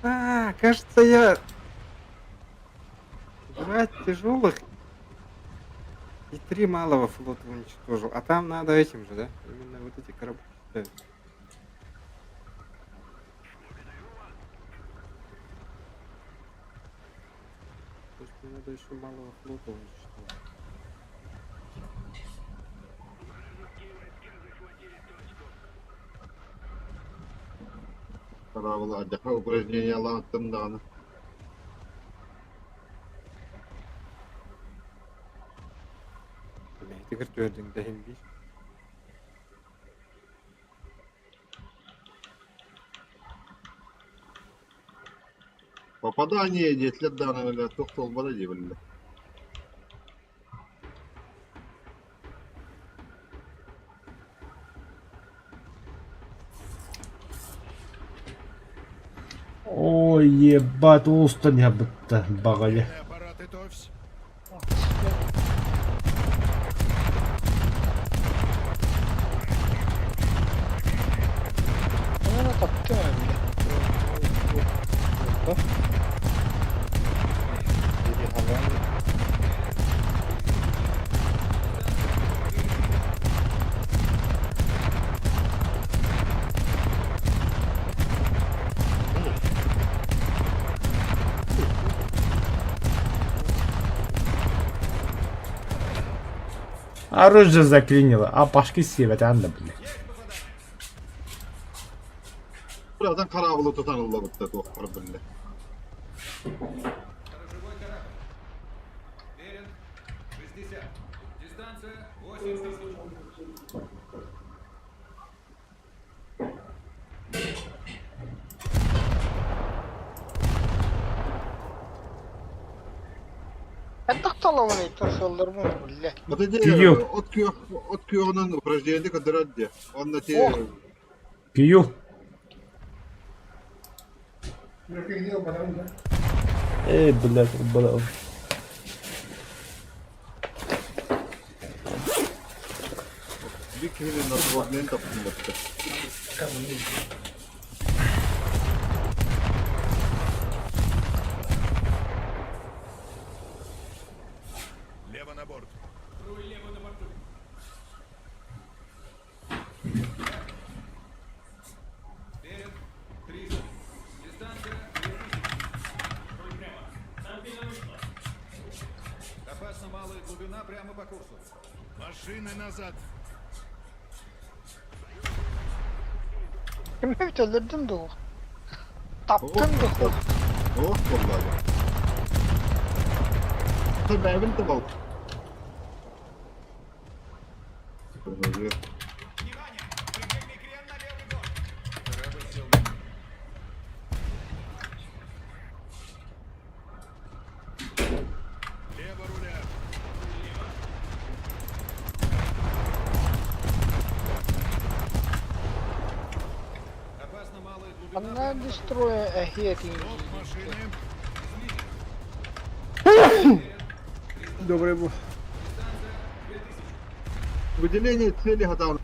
Speaker 8: А, кажется, я два тяжелых и три малого флота уничтожил. А там надо этим же, да? Именно вот эти корабли ставить. То есть мне надо еще малого флота уничтожить.
Speaker 3: Хараабыла адьаха упражнениялааттым даҕаны.
Speaker 8: Бля, ты говоришь, да имби.
Speaker 3: Попадание диэтилэр даҕаны бля, туох туолбата дии биллэ.
Speaker 1: Ой, ебать, устан ябытта баҕайы.
Speaker 4: Аппараты ТОВС.
Speaker 5: Оны таптым бля.
Speaker 8: Или
Speaker 1: Оружие заклинило, а башки сиэбэтэ да бля.
Speaker 3: Birazdan хараабыла тутан ыллабытта туохпар биллэ.
Speaker 4: Сторожевой корабль. Беринг 60. Дистанция 8000.
Speaker 5: Хайдах талабын ыйтан сылларбын бля.
Speaker 3: Вот эти
Speaker 1: Күйү.
Speaker 3: от күөх от күөҕүнэн упражнение көрдөрөр диэ. Онно ти
Speaker 5: Ох.
Speaker 1: Күйү. Эй, блядь, бля.
Speaker 3: bir киһини надводнын таптыммытта.
Speaker 4: Лево на борт. Руль лево на борту. Беринг 300. Дистанция 2000. Руль прямо. Опасно малая глубина прямо по курсу. Машины назад.
Speaker 5: Ким бит өлөрдүм дуу. Таптым дуу.
Speaker 3: Ох, буоллаҕа. Бэйэбин табал. Тормозы.
Speaker 5: Манна дестрой эһиэтин
Speaker 7: Добрый был.
Speaker 3: Выделение цели готово.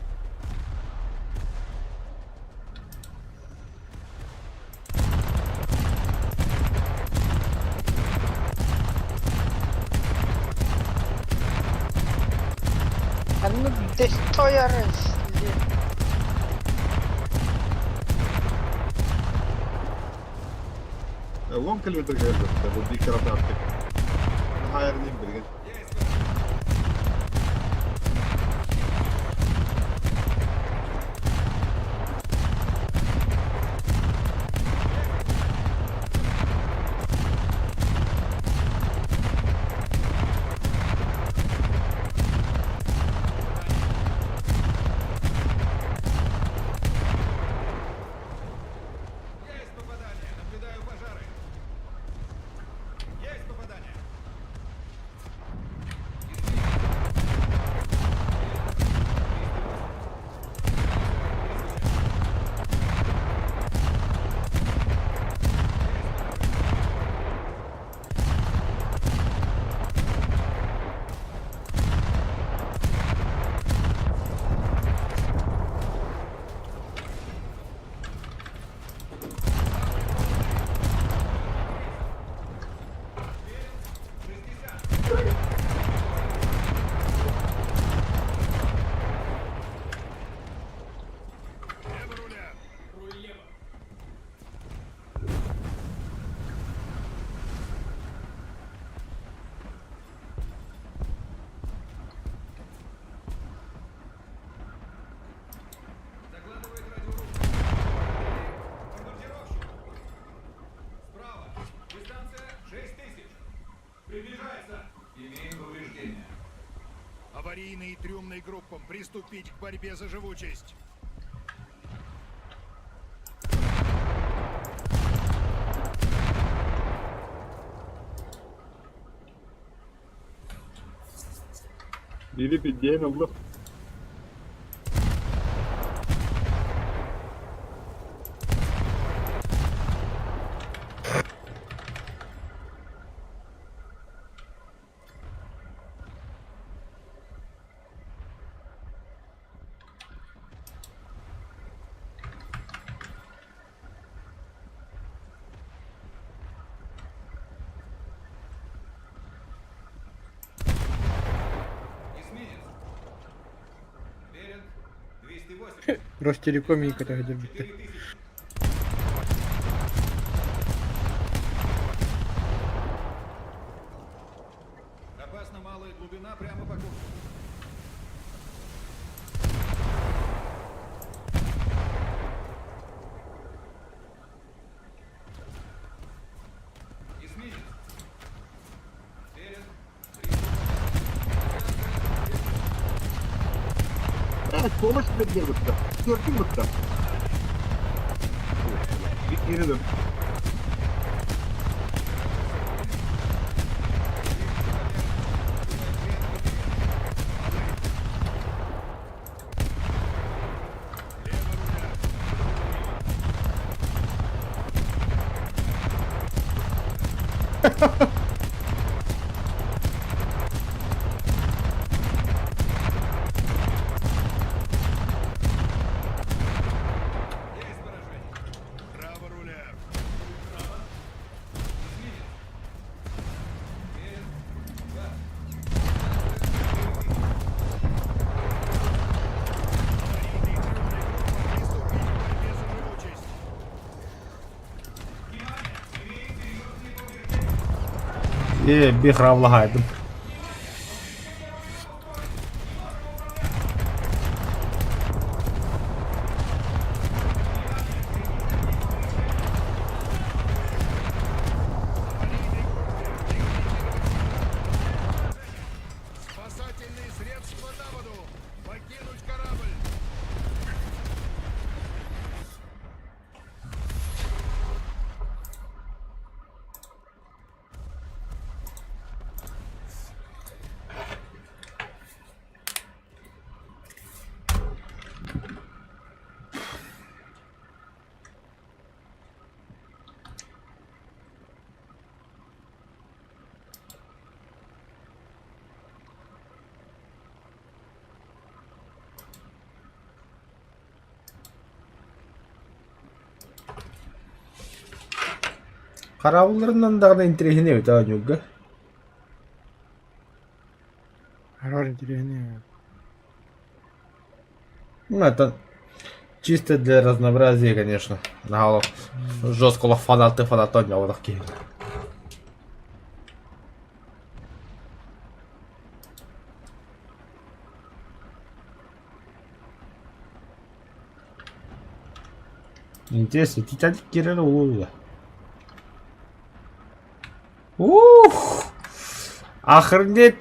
Speaker 5: Манна дестройер
Speaker 3: 10 километр кэлбит, бу биир кыратаахтык. Наһаа билигин.
Speaker 4: Аварийные трюмные группам приступить к борьбе за живучесть.
Speaker 3: Бири пиддиэн ылла.
Speaker 7: Ростелеком и когда битте.
Speaker 4: Опасно малая глубина прямо по курсу. Эсминец. Беринг.
Speaker 3: Помощь предъявится. Төртүн бытта. Geri dön.
Speaker 4: Право руля.
Speaker 1: Е, бихравлагайдым.
Speaker 4: Спасательные средства на воду. Покинуть
Speaker 1: Хараабылларынан даҕаны интэриэһинэй эбит оонньуурга.
Speaker 7: Арар интэриэһинэй.
Speaker 1: Ну, это чисто для разнообразия, конечно. Наһаа жестко олох фанаты фанаты оонньооботох киһи. Интересно, Титаник киирэр улуу Ух! Охренеть!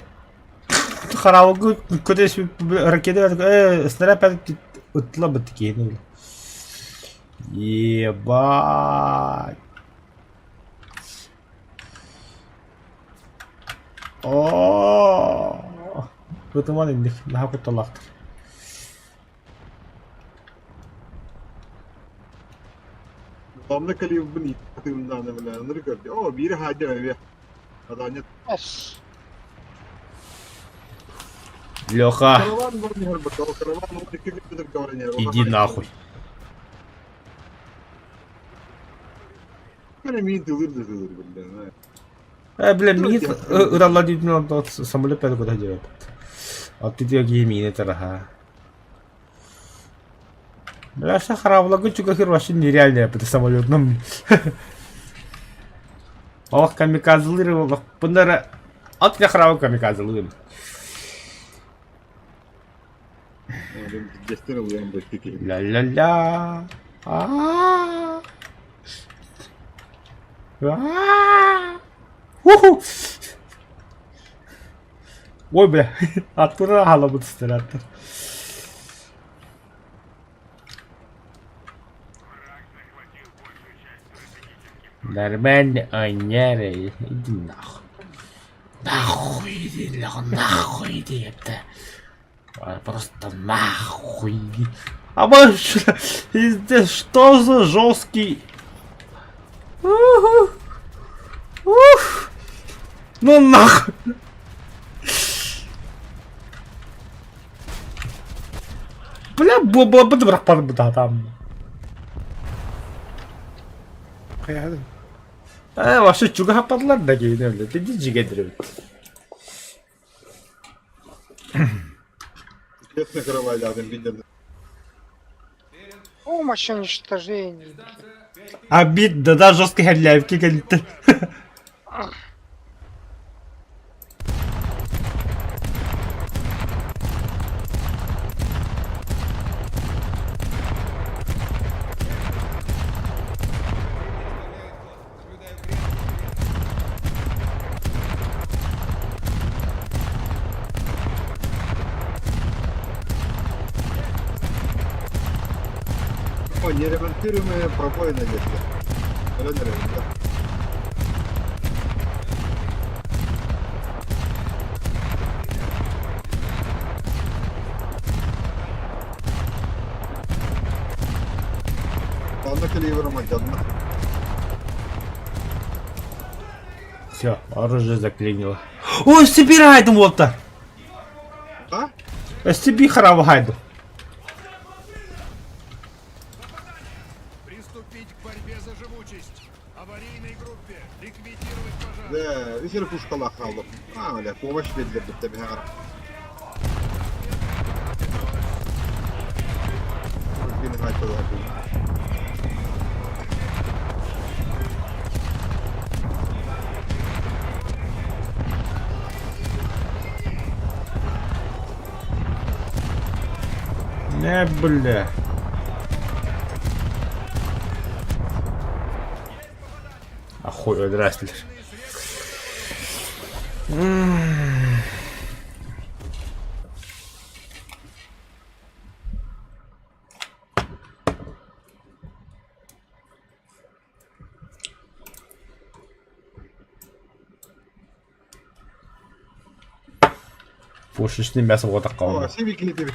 Speaker 1: Хараабылгы көтө ракета снаряд ыттыла бытты киһини Ебать! О! Бытыман инник наһаа кутталаахтар.
Speaker 3: Онно кэлиибин иитиимдааны бile ынырык көрдө. О, биири хаадьа эбиэ. Адаанньыт.
Speaker 1: Леха,
Speaker 3: Караван бар нихар бата. Караван ол икки күндүр говорение.
Speaker 1: иди нахуй.
Speaker 3: Мен мин тылыр да тылыр биле.
Speaker 1: Бля, мин ыралла дийтин самолет пәді куда делает. А ты тебе мини тараха. Бля, хараблага чугахыр вообще нереальная по самолетным. Олох камикадзелыр, олох бұндары от я харабы камикадзелыр.
Speaker 3: Дестер улуям бу икки.
Speaker 1: Ля-ля-ля. А-а-а. А-а-а. Уху. Ой, бля, откуда халабы түсті Нормально, аняры, иди нахуй. Нахуй иди, нахуй иди, это. Просто нахуй иди. А может, что за жесткий... Ух. Ух. Ну нахуй. Бля, бу бу бу бу там.
Speaker 7: Хайа.
Speaker 1: Э, вообще чуга хаппадлар да кейин бля. Ты жигедир.
Speaker 3: Честно каравайладым билдем.
Speaker 5: Помощь уничтожение.
Speaker 1: Обидно, да, жесткий херляевки кэлитте.
Speaker 3: О, неремонтируемая пробоина есть. Реально, да. Анна калибром отдана.
Speaker 1: Все, оружие заклинило. Ой, собирай, вот-то.
Speaker 3: А?
Speaker 1: Себе харавайду.
Speaker 4: Приступить к борьбе за живучесть. Аварийной группе ликвидировать пожар.
Speaker 3: Да, үсер пушкала халдым. А, бля, помощь бердилер деп тебе хагар.
Speaker 1: Не, бля. Охуй, здрасте. Пушечное мясо вот
Speaker 3: О,
Speaker 1: такого.
Speaker 3: сибикли тебе.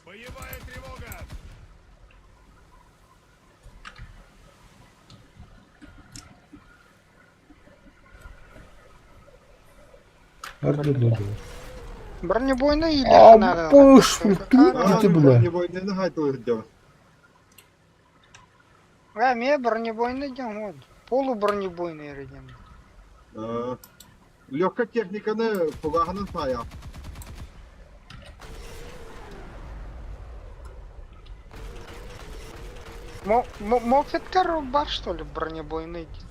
Speaker 4: Боевая тревога!
Speaker 5: Бронебойный или
Speaker 1: А,
Speaker 5: надо?
Speaker 1: боже, тут
Speaker 3: А,
Speaker 1: ты, бля.
Speaker 3: Не бойня, нахай ты делать.
Speaker 5: Эмиэ бронебойный диэн вот. Полубронебойный эрэ диэн.
Speaker 3: Легкая техниканы фугаһынан саайаҕын.
Speaker 5: Мопедтар бар что ли бронебойный диэн?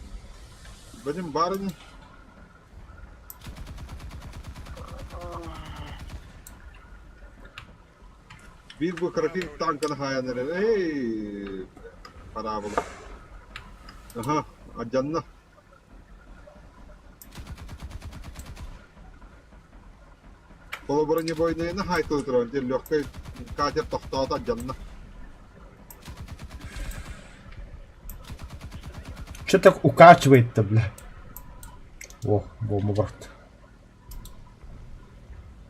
Speaker 3: Бэним баар ини. Биир бу кыракый танканы хаайан эрэр. Эй, хараабыла. Аха, алдьанна. Полубронебойнайны хаайтыы турар, дьэ легкай катер тохтоото алдьанна.
Speaker 1: Че так укачивает-то, бля? О, бомба барт.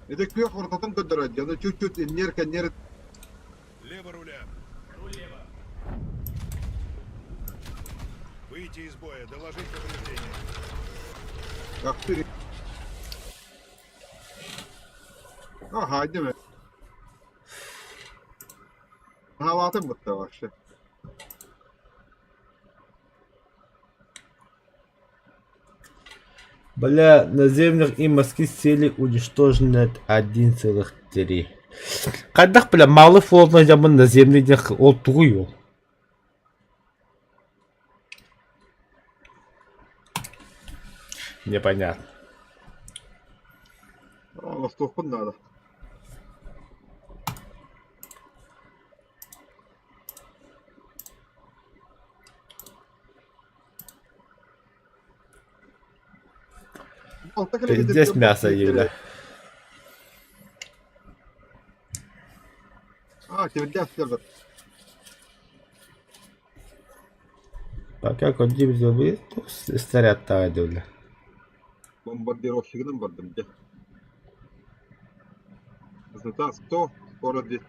Speaker 3: Ити күөх ортотун көрдөрөр, дьону чуть-чуть иннер-кэннер
Speaker 4: Лево руля. Руль лево. Выйти из боя, доложить повреждения.
Speaker 3: Ахтыр. Аха, değil mi? Havatın bıktı вообще.
Speaker 1: Бля, наземных и морских целей уничтожено 1,3. Хайдах, бля, малый флотный дьамын наземный диэн ол тугуй ол? Непонятно.
Speaker 3: Оҥостуохпун наада. Алта
Speaker 1: Пиздец
Speaker 3: километр
Speaker 1: мясо ели.
Speaker 3: А, тимирдээх сервер.
Speaker 1: Пока кодим забыл, снаряд бля.
Speaker 3: Бомбардировщигынан бардым дьэ. Высота 100, скорость 200.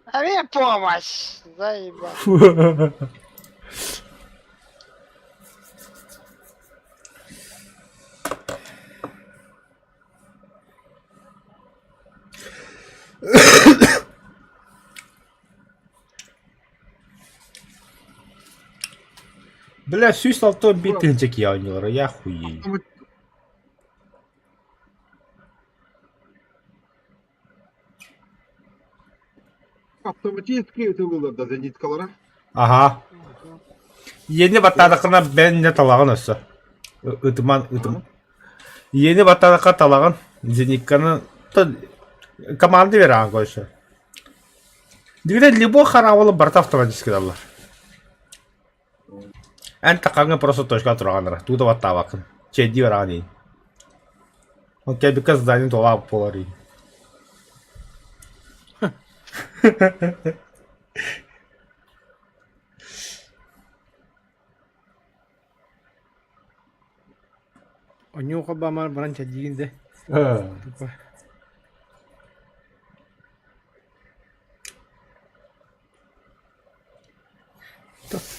Speaker 5: А мне помощь! Заебал.
Speaker 1: Бля, сүүс 61 тыһыынча киһи оонньуулара, я хуею.
Speaker 3: Автоматически ытыллылар да зениткалара.
Speaker 1: Аха. Иэни баттаатаххына бэн не талаҕын өссө. Ытыман ытым. Иэни баттаатахха талаҕын зенитканы команда бераҕын короче. Дигинэ любой хараабылы барыта автоматически ылаллар. Эн таххаҥҥа просто точка тураҕын эрэ, тугу да баттаабаккын. Чэйдии бараҕын иин. Ол кэлбиккэ задание туолаабыт буолар иин.
Speaker 7: Онньуу баамар баран чэйдиигин да. Тупо.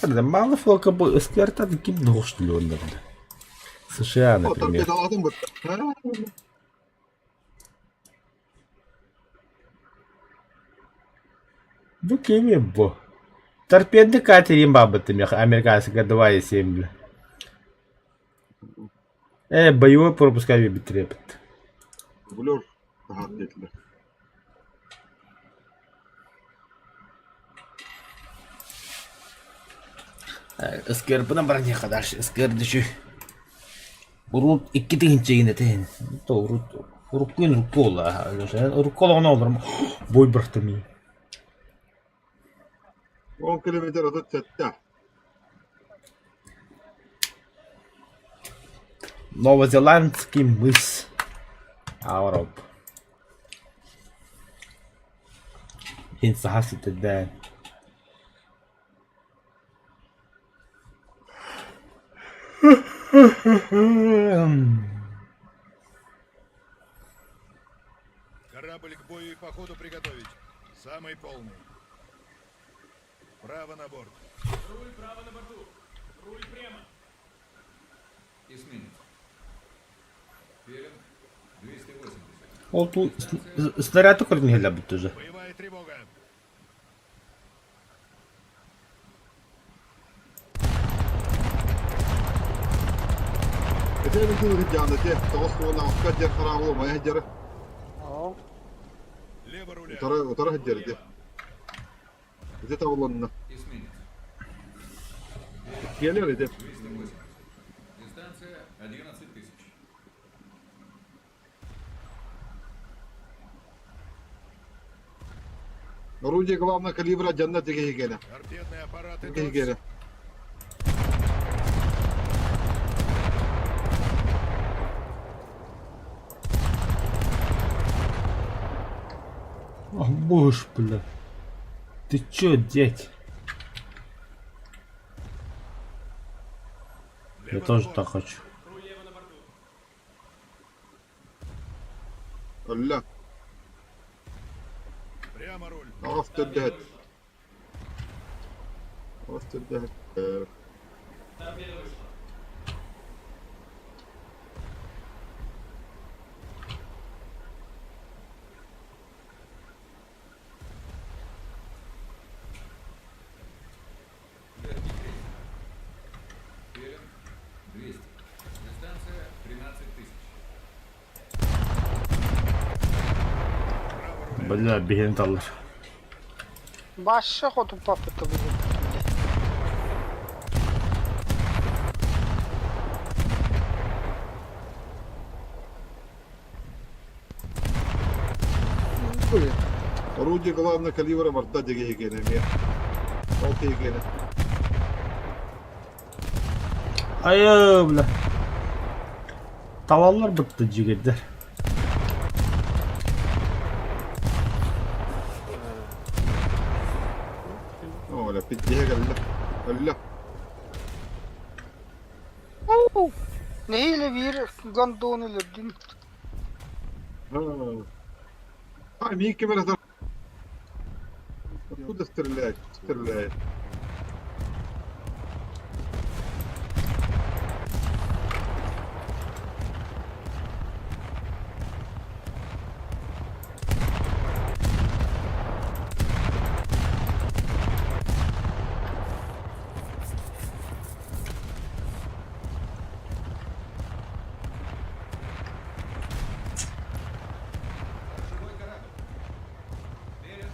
Speaker 1: Мало флока был СКР ким нужен США, например. Бу кими бу? Торпеды катерин бабы американская 2,7 бля. Боевой пропускай бит
Speaker 3: Блюр. Ага, диэтилэр.
Speaker 1: СКР-бынан баран диэххэ дальше СКР дөчү урут икки тыһыынча этин то урут уруккуун урукку буолла урукку олоҕун олорум бой бырахтым
Speaker 3: 10 километр 37.
Speaker 1: Новозеландский мыс Ауроп Хин саха ситэрдээн
Speaker 4: Корабль к бою и походу приготовить. Самый полный. Право на борт.
Speaker 11: Руль право на борту. Руль прямо.
Speaker 12: Эсминец. Пелинг 280.
Speaker 1: Ол туу снаряд көрдүн иһэллэрбит уже.
Speaker 4: Боевая тревога.
Speaker 3: Ити кылы дьааны те, тоҕус уон аҕыска диэн хараабыл умайа сылдьара.
Speaker 2: Оо.
Speaker 12: Лево руля.
Speaker 3: Утары, утары сылдьар ити. Ити табылынна.
Speaker 12: Эсминец.
Speaker 3: Келер ити.
Speaker 12: 280. Дистанция 11 тысяч.
Speaker 3: Орудие главного калибра дьанна тигэһигэнэ.
Speaker 4: Торпедные аппараты
Speaker 3: Тигэһигэнэ.
Speaker 1: Ах, будешь, бля. Ты чё, дядь? Я тоже так хочу.
Speaker 3: Өллө.
Speaker 4: Прямо руль.
Speaker 3: Аҕыс төрдөһөт. Аҕыс төрдөһөт.
Speaker 12: Легкий крейсер. Пелинг 200. Дистанция 13 тысяч.
Speaker 1: Бля, биһиэн таллар.
Speaker 5: Баша хоту папа-то будет.
Speaker 3: Орудие главного калибра барда тигэһигэнэ эмиэ. Ол тиһигэнэ.
Speaker 1: Айыы, бля. Tavallar бытты жигердер.
Speaker 3: Оля, пиддиһэ кэллэ. Өллө.
Speaker 5: Нэһиилэ биир гондону өлөрдүм.
Speaker 3: А, Микки Мирозов. Откуда стреляет? Стреляет.
Speaker 12: Живой корабль. Берег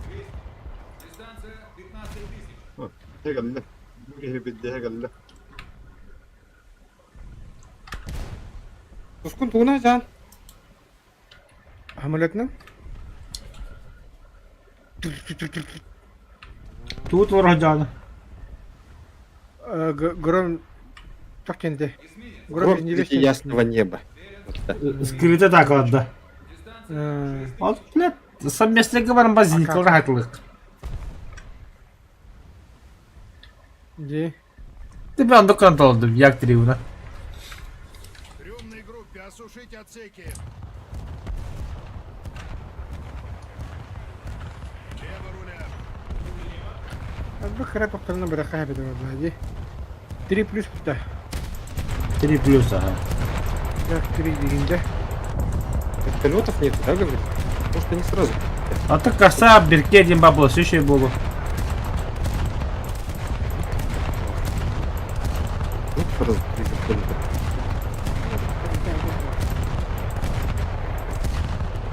Speaker 12: 200. Дистанция 15 тысяч.
Speaker 3: Кэллэ. Киһи пиддиһэ кэллэ.
Speaker 8: Тускун тугуна жан.
Speaker 7: Самолетным?
Speaker 1: Тут ворожана.
Speaker 7: Гром... Как кенде?
Speaker 8: Гром в виде ясного неба. Вот так.
Speaker 1: Скрыто так ладно. Вот, блядь, совместно говорим базилик, ратлык.
Speaker 7: Где?
Speaker 1: Ты прям до контроль, як тривна.
Speaker 4: Трюмной группе осушить отсеки. Лево руля.
Speaker 7: Бу кыра тоқтарына быраха эбит буолла дии. Три плюс да.
Speaker 1: Три плюс, ага.
Speaker 7: Так, три дегенде.
Speaker 8: Вертолетов нету, да, говорит? Может, они сразу.
Speaker 1: А то коса, бирке один бабло, еще и было.
Speaker 8: Ну, сразу три вертолета.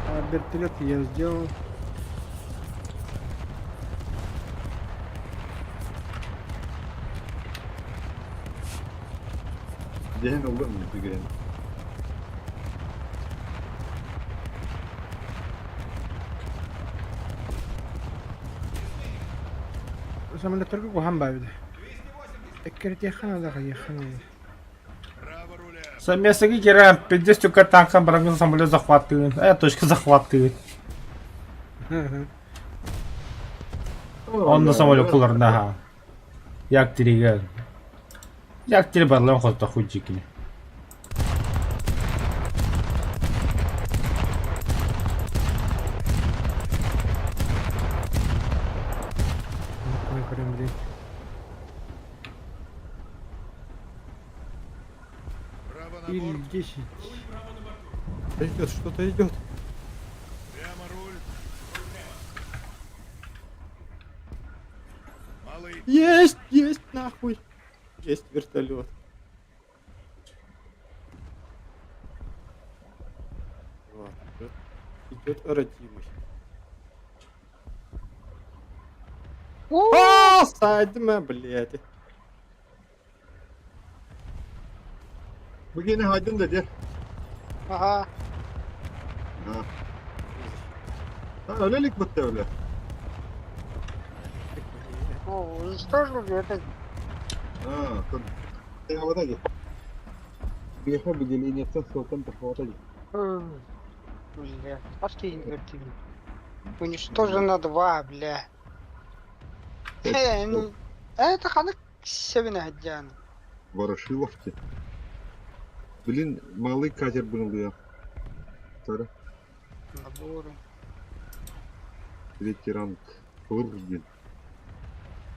Speaker 7: А вертолет я сделал.
Speaker 3: Дьэһин ыллым бүгүн.
Speaker 7: Самолеттерге куһаҕан баа эбит. Эккирэтиэххэ наада, хайыахха наада.
Speaker 4: Право руля.
Speaker 1: Совместно гикера, 50 танком барагын самолет захватывает. Точка захватывает. Он на самолет куларна, ага. Як тириге. Як тири барлан хотта худжикини.
Speaker 7: Ой, көрөм блин.
Speaker 4: Право на
Speaker 7: Или
Speaker 4: борт.
Speaker 7: 10.
Speaker 8: Идет, что-то идет.
Speaker 4: Прямо руль. Малый.
Speaker 8: Есть, есть, нахуй. Есть вертолет. Идет родимый. А, Сайдыма, блядь.
Speaker 3: Бу кини хайдын да дьэ.
Speaker 5: Ага.
Speaker 3: Ha. Өлө илик бытта өлө.
Speaker 5: Ну, уничтожил это.
Speaker 3: А, тут вот эти. Беха выделение сылтан тахвата дии.
Speaker 5: Бля, пошли инвертивно. Уничтожено два, бля. Э, ну, это ханнык себене хадьян.
Speaker 3: Ворошиловки. Блин, малый катер был я. Второй.
Speaker 5: Наборы.
Speaker 3: Третий ранг. Орден.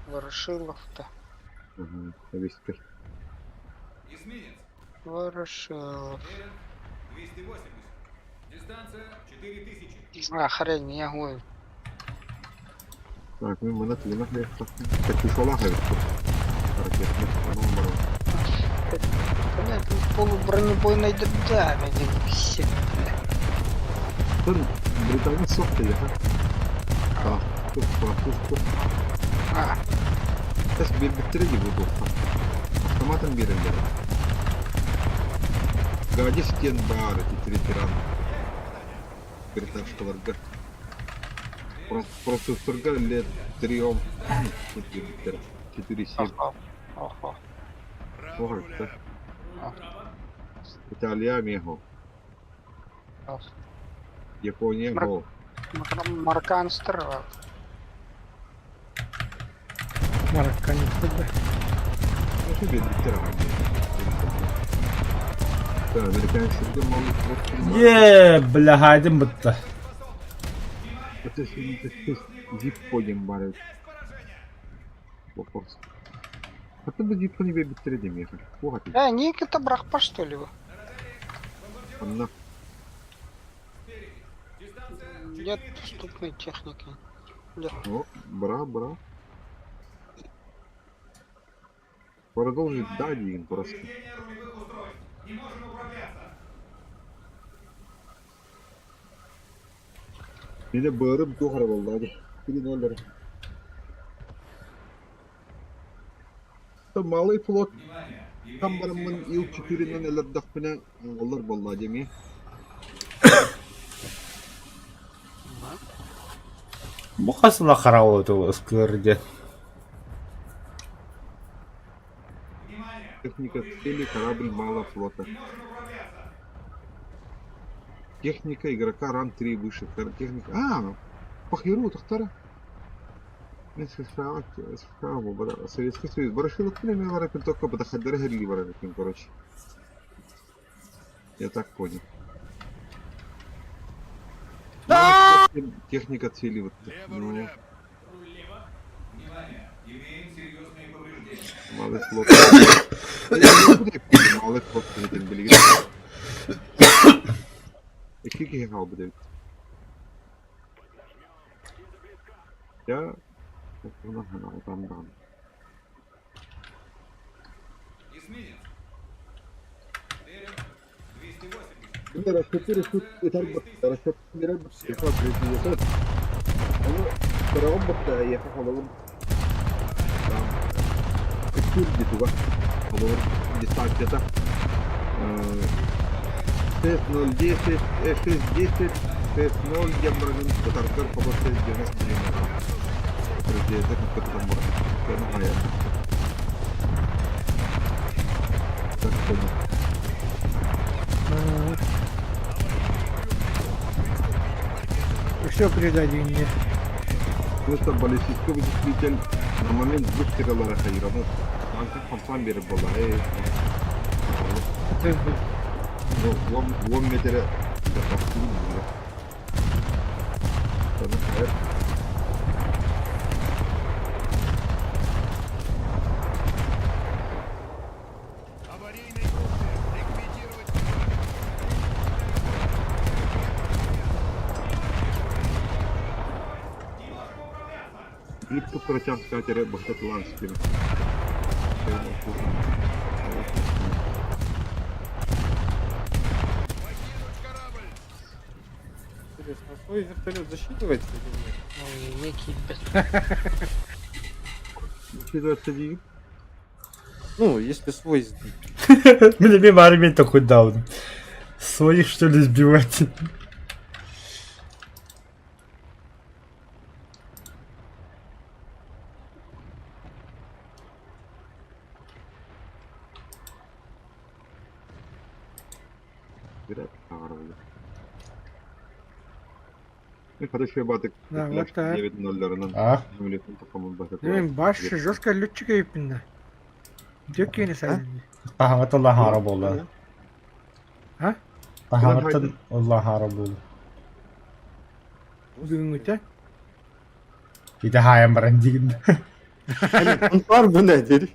Speaker 5: Ворошилов-то.
Speaker 3: Ага, повестка.
Speaker 12: Эсминец.
Speaker 5: Ворошилов.
Speaker 12: Беринг 280. Дистанция 4000.
Speaker 5: А, хрень, я говорю.
Speaker 3: Так, мы манат лунах Катюшалах
Speaker 5: Понятно, полубронебойной да, меня все, бля.
Speaker 3: Британец сохта я, ха? Француз,
Speaker 5: А,
Speaker 3: Тэс биэрбиттэрэ дии буолуохха. Автоматом биэрэллэрэ. Гадис диэн баар ити ветеран. Британскаларга. Французтарга лет триом биэрбиттэрэ. 4-7.
Speaker 5: охо, охо.
Speaker 3: Оһорта. Италия мехо. Япония го.
Speaker 5: Марканстер.
Speaker 7: Марокканец, да.
Speaker 3: Вообще биэрбиттэрэ Да, американецтерге малый флот.
Speaker 1: Е, бля, хайдын бытта.
Speaker 3: Это Зиппо диэн баар эбит. Вопрос. Хата бу Зиппоны биэрбиттэрэ диэмиэхэ. Туох этий?
Speaker 5: Э, ник это брахпа, что ли? вы?
Speaker 3: Онно
Speaker 5: Нет доступной техники. Нет.
Speaker 3: О, бра, бра. Продолжить да, диэн просто.
Speaker 12: Повреждение рулевых устройств. Не можем управляться.
Speaker 3: Мені бырым туох эрэ буолла дии. 3-0 эрэ. Малый флот
Speaker 12: Внимание!
Speaker 3: там
Speaker 12: Имеем
Speaker 3: бараммын
Speaker 12: серьезные
Speaker 3: Ил 4-нэн
Speaker 12: повреждения.
Speaker 3: өлөрдөхпүнэ олор буолла дии эмиэ.
Speaker 1: Бу хасыла харабыл эту ыскыр диэн.
Speaker 12: Внимание!
Speaker 3: Техника цели, корабль малого флота.
Speaker 12: Не можем управляться.
Speaker 3: Техника игрока ран 3 выше. Техника... А, похеру, тохтара. Мен США, США, Советский Союз. Ворошилов премия барапин только подоходдара херли барапин, короче. Я так понял. Малый флот, Техника цели вот.
Speaker 4: Лево
Speaker 3: Ну,
Speaker 4: руля.
Speaker 11: Руль лево.
Speaker 12: Внимание! Имеем серьезные повреждения.
Speaker 3: малый флот. Малый флот этим билигин. Икки киһи хаалбыт эбит. Я там
Speaker 12: Эсминец. Беринг 280.
Speaker 3: Расчеты решут расчет дистанцията 6.010, 6.10, 6.0 диэн ытаргар хобо 6.90 Так понял.
Speaker 7: Все предадение.
Speaker 3: Просто баллистический вычислитель на момент выстрела хайраны. Танка хамсан беріп была. Эй. Ну, он, он метре.
Speaker 4: Аварийной группе ликвидировать пожар.
Speaker 3: Клипку протяг катере Бахтатланским.
Speaker 4: Покинуть корабль.
Speaker 8: Интересно, а свой вертолет засчитывается или нет?
Speaker 2: Ой, не киирбэт.
Speaker 3: Учитывается дии.
Speaker 8: Ну, если свой сбить.
Speaker 1: Мин эмиэ армия такой даун. Своих что ли сбивать?
Speaker 7: Да, вот так.
Speaker 1: А?
Speaker 7: Мен баш жестко летчик еппин Дөккені сайын.
Speaker 1: Таһаҥҥыттан лаһаара буолла.
Speaker 7: А?
Speaker 1: Таһаҥҥыттан лаһаара буолла.
Speaker 7: Бүгүҥҥүтэ?
Speaker 1: Ити хаайан баран диигин.
Speaker 8: Бар бына дери.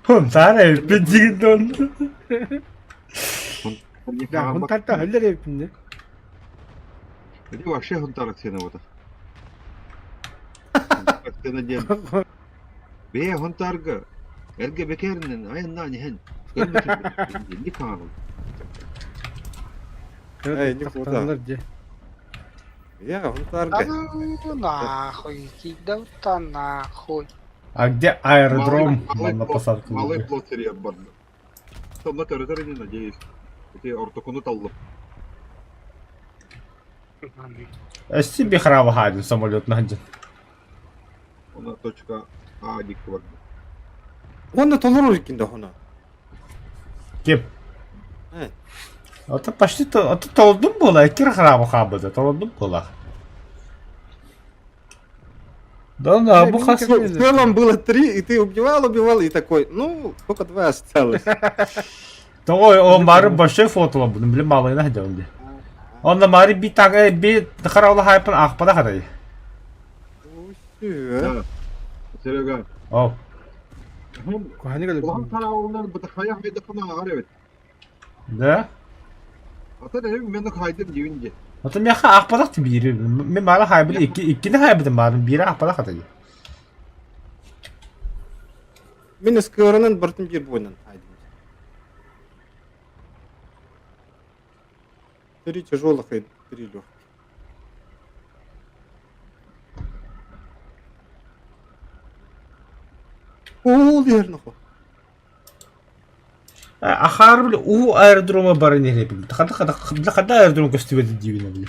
Speaker 1: Хунтаар эбиппин диигин дон.
Speaker 7: Да, хунтарта хөллөр эбиппин
Speaker 3: Иди вообще хунтар сена вот. Сена диэн. Бэйэ хунтарга эргэ бекеринен айаннаан иһэн не хаалыл.
Speaker 8: Эй, не куда. Я
Speaker 5: Да
Speaker 8: хунтарга.
Speaker 5: ну нахуй, иди, да та нахуй.
Speaker 1: А где аэродром? Нам на посадку.
Speaker 3: Малый плот серия барда. Сонно көрөтөр не надеюсь. Эти ортокуну таллып.
Speaker 1: Себе храва хадин самолет наден.
Speaker 3: Она точка А дикки барда.
Speaker 8: Онно толору иккинде хона.
Speaker 1: Кем?
Speaker 8: Э.
Speaker 1: Это почти то, это толдум было, кир храва хабыда, толдум было. Да, да,
Speaker 7: Не,
Speaker 1: бу хас.
Speaker 8: Ну, в целом было три, и ты убивал, убивал, и такой, ну, только два осталось.
Speaker 1: Ой, о, мары большой фото блин, малый найдем. Он на мари би так би хараула хайпан ахпада хадай.
Speaker 8: Ну, всё.
Speaker 3: Да. Серега.
Speaker 1: О,
Speaker 7: Кухани кэлэр.
Speaker 3: Улахан хараулар бытахая хайдахына ағар эбит.
Speaker 1: да?
Speaker 3: Ата дэрим мен хайдым дибинде.
Speaker 1: Ата мяха ахпадах ти бири. Мен мара хайбын икки иккини хайбын марын бири ахпадах хадай.
Speaker 8: Мен СКР-нан бартын бир бойнан айдым. Три тяжелых и три легких. Ол верно.
Speaker 1: Ахар били у аэродрома бары не били. Хада хада хада аэродром көстүбөт дибин били.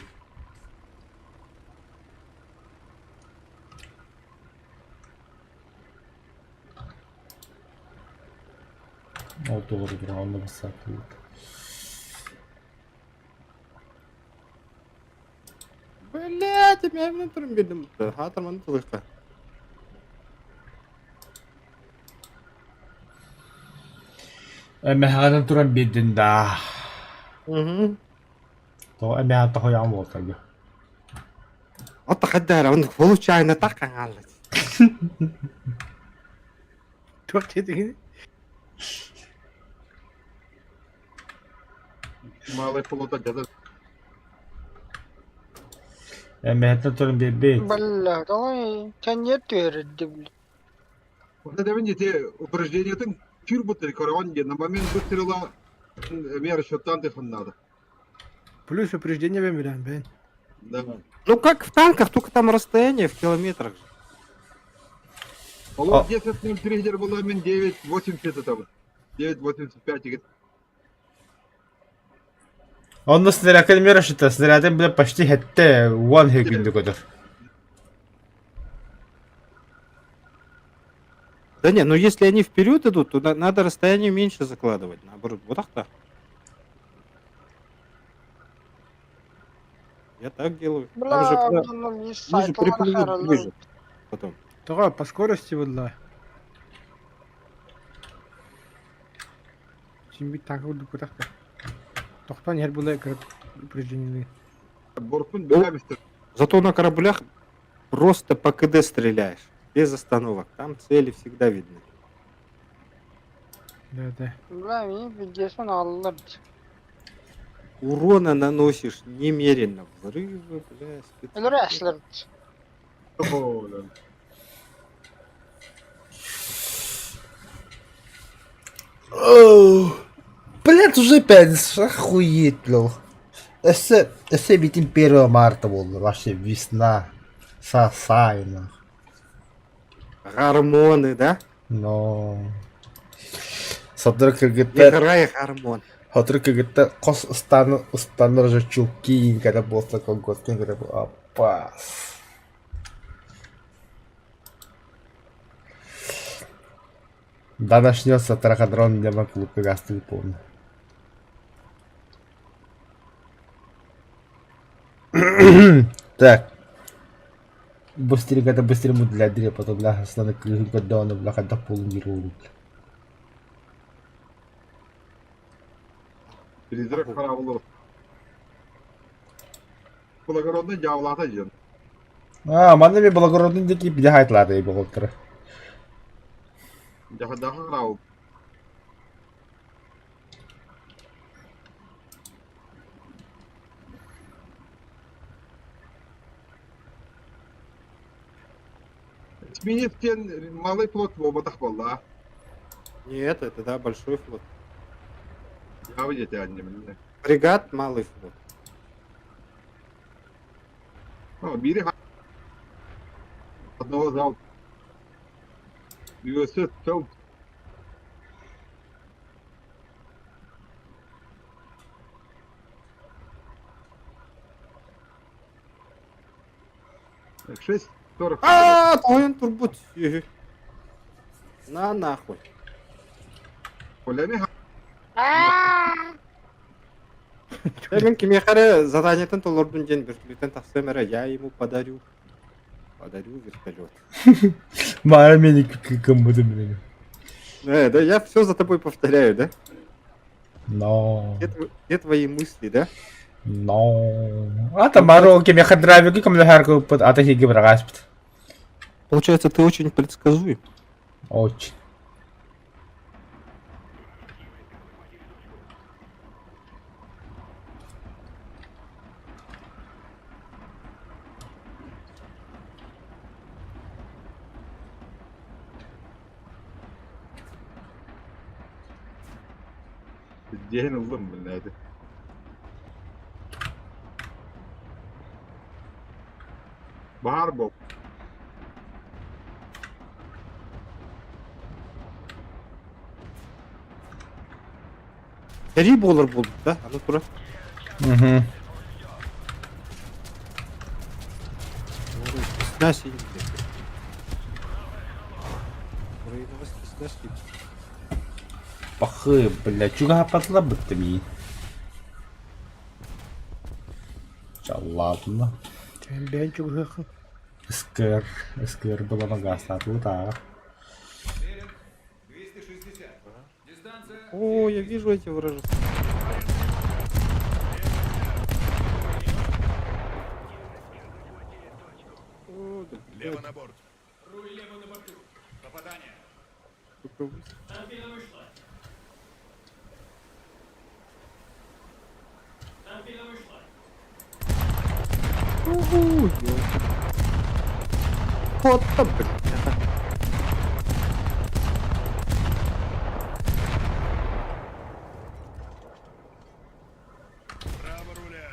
Speaker 1: О, doğru dur, onu bassak.
Speaker 8: Блядь, мен мен турум бердим. Хатырман тылыкка.
Speaker 1: Эмэхадан туран бидин да.
Speaker 8: Угу.
Speaker 1: То эмэха тохоян болтады.
Speaker 8: Ата хаддара, он получайно так каналлы.
Speaker 7: Туох диэтигин?
Speaker 3: Малый флота жаза.
Speaker 1: Эмэхаттан туран бибит.
Speaker 5: Бля, давай, тебя нет верить, бля.
Speaker 3: Вот это видите, упреждение тын тюр бутыр караван на момент выстрела мера счеттан ты надо.
Speaker 7: Плюс упреждение бен бен.
Speaker 3: Да.
Speaker 8: Ну как в танках, только там расстояние в километрах же.
Speaker 3: Алло, 10.03 дер была мен 9.80 там. 9.85.
Speaker 1: Он на снаряд мера шита, снарядын бля почти хетте one хегүндү көтөр.
Speaker 8: Да не, ну если они вперед идут, то надо расстояние меньше закладывать. Наоборот, вот так-то. Я так делаю. Там же
Speaker 5: Бля,
Speaker 8: когда
Speaker 5: ну не
Speaker 8: ниже
Speaker 5: сайт,
Speaker 8: приплывут ближе потом.
Speaker 7: Тоҕо по скорости булла. Син бит танка урдук кутахта. Тохтан yer була кырып упреждение.
Speaker 3: Борпун бөләмистер.
Speaker 8: Зато на кораблях просто по КД стреляешь. Без остановок. Там цели всегда видны.
Speaker 7: Да, да.
Speaker 5: Бля, мне пиздец, он аллар.
Speaker 8: Урона наносишь немерено. Взрывы, бля,
Speaker 5: Өлөр
Speaker 8: спецэффекты.
Speaker 5: әшлер.
Speaker 3: О, да.
Speaker 10: Блядь, уже пятница, охуеть, бля. Өссө, өссө эбитин 1 марта буолла, вообще весна. Сасай, нахуй.
Speaker 8: Гормоны, да?
Speaker 10: Но... Сотору кыргыттар,
Speaker 8: Играй гормон.
Speaker 10: сотору кыргыттар хос ыстааны ыстаннар уже чулки когда буолса колготка когда аппас. Да начнется траходрон для клубка гастый помню. Так. Быстрее, когда быстрее мы для дре, потом бляха стану крыжу, когда он бляха до полумиру.
Speaker 3: Призрак хараабылар. Благородный дьяволата диэн.
Speaker 10: А, манна мен благородный диэки бляха буолтара.
Speaker 3: Дьаһадаха хараабыл. Эсминец диэн малый флот буолбатах буолла.
Speaker 8: Нет, это да, большой флот.
Speaker 3: Дьявол диэтэ анньым.
Speaker 8: Фрегат, малый флот.
Speaker 3: А, биири одного зал. USS Phelps. Так, 6.40.
Speaker 8: А, тоен турбут. На нахуй.
Speaker 3: Полями
Speaker 8: Мен кимиэхэ заданиетын толордун диэн вертолеттан тахсыам эрэ, я ему подарю. Подарю вертолет.
Speaker 1: Мара мени кымбыдым билем.
Speaker 8: Да, я все за тобой повторяю, да?
Speaker 1: Но.
Speaker 8: Где твои мысли, да?
Speaker 1: Но. А там маро кем я драйвер кем лахар под ата хиги брагаспт.
Speaker 8: Получается, ты очень предсказуем.
Speaker 1: Очень.
Speaker 3: Диэн ыллым блядь. Баар бол.
Speaker 8: Сэрии буолар буолбут, да? Аны тура.
Speaker 1: Угу.
Speaker 8: Весна синь, блядь. Украина весна синь.
Speaker 1: Пахы, бля, чуга патла быттами. Ладно.
Speaker 7: Бэйэн чугуһуоххун.
Speaker 1: СКР, СКР была нога та.
Speaker 12: Беринг 260. Дистанция
Speaker 8: О, я вижу эти вражеские. О, да,
Speaker 12: Лево
Speaker 8: блядь,
Speaker 12: на борт. Руль лево на борту. Попадание.
Speaker 8: сука, вы-
Speaker 11: Торпеда вышла. Торпеда вышла.
Speaker 8: Уху, ёлки. Вот там, блядь.
Speaker 12: Право руля.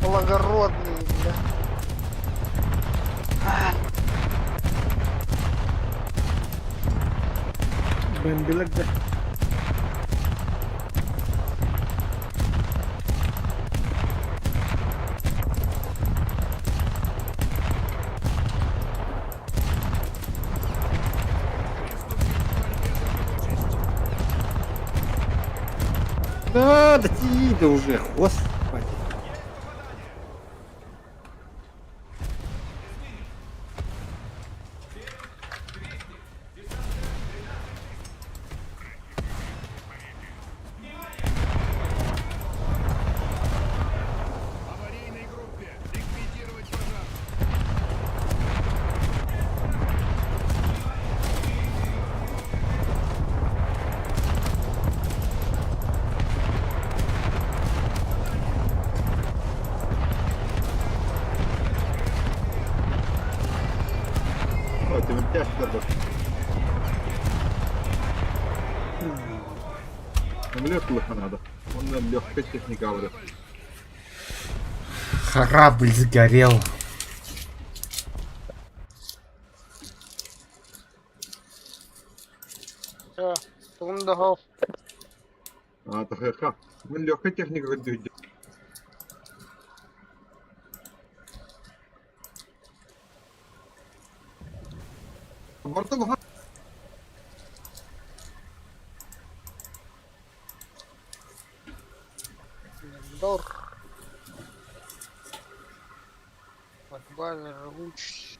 Speaker 5: Благородный, бля.
Speaker 7: Бомбилар да.
Speaker 8: Да, да ти, да уже, господи.
Speaker 12: Аварийной группе ликвидировать пожар.
Speaker 3: кэлээччилэр бар. Самолет ылыахха наада. Уонна легкай техника барар.
Speaker 1: Корабль сгорел.
Speaker 5: Э, тугум да суох.
Speaker 3: А, тахыахха. Мин легкай техника көрдүүр. Барта баха.
Speaker 5: Дор. Борьба за живучесть.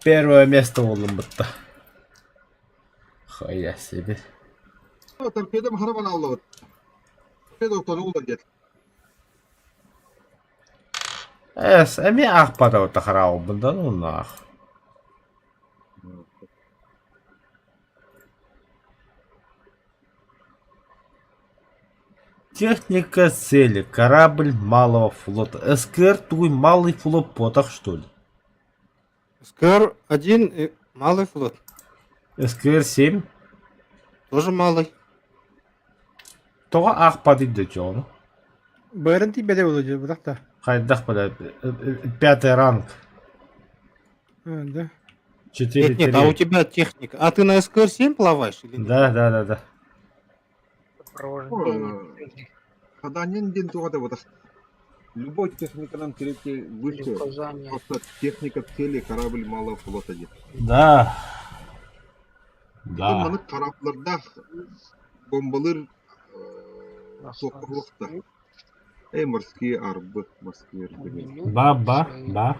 Speaker 1: Первое место буоллум бытта. Хуя себе.
Speaker 3: Торпеда махарабан аллабыт. Торпеда утонула диэт.
Speaker 1: Эс, эмиэ аахпатабыт хараабын да ну наах. Техника цели. Корабль малого флота. СКР туй малый флот потах что ли?
Speaker 8: СКР-1 и малый флот.
Speaker 1: СКР-7
Speaker 8: Тоже малый.
Speaker 1: Тоҕо аахпатый да дьону?
Speaker 7: Барын тиийбэтэ буолуо дии, бырах да.
Speaker 1: Хайдах бля, пятый ранг.
Speaker 7: А, да.
Speaker 1: Четыре
Speaker 8: Нет, нет, а у тебя техника. А ты на СКР-7 плаваешь или нет?
Speaker 1: Да, да, да, да.
Speaker 5: Сопровождение
Speaker 3: Хаданин диэн туох да буолбатах. Любой техниканан третий
Speaker 5: или
Speaker 3: выше.
Speaker 5: указание.
Speaker 3: Просто техника цели корабль малого флота диэн.
Speaker 1: Да. Да.
Speaker 3: Маны кораблардаах бомбалыыр суохта. Эй, морские арбы, морские арбы.
Speaker 1: Ба, ба, ба.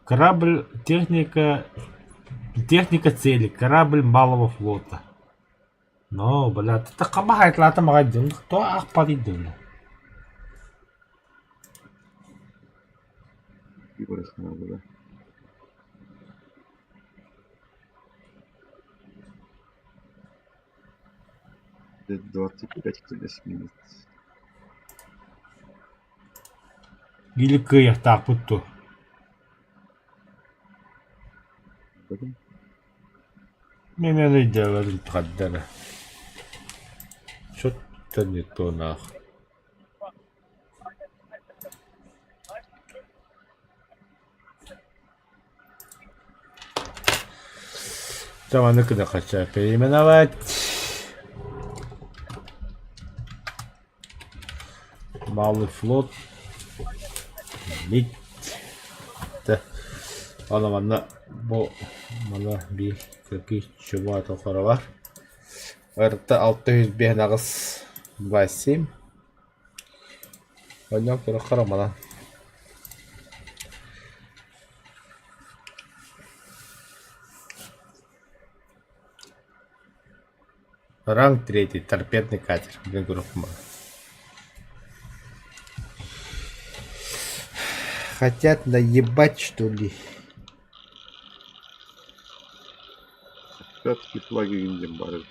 Speaker 1: Корабль, техника, техника цели, корабль малого флота. Но, бля, ты хамахайтлата магадин, кто ахпадидын?
Speaker 3: Да. 25 эсминец.
Speaker 1: Или кыйахтаахпыт ту. Мен өйдөбөтүм хаддара. Что-то не то нахуй. Там аны кына хочу переименовать. Малый флот. Мить. Ана манна бу мана биир кыргый чума тохоро бар. Ырта 605 аҕыс 27. Онньон көрөххө манан. Ранг третий, торпедный катер. Блин, көрөххө Хотят наебать, что ли?
Speaker 3: Пятки флаги диэн баар.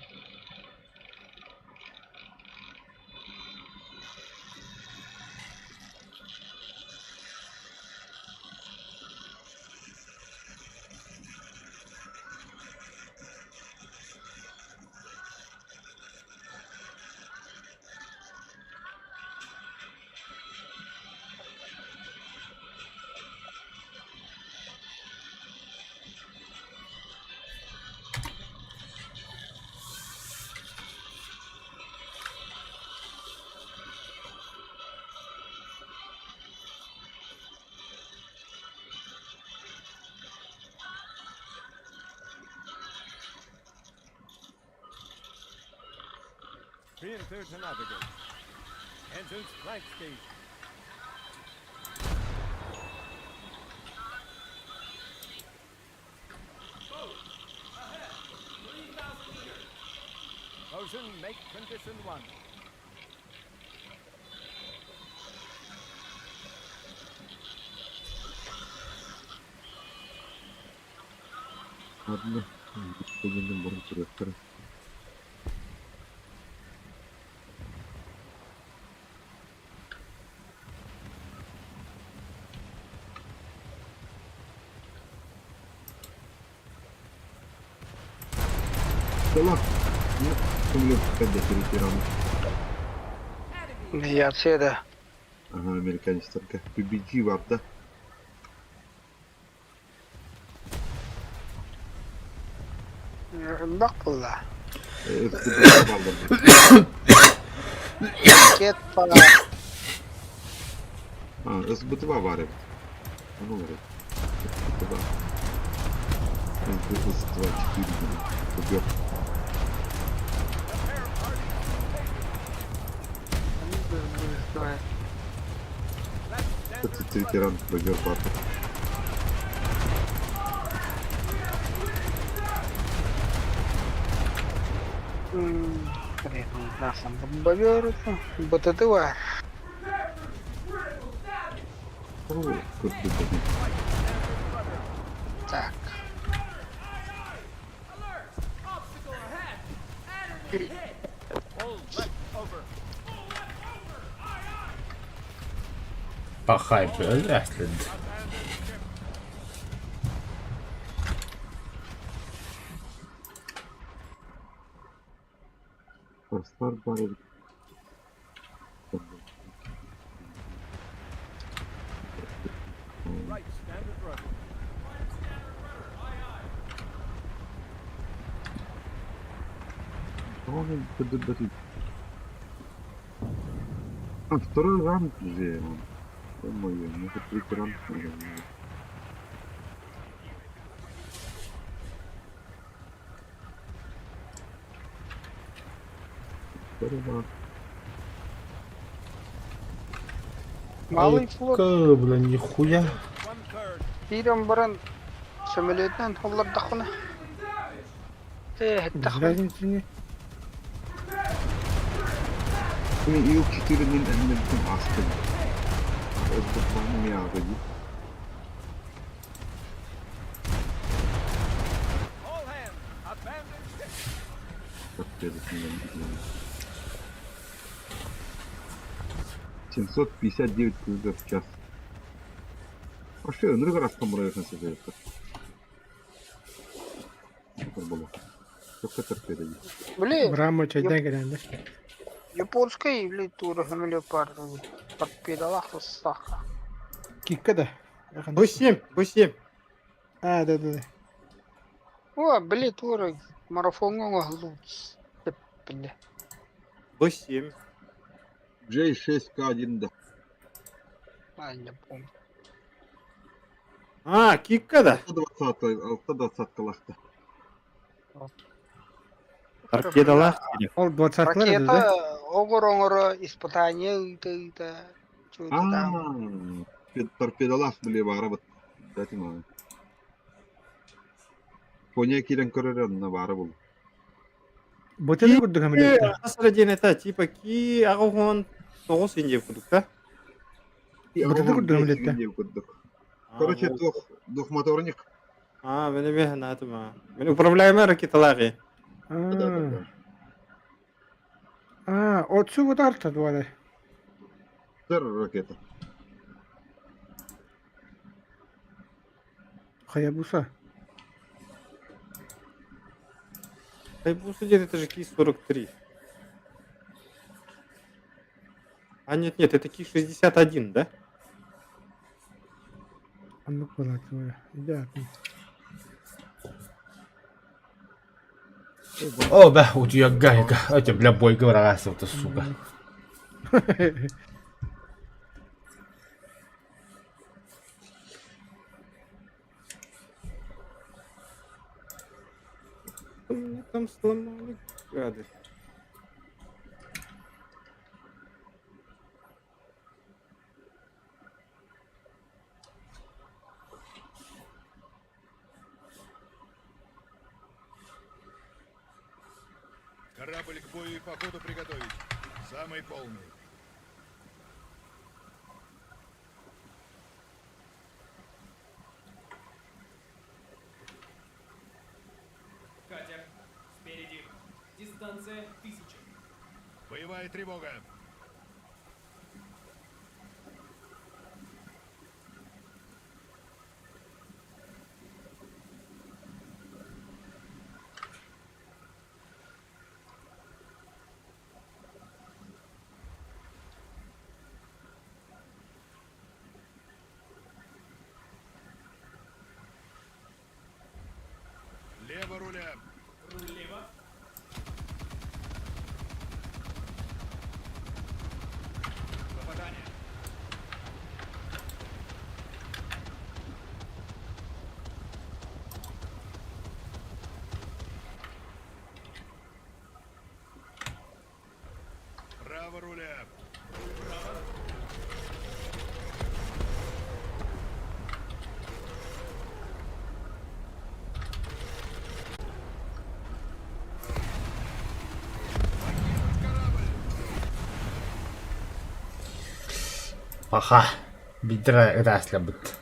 Speaker 4: Being clear to navigate. Engines flank speed.
Speaker 11: Boat, ahead, 3,000 meters.
Speaker 4: Motion, make condition one.
Speaker 3: Ладно, господин бұрын көрөктөр. Салах, нет, самолет опять перетирал.
Speaker 5: Авиация да.
Speaker 3: Ага, американецтарга. PBG бар да.
Speaker 5: Элбэх буолла.
Speaker 3: СДБ баллар.
Speaker 5: Ракет пара.
Speaker 3: А, СБ-2 бар эбит. Ону бар эбит. СБ-2. СБ-2, 4 Побег. Это ветеран бобер бар.
Speaker 5: БТТ бар. Так.
Speaker 1: Пахай, блядь.
Speaker 3: Парстар бар эбит.
Speaker 4: Right standard rudder.
Speaker 3: Он подобрит. А, второй ранг же он. Ё-моё, ну это третий ранг, наверное. Второй ранг.
Speaker 5: Малый флот.
Speaker 1: Бля, нихуя.
Speaker 5: Киирэн баран сөмөлүөтүнэн олордоххуна. Ээ,
Speaker 7: Без разницы не.
Speaker 3: Ил-4 нин Аспен. СБ-2
Speaker 4: All hands, abandon ship.
Speaker 3: 759 км в час. А что, ну раз там район сожжется. Было. Только торпеда есть.
Speaker 5: Били,
Speaker 7: Брама чайдан кэлэн да.
Speaker 5: японскай или тура самолет бар. Торпедалах устах.
Speaker 7: Кикка да.
Speaker 8: Б7, Б7.
Speaker 7: А, да, да, да.
Speaker 5: О, били тура марафоҥҥа оҥоһуллубут. Били.
Speaker 8: Б7.
Speaker 3: J6К1, да.
Speaker 5: А, не помню.
Speaker 8: А, кикка да.
Speaker 3: 120 120 лахта.
Speaker 8: Торпедалах.
Speaker 7: Ол 20-лар это,
Speaker 5: Ракета
Speaker 7: да?
Speaker 5: оҥоро-оҥоро испытание ыыта-ыыта
Speaker 3: А, торпедалах, били, бара вот. Дайте маме. Коня кирен көрөр на бара был.
Speaker 7: Бутылы курдук самолеттар.
Speaker 8: Асыр это типа ки агон тоғыз инде курдук да?
Speaker 7: Бутылы курдук самолеттар.
Speaker 3: Короче, двух двухмоторник.
Speaker 8: А, мен эме ханатыма. Мен управляемый ракеталары.
Speaker 7: А, А, отсу вот арта дуада.
Speaker 3: Сэр ракета.
Speaker 7: Хаябуса.
Speaker 8: Хайбуса где это же Ки-43. А нет, нет, это Ки-61, да?
Speaker 7: А ну куда твоя? Да.
Speaker 1: О, бля, у тебя гайка. Это, бля, бойка врагаса, сука.
Speaker 8: Мне там сломали гады.
Speaker 12: Корабль к бою и походу приготовить. Самый полный.
Speaker 11: Дистанция 1000.
Speaker 12: Боевая тревога. Лево руля.
Speaker 11: Руль лево. Попадание.
Speaker 12: Право руля.
Speaker 1: Паха. Бидра ытааслабыт.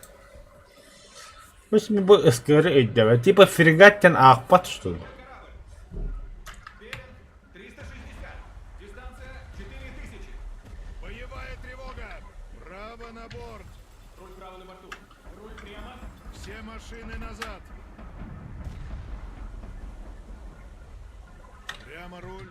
Speaker 1: Бу СКР өйдөбө. Типа фрегаттен аахпат что ли?
Speaker 11: Беринг 360. Дистанция 4000.
Speaker 12: Боевая тревога. Право на борт.
Speaker 11: Руль право на борту. Руль прямо.
Speaker 12: Все машины назад. Прямо руль.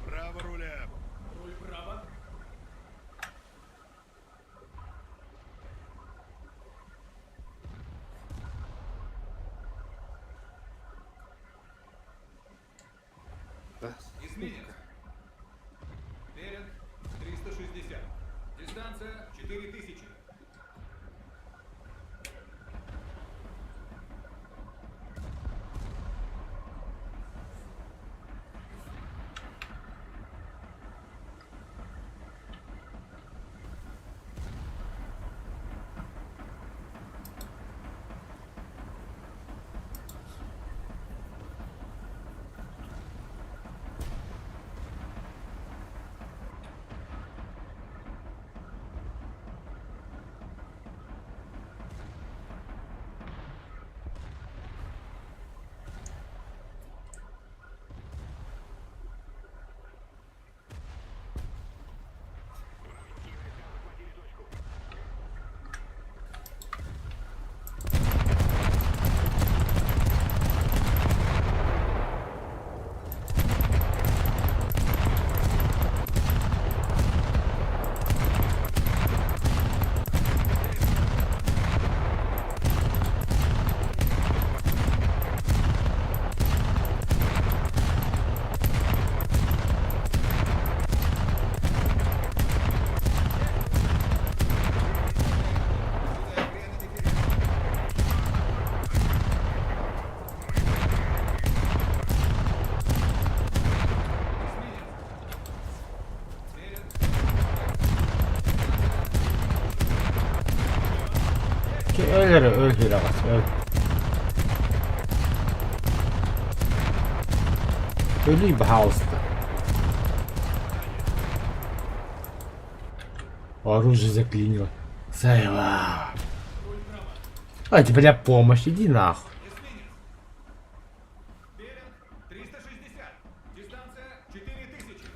Speaker 12: Право руля.
Speaker 11: Руль право.
Speaker 8: Да,
Speaker 11: Эсминец. Беринг 360. Дистанция 4000.
Speaker 1: Öl öl öl öl. Өлүй, пожалуйста. Оружие заклинило. Заеба. А, тебе помощь, иди нахуй.
Speaker 11: Беринг 360. Дистанция 4000.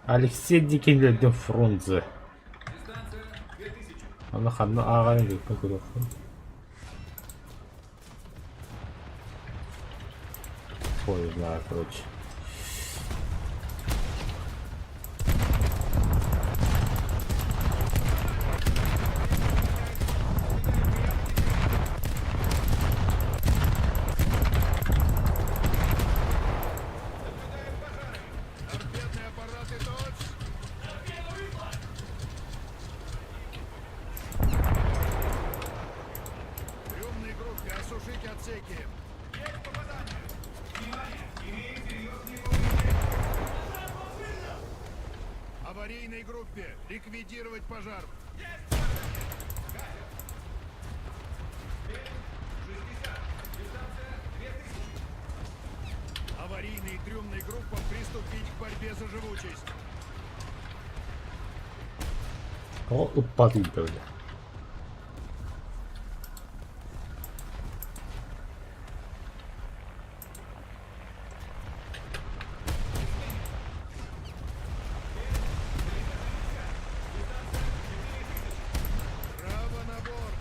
Speaker 1: Алексей Дикин өлдүн Фрунзе. Аны ханна ааҕарын билбэт көрүөххүн. Ой, знаю, короче.
Speaker 12: Трюмной группе осушить отсеки. Аварийной группе ликвидировать пожар. Аварийной и трюмной группам приступить к борьбе за живучесть.
Speaker 1: Тоҕо ыппат ыйда
Speaker 12: Право на борт.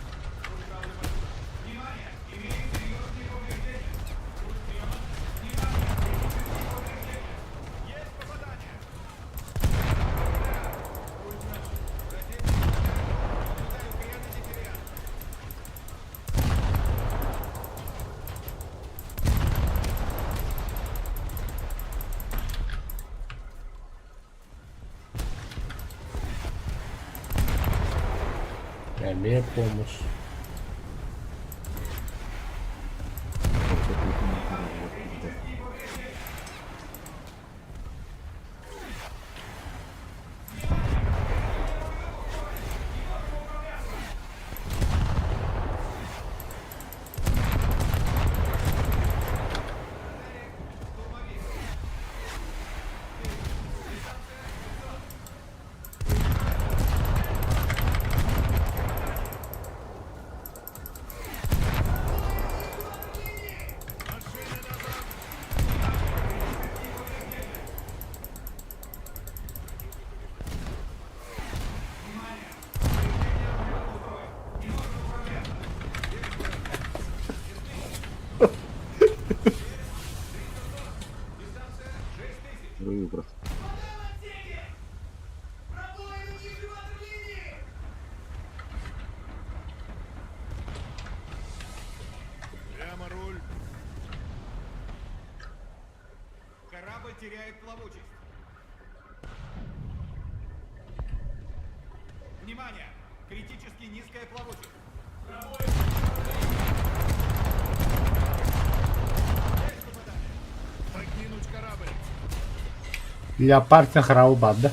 Speaker 12: Эмиэ помощь.
Speaker 3: Выброс.
Speaker 12: Прямо руль.
Speaker 11: Корабль теряет плавучесть. Внимание! Критически низкая плавучесть.
Speaker 12: Покинуть корабль.
Speaker 1: Леопард храу банда.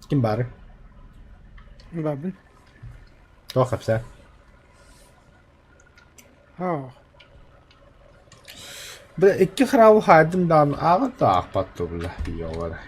Speaker 1: Ким баар?
Speaker 7: Бабын.
Speaker 1: Туох кэпсээ?
Speaker 7: Аа.
Speaker 1: Бля, икки храу хаайдым даҕаны ааҕан да аахпат дуу, бля, ёлары.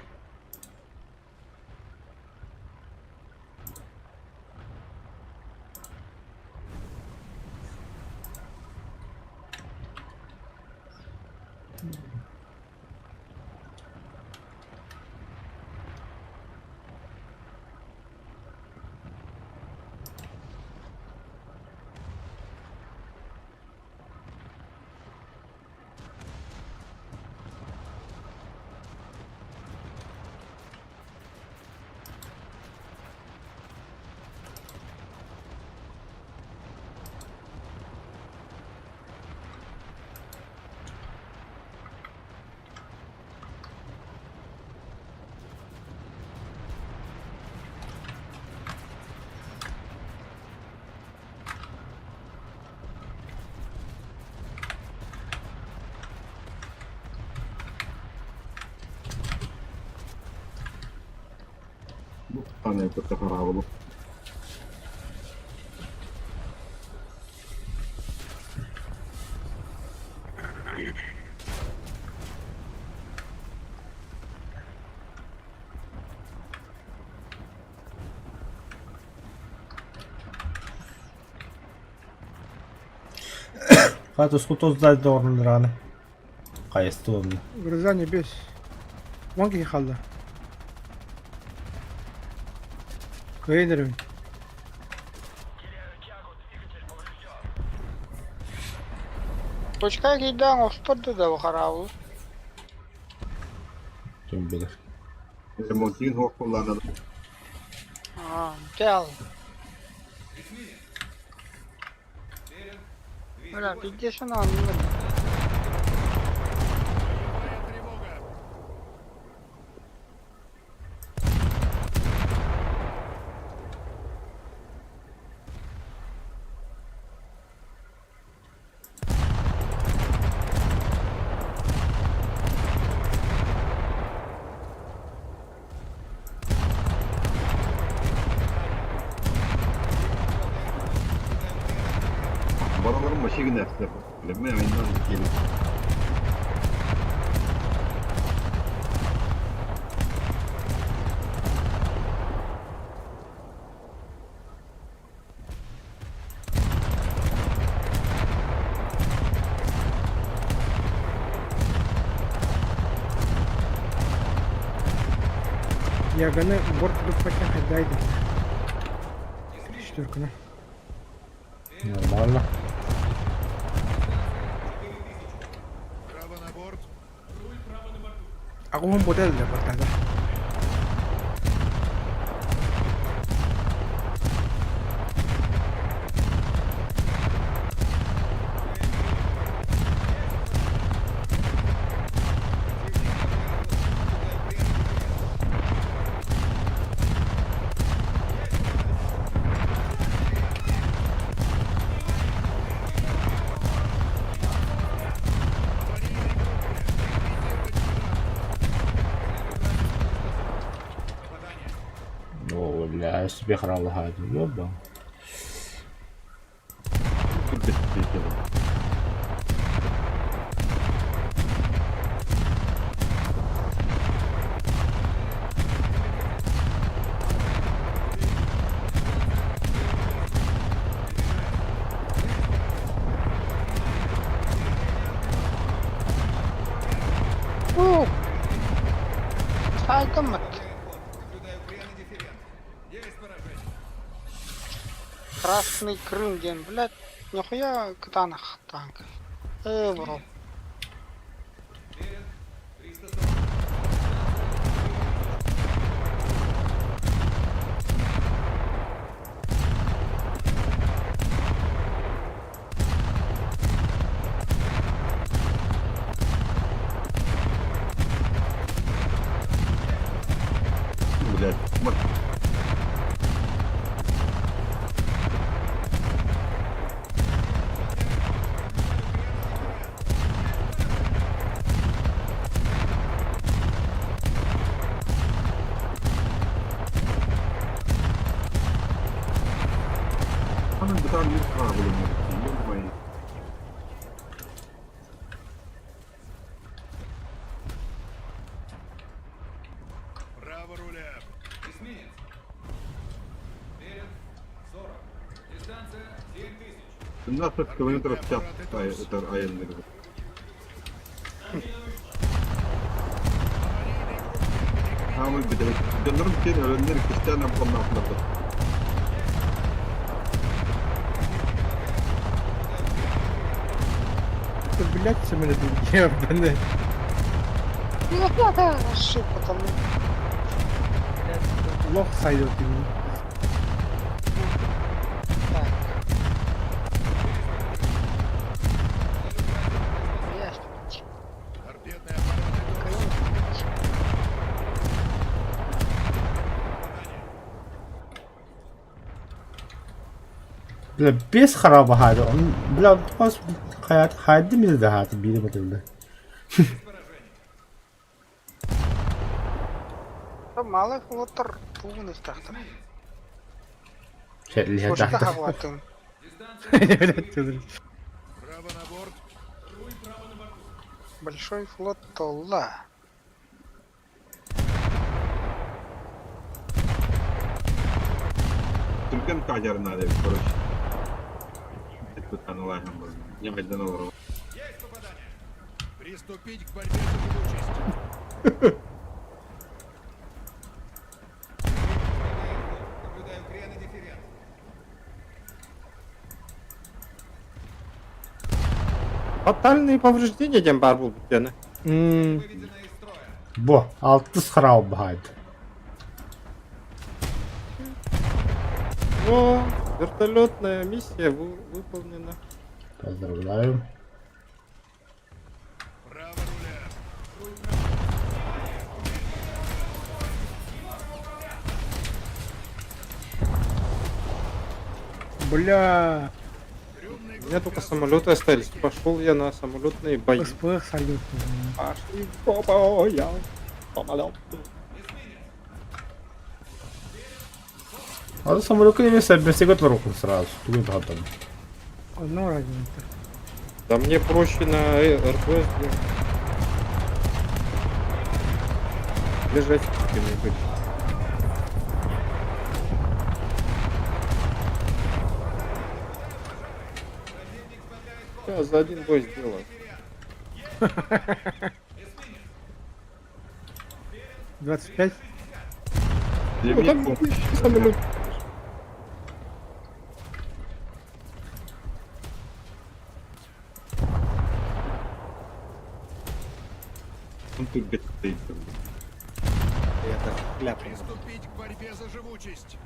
Speaker 3: Аны кытта хараабылы.
Speaker 1: Хата скутуздать должен рано. Хайысты онно.
Speaker 7: Гроза небес. Вон киһи хаалла. Кыайан эрэбин.
Speaker 5: Точка киирдээн оспор да хараабыл.
Speaker 1: Ким билэр.
Speaker 3: Ремонтин хуох куллаана.
Speaker 5: Аа, кэл. Бля, пиздец она, ну.
Speaker 3: Бараларым машина nästan. Men jag inte till.
Speaker 7: Яганы борт курдук хайдайды. Четверканы.
Speaker 1: Нормально.
Speaker 12: Право на борт.
Speaker 7: Аҕуһун бота эллэ бартада.
Speaker 1: О, бля, себе храл хади. Ёба.
Speaker 5: Уу. Сайтаммыт. Красный Крым диэн, блядь, нихуя кытаанах танк. Э, бро.
Speaker 3: Блядь. Анын бытаан мин хаабылым. Ё-моё.
Speaker 12: Право руля.
Speaker 11: Эсминец. Беринг 40. Дистанция 7000.
Speaker 3: 17 километров в час это айанныгы. Хамы бедер. Донорум тен өлөннөр кристиан ампаннаахларды.
Speaker 7: Это, блядь, самолет ебаный.
Speaker 5: Шип, потому.
Speaker 7: Лох сойдет именно.
Speaker 5: Так. Блядь.
Speaker 12: Торпедные аппараты
Speaker 5: Конечно.
Speaker 1: Бля, без хараба хади. Бля, хос хаят хайды ми да хаты бири бутылды.
Speaker 5: Малый флотер тугун истахтар.
Speaker 1: Шелли
Speaker 5: Пушка
Speaker 1: хата.
Speaker 5: хаватын.
Speaker 7: Блядь, ты
Speaker 12: Право на борт.
Speaker 5: Большой флот толла.
Speaker 3: Түрген кадерна деп, короче. Это аналайхам бар. Ньаҕайдан олорор.
Speaker 11: Есть попадание. Приступить к борьбе за живучесть. Наблюдаю крен и дифферент.
Speaker 8: Фатальные повреждения диэн баар буолбут диэни.
Speaker 11: Выведена из строя.
Speaker 1: Бу, алтыс храу баһаайд.
Speaker 8: О, вертолетная миссия выполнена.
Speaker 1: Поздравляю.
Speaker 12: Право руля.
Speaker 7: Бля,
Speaker 8: У меня только самолеты остались. Пошел я на самолетные бои.
Speaker 7: СПХ салют.
Speaker 8: Пошли по боям. Самолеты.
Speaker 1: А самолетка не вместе руку сразу. Тугун тахатан.
Speaker 7: Одно разница.
Speaker 8: Да мне проще на РП сделать. Лежать где-нибудь. Сейчас за один бой сделаю.
Speaker 7: 25.
Speaker 3: Для
Speaker 8: Ну,
Speaker 3: меня
Speaker 8: там
Speaker 3: помощь.
Speaker 8: самолет.
Speaker 3: Он тут бегает.
Speaker 8: Я так ляпнул.
Speaker 12: Приступить к борьбе за живучесть.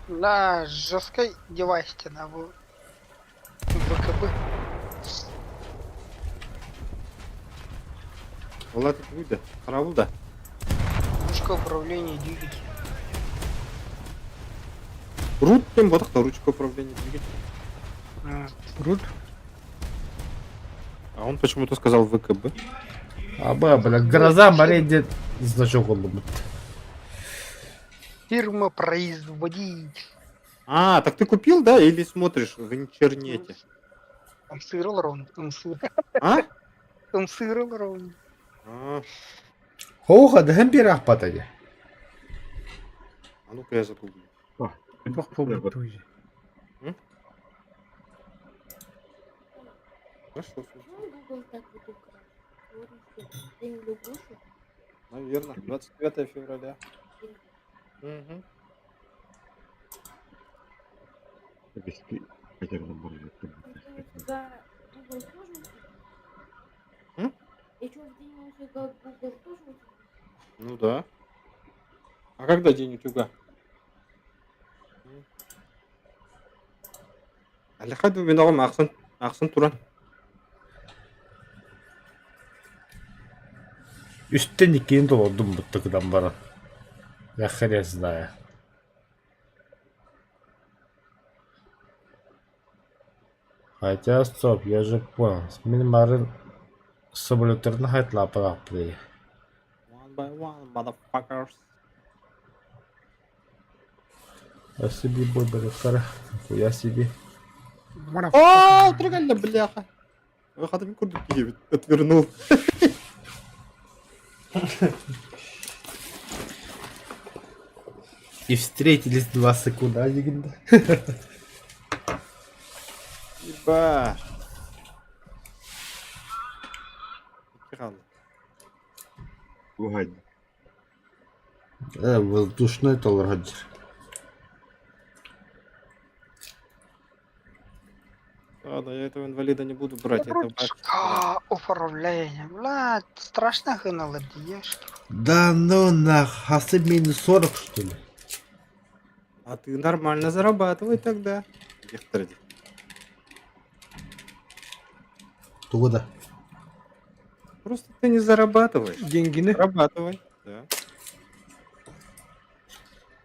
Speaker 5: Да, жесткой девайс на ВКБ.
Speaker 8: Влад выйдет. Караул, да.
Speaker 5: Ручка управления двигателем.
Speaker 8: Рут тем вот ручка управления двигателем.
Speaker 7: А, Рут.
Speaker 8: А он почему-то сказал ВКБ.
Speaker 1: Аба, бля, гроза морей дед значок он
Speaker 5: Фирма производитель.
Speaker 8: А, так ты купил, да? Или смотришь в интернете?
Speaker 5: Ымсырыл рон. Ымсыр.
Speaker 8: А?
Speaker 5: Ымсырыл рон.
Speaker 8: А,
Speaker 1: Хоха, да хэмпир ахпатади.
Speaker 8: а ну-ка я загуглю.
Speaker 7: Бог побудь тоже.
Speaker 8: Хорошо, слушай.
Speaker 13: Почему Google так вот украл? Сегодня что, день лягушек?
Speaker 8: Наверное, 29 февраля. Угу.
Speaker 13: У тебя Google тоже у тебя?
Speaker 8: М?
Speaker 13: Я что, в день утюга Google тоже у тебя?
Speaker 8: Ну да. А когда день утюга? Алихаду миноҕум ахсын ахсын туран.
Speaker 1: Үстен иккиэн толордум буттукудан баран. Я хрен знаю. Хотя, стоп, я же понял. Мин барын самолеттарын хайтлаапалааппыт
Speaker 8: One by one, motherfuckers.
Speaker 1: А себе бой барыхтара. Хуя себе.
Speaker 8: О, трогально, бляха. Выходами курдук отвернул.
Speaker 1: И встретились два секунда, легенда.
Speaker 8: Еба. Киран.
Speaker 3: Угадь.
Speaker 1: Воздушной толор
Speaker 8: Ладно, я этого инвалида не буду брать. Это ваш.
Speaker 5: Ручка управления. Бля, страшно хыналар ешки.
Speaker 1: Да ну нах, хасы минус 40 что ли?
Speaker 8: А ты нормально зарабатывай тогда. Ехтарди.
Speaker 10: Тугуда.
Speaker 8: Просто ты не зарабатываешь.
Speaker 7: Деньги не?
Speaker 8: Зарабатывай. Да.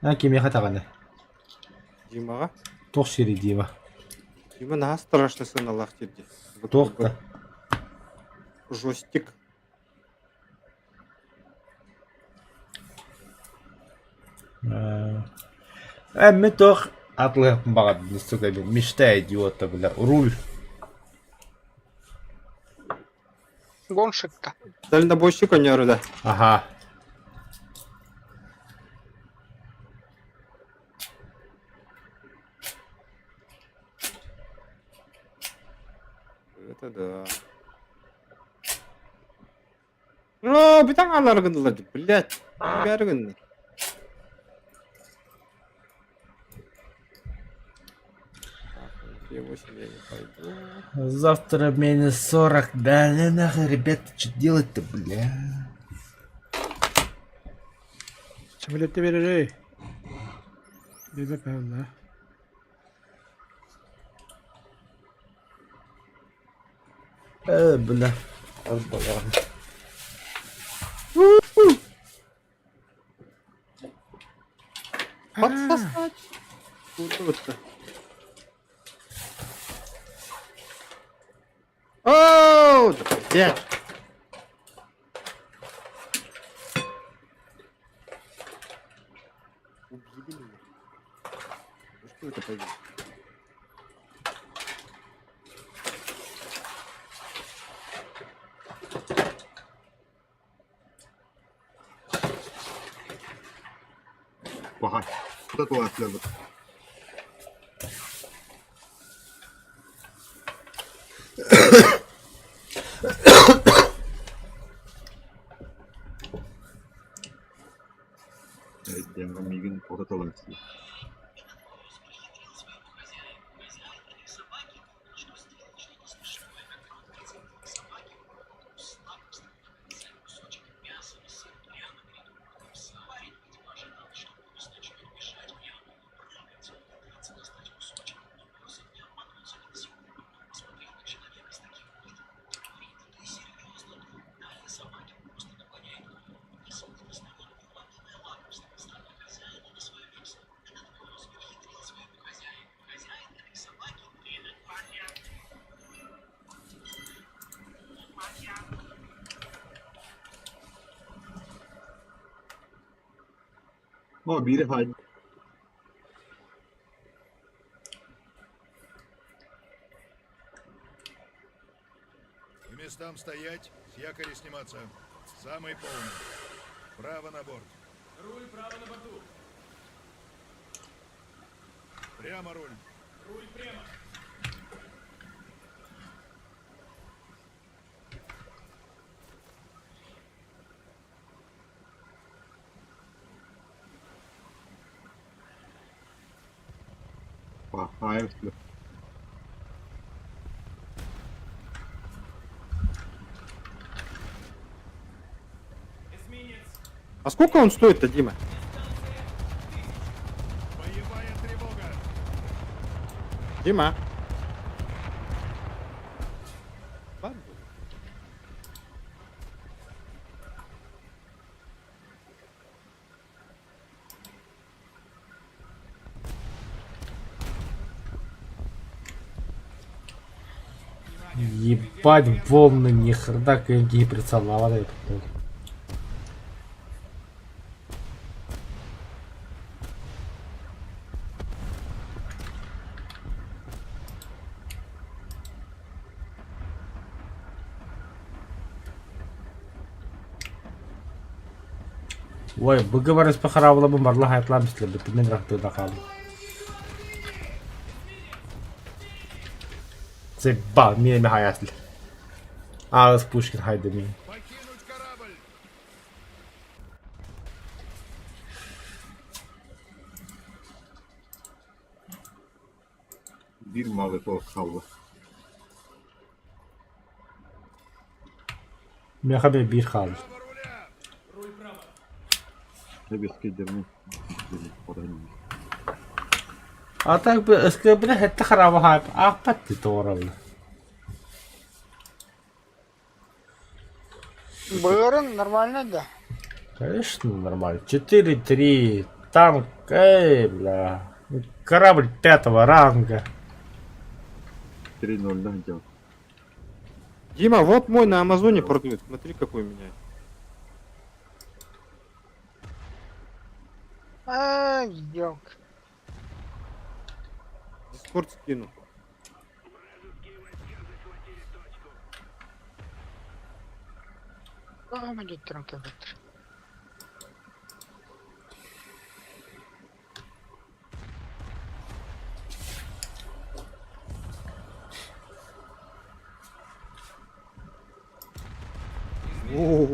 Speaker 1: А ким яха таганы?
Speaker 8: Димаға.
Speaker 1: Тох шири Дима.
Speaker 8: Дима на страшно сыналах терде.
Speaker 1: Тох та.
Speaker 8: Жостик.
Speaker 1: Э, мен тох атлыгын багат, сука, мечта идиота, бля, руль.
Speaker 5: Гонщик-то.
Speaker 8: Дальнобойщик не да.
Speaker 1: Ага.
Speaker 8: Это да. Ну, бүтэн хаалар гыннылар, блядь. Бәрі гынны. Так, 8 я не пойду.
Speaker 1: Завтра минус 40. Да не нахуй, ребята, что делать-то, бля?
Speaker 7: Самолетте беререй. Бебе павла.
Speaker 1: Бля. Арбалан.
Speaker 8: Подсосать. Куда-то. Оу, да блядь. Убили меня. Ну что это пойдет?
Speaker 3: Паха. Вот это вот. Мигин вот это вот. Ну, бири хай.
Speaker 12: К местам стоять, с якоря сниматься. Самый полный. Право на борт.
Speaker 11: Руль право на борту.
Speaker 12: Прямо руль.
Speaker 11: Руль прямо.
Speaker 3: Паха.
Speaker 11: Эсминец.
Speaker 8: А сколько он стоит-то, Дима?
Speaker 12: Боевая тревога.
Speaker 8: Дима. Ладно.
Speaker 1: Ебать, волны, ни хрена какие прицеловали. Ой, выговоры с похоравлом барла хайтлам слебет, мен рахты дахал. Заебал, меня михаясли. А, с Пушкин хайдами.
Speaker 12: Покинуть корабль.
Speaker 3: Бир малый пол халва.
Speaker 1: Мехабе бир хал.
Speaker 12: Право руля.
Speaker 11: Руль право.
Speaker 1: А так бы, бля, это харава хайп, а патти торавла.
Speaker 5: Бырын нормально да.
Speaker 1: Конечно, нормально. 4-3. Танк, эй, бля. Корабль пятого ранга.
Speaker 3: 3-0, да, делал.
Speaker 8: Дима, вот мой на Амазоне продают. Смотри, какой у меня.
Speaker 5: Ай, ёлка.
Speaker 8: Дискорд скину.
Speaker 5: А, мы
Speaker 8: О,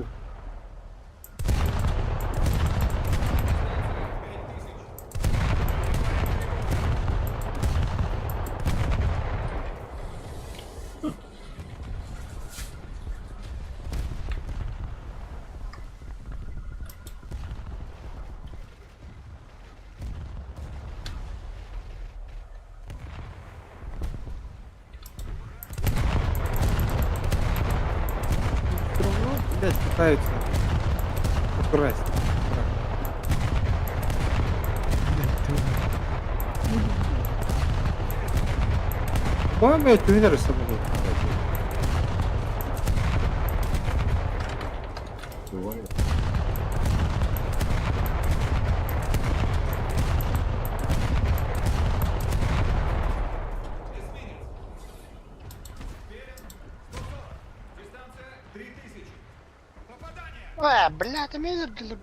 Speaker 8: Все равно, блядь, пытаются украсть. По-моему, я твиннеры самолет.
Speaker 3: Бывает.
Speaker 5: Э, блядь, эмиэ өлөрдүлэр.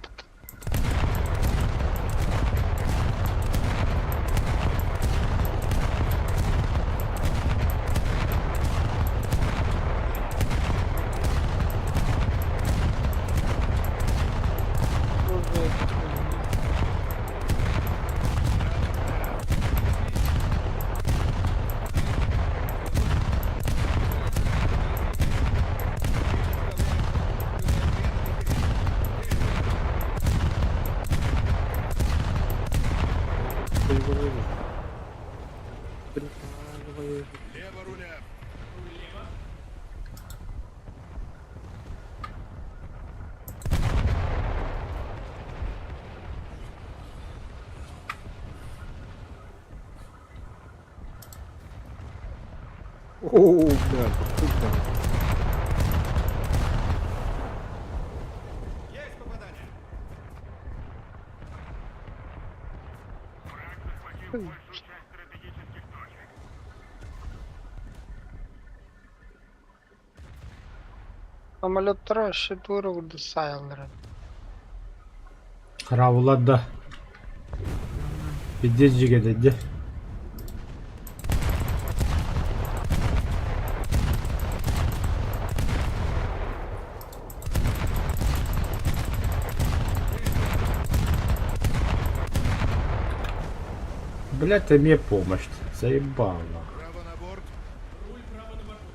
Speaker 8: Я его не вижу. Прикалываю.
Speaker 12: Лево руля.
Speaker 8: О, блядь, тут там.
Speaker 11: Есть попадание.
Speaker 5: Самолеттара өссө туора курдук саайаллар.
Speaker 1: Каравулар да. Пиздец жигеде. Блять, ты мне помощь. Заебал нахуй.
Speaker 12: Право на борт.
Speaker 11: Руль право на борту.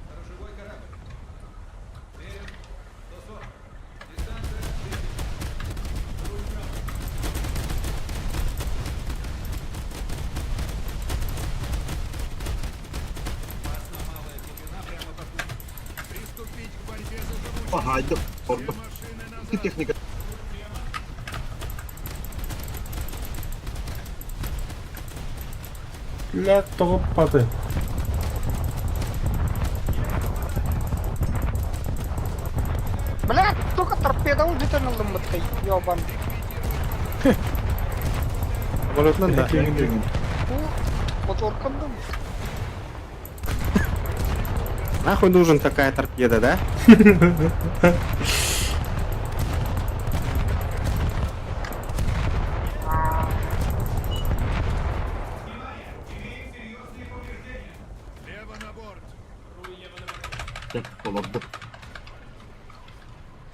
Speaker 11: Сторожевой корабль. Верен. 140. Дистанция 1000. Руль право. Опасна малая глубина прямо по курсу.
Speaker 12: Приступить к борьбе за живучесть.
Speaker 3: Ага, это
Speaker 12: Все машины назад.
Speaker 3: техника.
Speaker 1: Бля, топаты.
Speaker 5: Блядь, сука, торпеда улетен ыллым быттай, ёбан.
Speaker 8: Самолетнан да.
Speaker 5: Моторканdım.
Speaker 8: Нахуй нужен такая торпеда, да?
Speaker 12: Лево на борт.
Speaker 3: Так, олорду.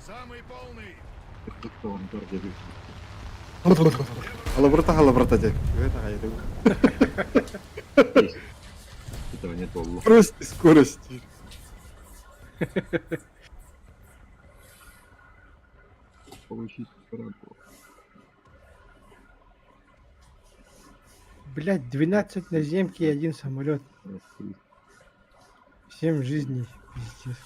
Speaker 12: Самый полный.
Speaker 8: Халабрата, халабрата, дядь. Это, а, я думаю.
Speaker 3: Этого нет было.
Speaker 8: Скорости, скорости.
Speaker 3: Получить корабль.
Speaker 7: Блять, 12 наземки и один самолет. 7 жизней. Пиздец.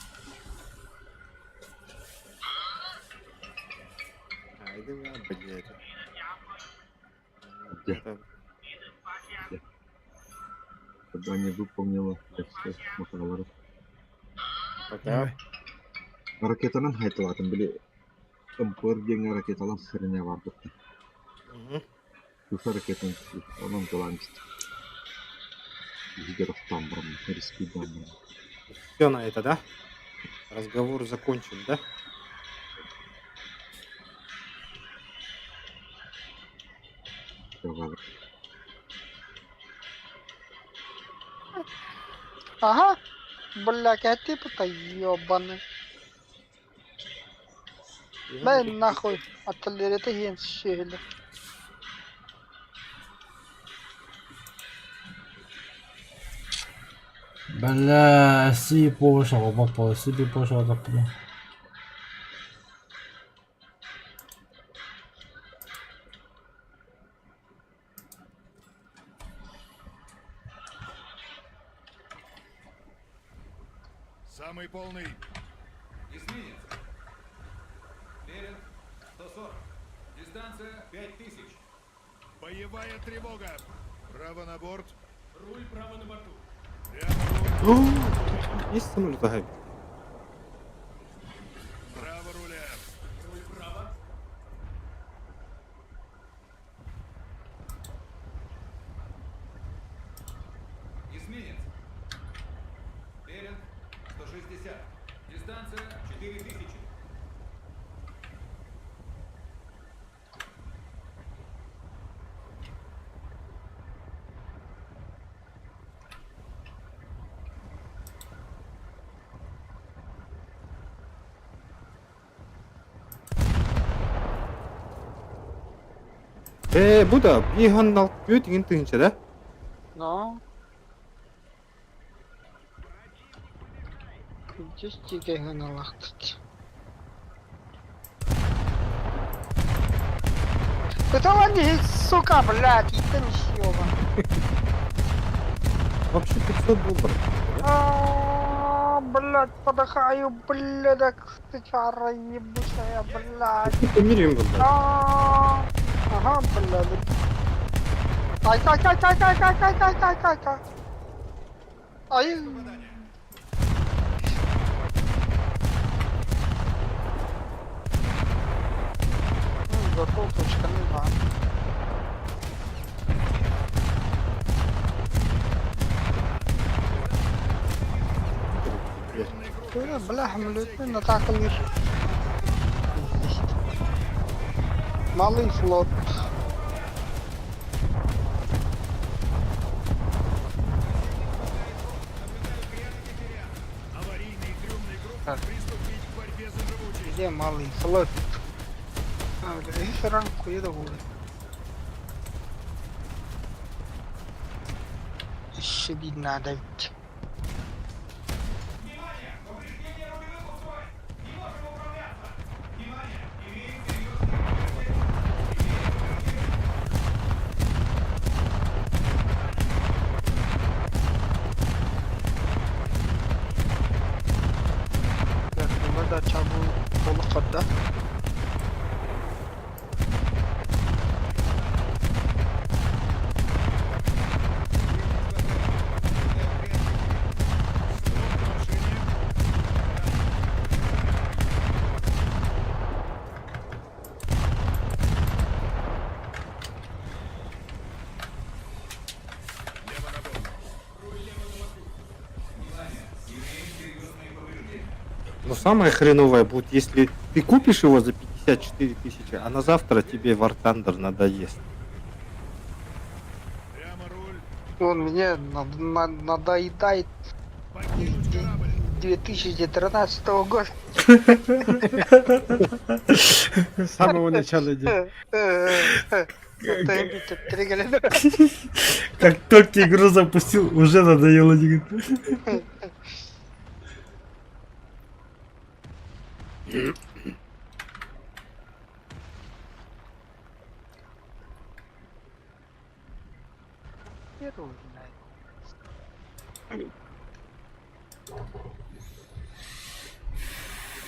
Speaker 8: А, иди на, блядь.
Speaker 3: Где?
Speaker 8: Это
Speaker 3: Когда не выполнила все Макалара.
Speaker 8: Пока.
Speaker 3: Ракетанан хайталатын били МПР деген ракеталар херня бар бу.
Speaker 8: Мгм.
Speaker 3: Туса ракетан онон талан Егер там брам риски дан.
Speaker 8: Все на это, да? Разговор закончен, да?
Speaker 3: Давай.
Speaker 5: Ага. Бля, кэти пыта, ёбаный. Бай нахуй, артиллерията иһиэн сүөһүлэр.
Speaker 1: Бля, си пошел, си пошел, запну.
Speaker 12: Самый полный.
Speaker 11: Эсминец. Беринг 140. Дистанция 5000.
Speaker 12: Боевая тревога. Право на борт.
Speaker 11: Руль право на борту.
Speaker 12: Прямо руль.
Speaker 8: Есть самолет ага.
Speaker 12: Право руля.
Speaker 11: Руль право. Эсминец. Беринг 160. Дистанция 4000.
Speaker 8: Ээ, бу да биһан бүт иҥин тыһыынча да?
Speaker 5: Но. Дьэ гыналаахтыт. Это не сука, блядь, это не съеба.
Speaker 8: Вообще 500 долларов.
Speaker 5: А, блядь, подыхаю, блядь, сычара ебучая, блядь.
Speaker 8: Помирим вот, да.
Speaker 5: А, Ага, блядь. Ай, ай, ай, ай, ай, ай, ай, ай, ай, ай, ай. Ай. Ну, зато точка не два. Бля, хамлютный атакалыр. Малый флот.
Speaker 12: Аварийные трюмные группы
Speaker 5: Так.
Speaker 12: приступить к борьбе за живучесть.
Speaker 5: Где малый флот? А, бля, их ранку еду будет. Еще видно давить. Bunlar da çabuk dolu kadar.
Speaker 8: Но самое хреновое будет, если ты купишь его за 54 тысячи, а на завтра тебе War Thunder надоест.
Speaker 12: Прямо руль.
Speaker 5: Он мне надоедает
Speaker 12: Покинуть корабль.
Speaker 5: 2013 года.
Speaker 7: С самого начала иди.
Speaker 1: Как только игру запустил, уже надоело.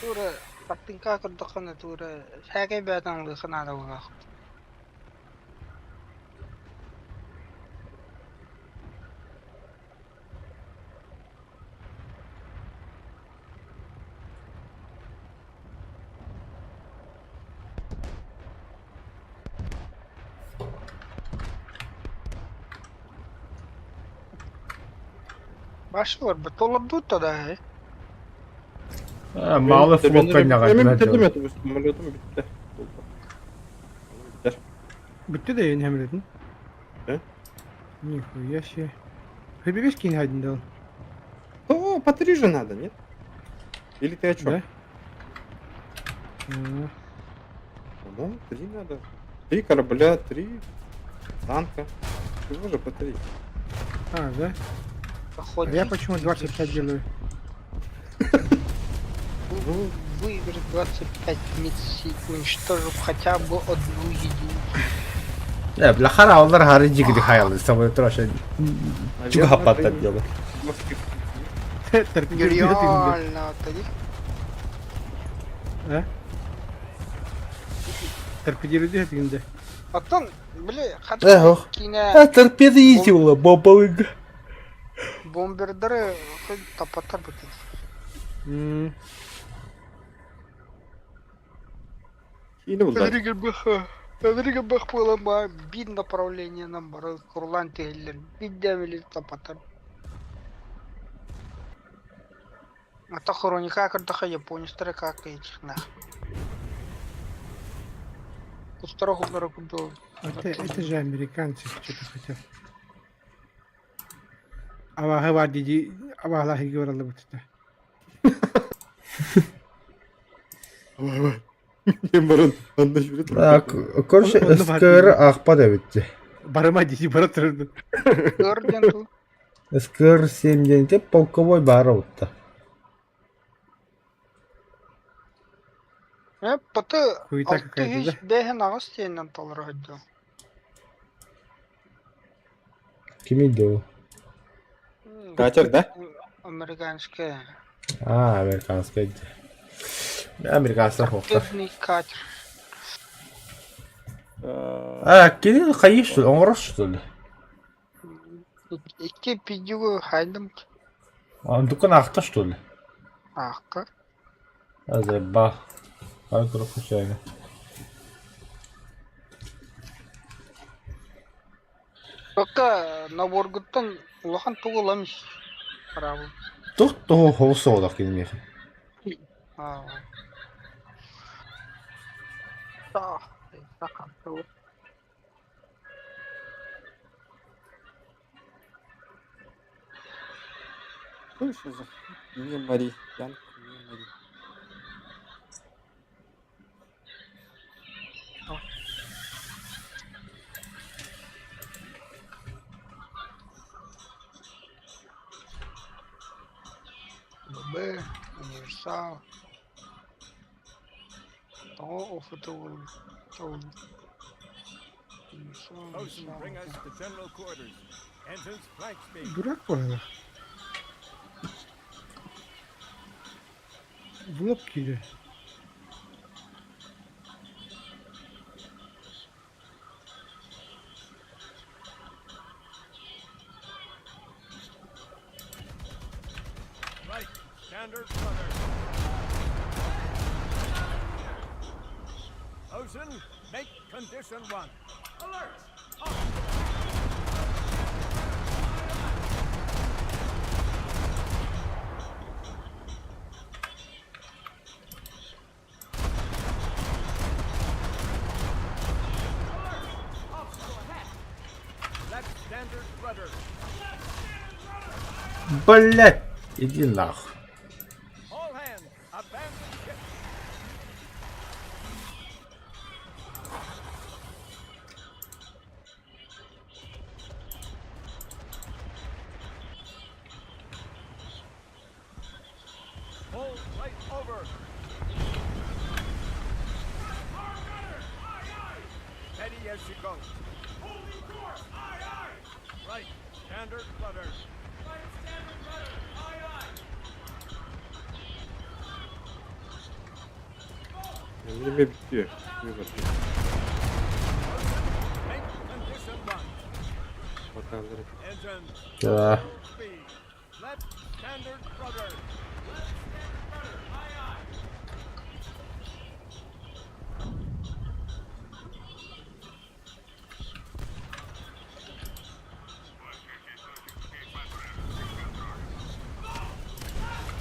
Speaker 5: Тура тактинка көрдөххүнэ тура сээкэй бэйэтин ылыахха наада буолуох. Башылар толордут да э.
Speaker 1: А, Малый флот
Speaker 8: Мен бітірдім это самолетом бітті. Бітер.
Speaker 7: Бүттү да ең хәмлетін.
Speaker 8: Э?
Speaker 7: Нихуя себе. Хабибеш кейін хайдын дал.
Speaker 8: О, по три же надо, нет? Или ты о чем?
Speaker 7: Да? А.
Speaker 8: По-моему, три надо. Три корабля, три танка. Чего же по три?
Speaker 7: А, да? А я почему 25 делаю?
Speaker 8: Ну,
Speaker 5: Выиграть 25 миссий, уничтожив хотя бы одну единицу.
Speaker 1: Э, бля, харааллар хары дьигди хаялы, самый троша.
Speaker 8: наверное,
Speaker 1: Чугапата
Speaker 8: ты
Speaker 1: дело.
Speaker 5: Реально, тоді.
Speaker 7: А? Торпедируй дегенде.
Speaker 5: Оттон, били,
Speaker 1: Э, ох.
Speaker 5: кине
Speaker 1: А торпеды ездила, бомбалыга.
Speaker 5: бомбердары тапаттар бутын.
Speaker 8: Или удар.
Speaker 5: Эдриге бэх буолан биир направлениенан бары курлаан түһэллэр, биирдэ тапаттар. А то хроника көрдөхө японецтары как этих нах. Кустара хумнара курдук.
Speaker 7: Это же американцы что-то хотят. Абаһы бар дии абаһалаах баралла бутта.
Speaker 8: Мен баран анда жүрет.
Speaker 1: Так, короче, СКР аахпат эбит дии.
Speaker 7: Барыма дии бара турду.
Speaker 5: Көрден ту.
Speaker 1: СКР 7 диэн те полковой баара утта.
Speaker 5: Э, паты
Speaker 7: Хуйта какая-то, да?
Speaker 5: бэһин аҕыс тиэннэн толоро сылдьар.
Speaker 1: Кимий дуу?
Speaker 8: Катер, да?
Speaker 5: Американская.
Speaker 1: А, американская дии. Американская хоқтар.
Speaker 5: Торпедный катер.
Speaker 1: А, кини хайы что ли? Оҥорор что ли?
Speaker 5: Икки пидюгу хайдым.
Speaker 1: Онтукун аахта что ли?
Speaker 5: Аахка.
Speaker 1: Азеба. Ай, случайно.
Speaker 5: Пока наборгуттан улахан тугу ламис. Браво.
Speaker 1: Тух туһу холус соҕудах кинимиэхэ.
Speaker 5: А. Да,
Speaker 8: Что еще за Не Мари. Янг, не Мари.
Speaker 5: ББ, универсал. О, офтол. Универсал,
Speaker 4: Bosun,
Speaker 5: универсал.
Speaker 4: bring us to general quarters. Engines flank speed.
Speaker 7: Дурак быһыылаах. В лоб киирэр.
Speaker 4: Right, standard rudder. Bosun, make condition one. Alert! Left standard rudder.
Speaker 1: Блять, иди нахуй.
Speaker 4: All hands, abandon ship. Hold right over. Steady as you go. Holding course, aye, aye. Right, standard rudder. Right, standard rudder, aye, aye.
Speaker 8: Время битве. Не бар.
Speaker 4: Make condition one.
Speaker 8: Баталдары.
Speaker 4: Engines.
Speaker 1: Да.
Speaker 4: Full speed. Left standard rudder. Left standard rudder, aye, aye.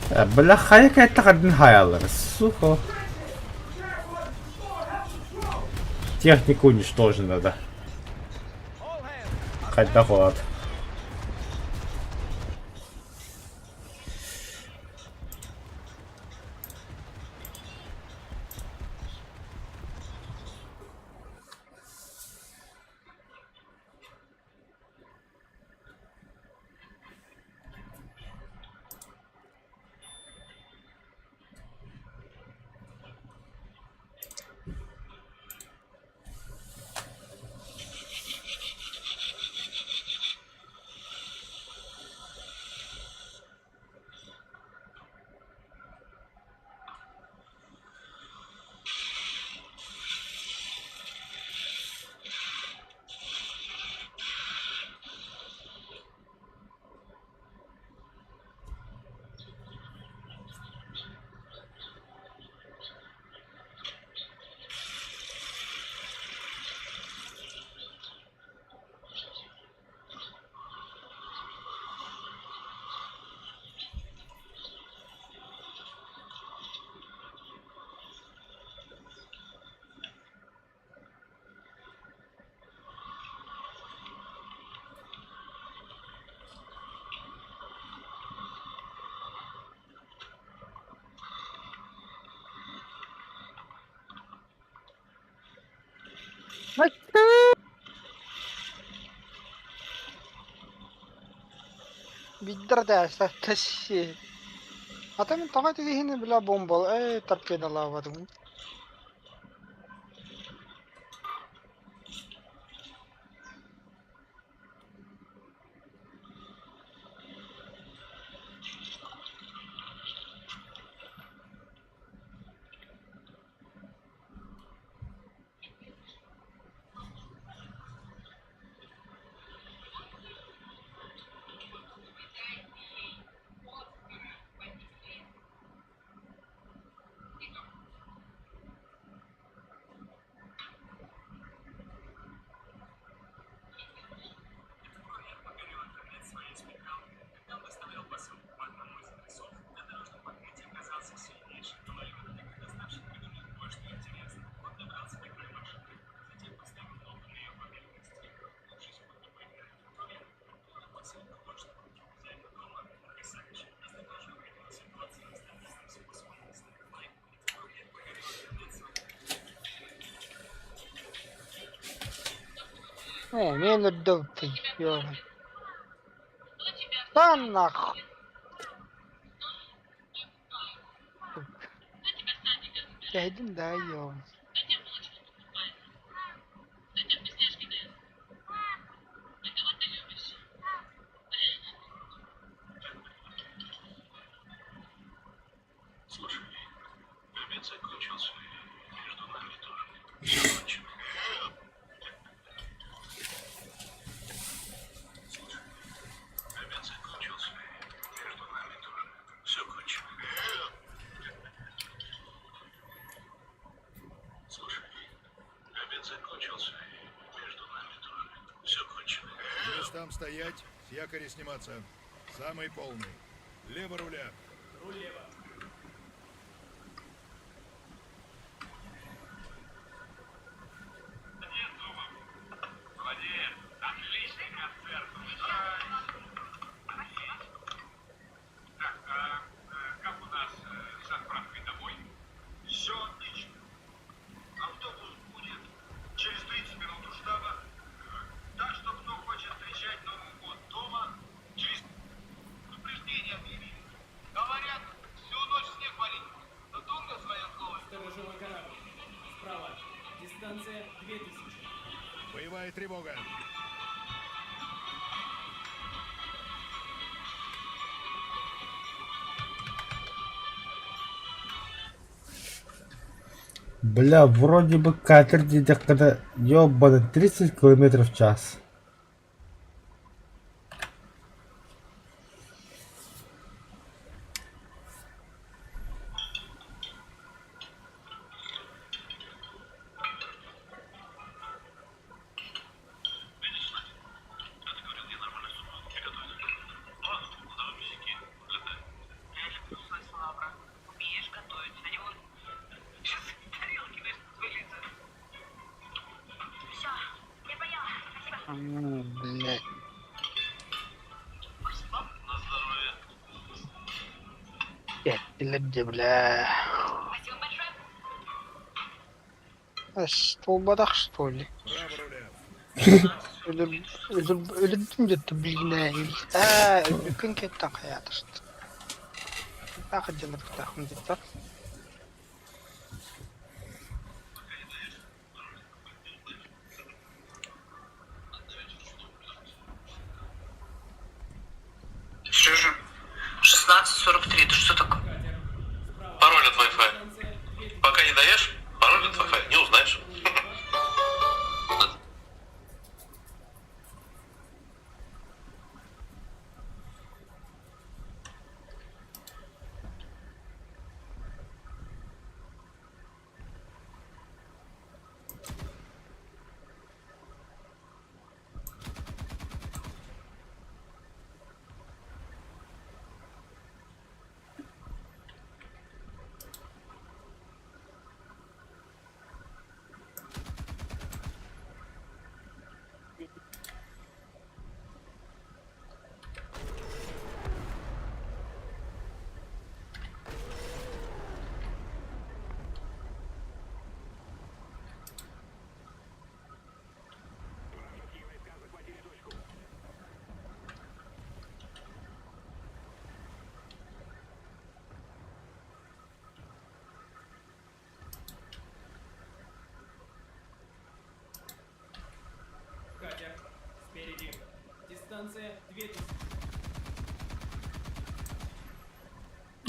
Speaker 1: Э, Бля, хайа кайтта хаялар, сука. Техника уничтожена, да. Хайда холод.
Speaker 5: Биддэрдээсэ тэсси. Ата мин тоҕо итигиһини била бомбал ээ торпедалаабатым. Ээ, мин үрдүбүппүн, ёбан. Да нахуй. Кэһэйдим да ёбан.
Speaker 12: К местам стоять, с якоря сниматься. Самый полный. Лево руля.
Speaker 11: Руль лево. Сторожевой корабль. Справа. Дистанция 2000.
Speaker 12: Боевая тревога.
Speaker 1: Бля, вроде бы катер диэтэххинэ, ёбаный 30 километров в час.
Speaker 5: Блядь. Кэттилэр бля. Столбадах что ли?
Speaker 12: Право руля.
Speaker 5: Өлөрдүм где-то блин. Аа, өлбүккүн кэттэн хайаатырт. Таах дьаллыктаахпын диттар.
Speaker 9: Что же? 16.43, это что такое?
Speaker 11: Пароль от Wi-Fi. Пока не даешь, пароль от Wi-Fi не узнаешь.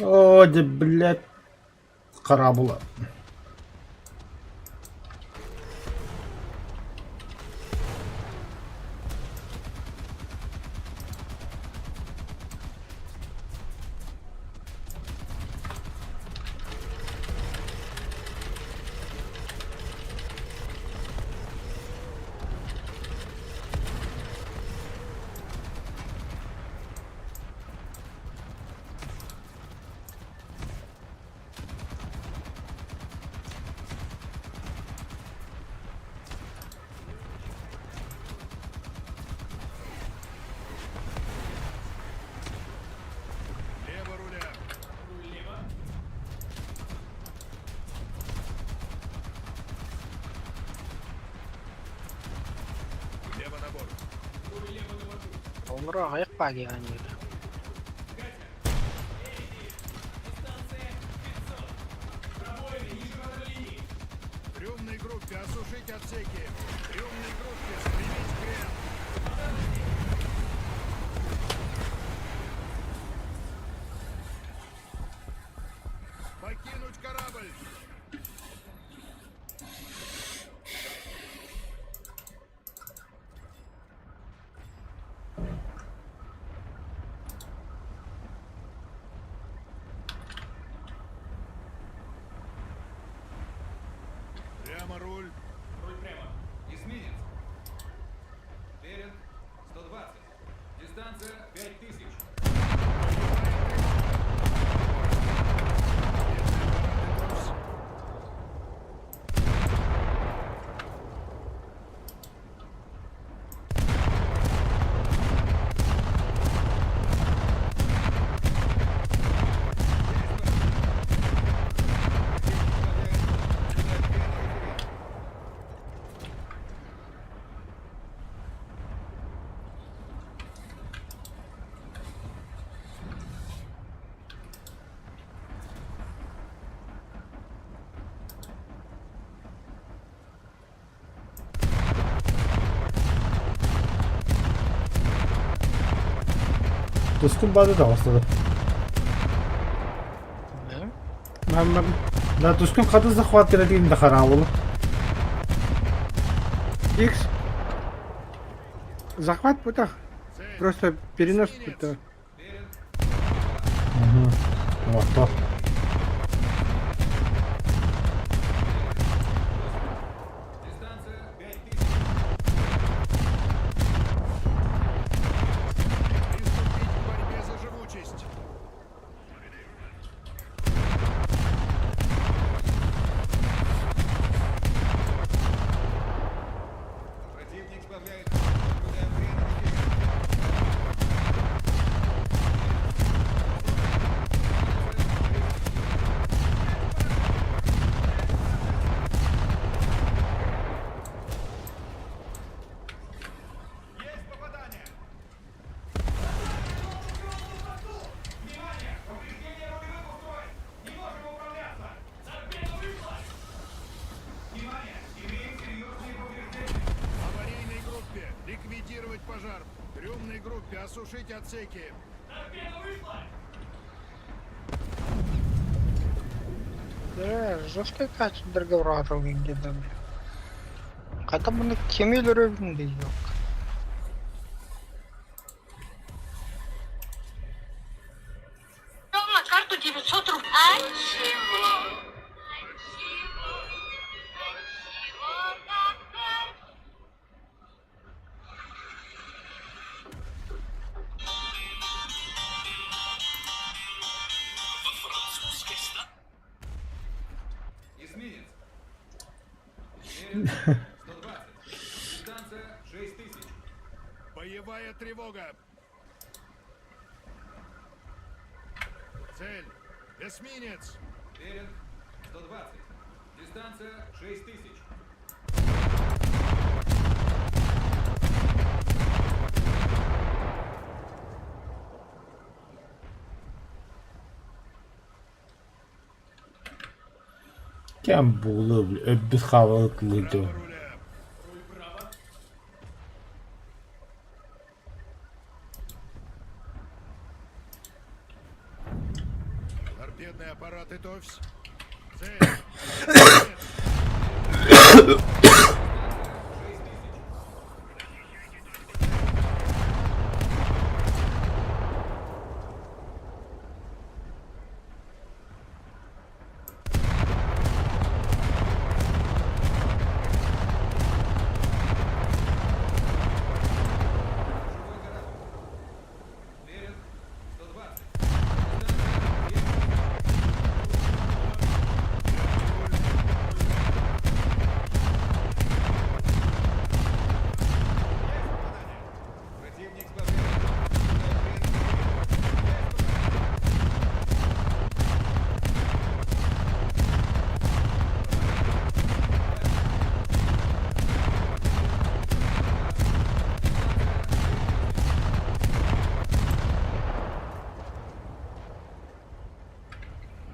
Speaker 1: О, да, блядь, харабула.
Speaker 12: Лево руля. Руль лево. Лево на борт. Руль лево на борту.
Speaker 5: Олору аҕыйах баҕайы
Speaker 12: Трюмной группе осушить отсеки. Трюмной группе спрямить крен. Покинуть корабль. Прямо руль.
Speaker 11: Руль прямо. Эсминец. Беринг 120. Дистанция 5000.
Speaker 1: Тускун бады да остады. Да, тускун қады захват керетигин да харабула.
Speaker 7: Икс. Захват путах. Просто перенос пута.
Speaker 1: Вот то.
Speaker 12: Приступить к борьбе за живучесть.
Speaker 11: Противник сбавляет. Наблюдаем крен на эфире.
Speaker 12: Есть попадание! Аварийной группе ликвидировать пожар. Трюмной группе осушить отсеки.
Speaker 5: Э, жесткий качество вратал где-то, бля. Когда мы кемел рыбный yok.
Speaker 9: На карту 900 рублей. А чего? А чего? А чего так?
Speaker 11: Эсминец. Беринг 120. Дистанция 6000.
Speaker 12: Боевая тревога. Цель. Эсминец.
Speaker 11: Беринг 120. Дистанция 6000.
Speaker 1: Кем булы, өббүт хабылыт лыды.
Speaker 12: Право руля.
Speaker 11: Руль право.
Speaker 12: аппараты ТОВС. Цель.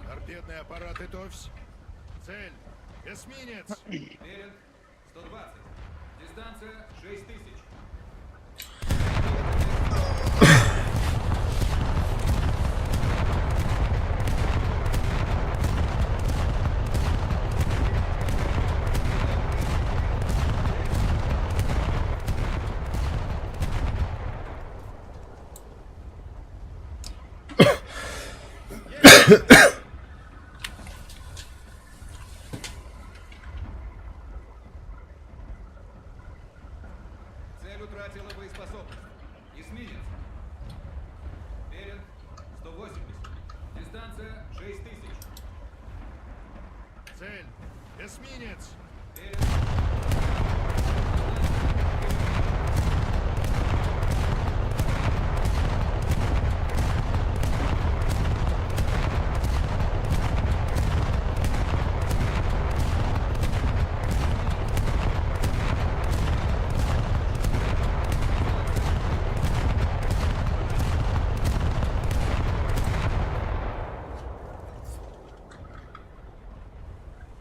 Speaker 12: Торпедные аппараты ТОВС. Цель. Эсминец.
Speaker 11: Беринг 120. Дистанция 6000. Цель утратила боеспособность. Эсминец. Беринг 180. Дистанция 6000.
Speaker 12: Цель. Эсминец.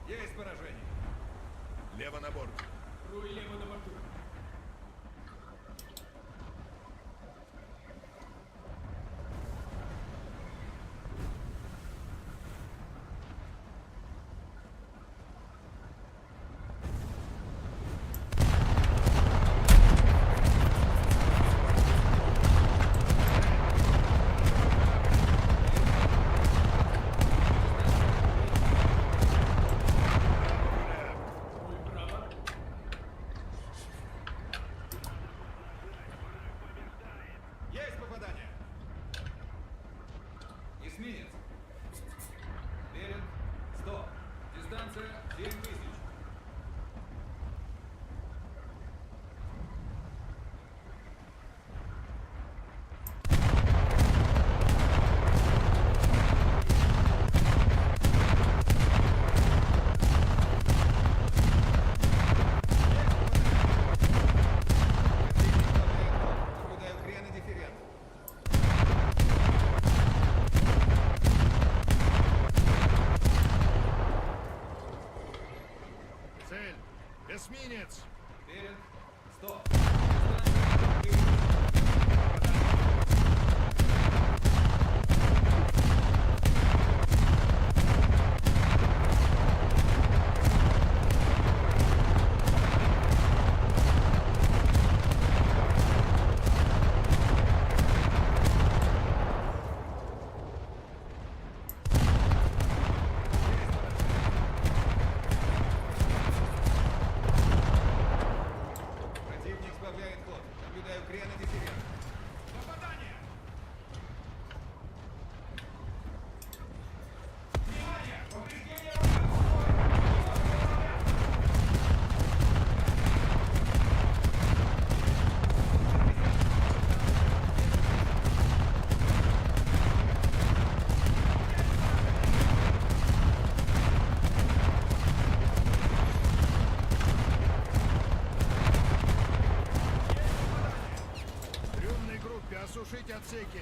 Speaker 11: Есть поражение.
Speaker 12: Лево на борт.
Speaker 11: Руль лево на борту. Есть попадание. Эсминец. Беринг 100. Дистанция 7000. Наблюдаю крен и дифферент.
Speaker 12: Цель. Эсминец.
Speaker 11: Беринг 100. Дистанция 3000. Противник сбавляет ход. Наблюдаю крен и дифферент. Попадание! Внимание! Повреждение!
Speaker 12: Трюмной группе осушить отсеки.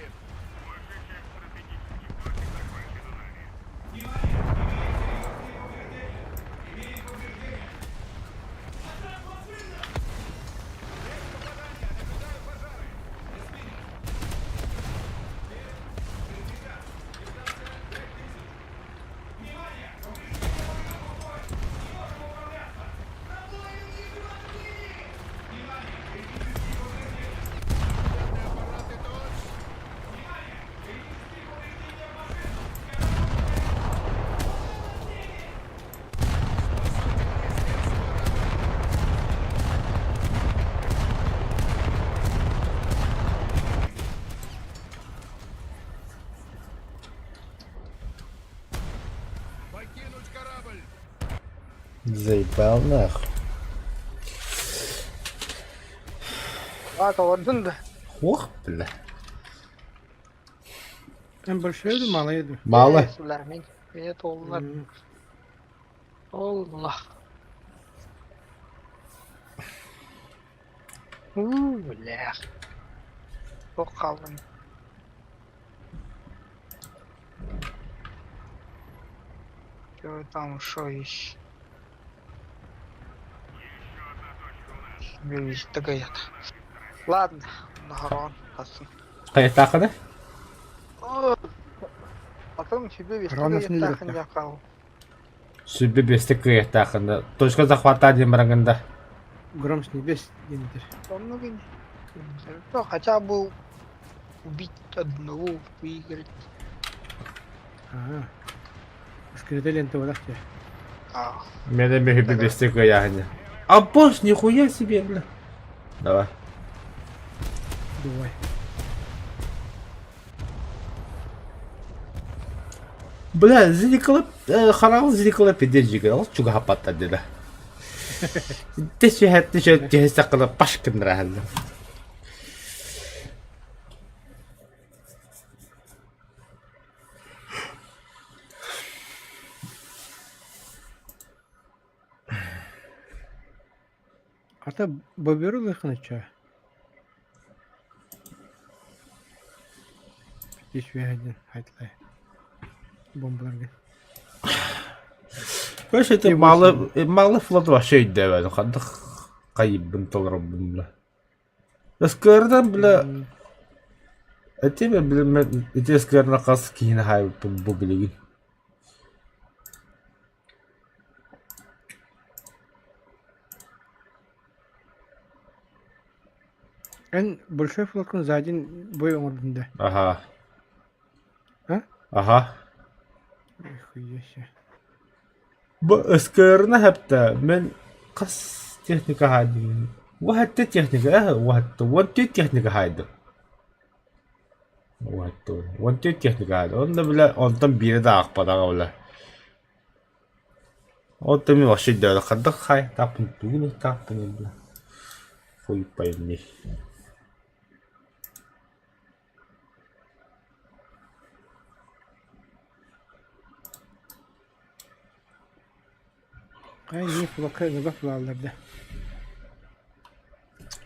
Speaker 12: Покинуть корабль!
Speaker 10: Заебал нахуй.
Speaker 5: А, толордун да.
Speaker 10: Ох, бля.
Speaker 7: Эн большой еду, мало еду.
Speaker 10: Мало.
Speaker 5: Бля, меня толлар. Allah. Уу, бля. Çok kaldım. Чё там шо ищ? Ладно, нагарон, атын.
Speaker 1: Хайатаахына?
Speaker 5: Атын себе
Speaker 7: Рано снизили.
Speaker 1: Сүбэ бэстэ кыайахтаахына. Точка захвата диэн бараҥында.
Speaker 7: Гром с небес диэнтэр.
Speaker 5: Ну, хотя бы убить одного, выиграть.
Speaker 7: Аа. Скрытая лента вот так.
Speaker 5: А,
Speaker 1: Мене мехи бэстэ кыайахына. А босс, нихуя себе, бля. Давай.
Speaker 7: Давай.
Speaker 1: Бля, зеркало, харал зеркало пидержига, ол чуга хапатта деді. Теші хәтті шө теші сақылы паш кындыра хәлді.
Speaker 7: Ата боберу лыхны ча. Пятис один хайтлай. Бомбаларга.
Speaker 1: Короче, это мало, мало флот вообще өйдөбөдүм. Хандык кайыбын толоробун бля. Ыскырдан бля. Этеме билме ити ыскырна кас киһини хайбыппын бу билигин.
Speaker 7: Эн большой флоткун за один бой оҥордун да.
Speaker 1: Аха.
Speaker 7: А?
Speaker 1: Аха.
Speaker 7: Нихуя себе.
Speaker 1: Бу ыскырна хэпта мен кас техника хайдым. Уһатта техника, э, уһатта. Уон техника хайдым. Уһатта. Уон техника хайдым. Онно бля, онтон биири да аахпатаҕа бля. Онтон мин вообще өйдөөдө хардах хай тааппын тугун тааппын бля. Хуй пойми.
Speaker 7: Ай, не флокка набах булаллар да.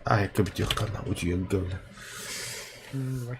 Speaker 1: Ай, көбүтүөх канна утуйан бля.
Speaker 7: Давай.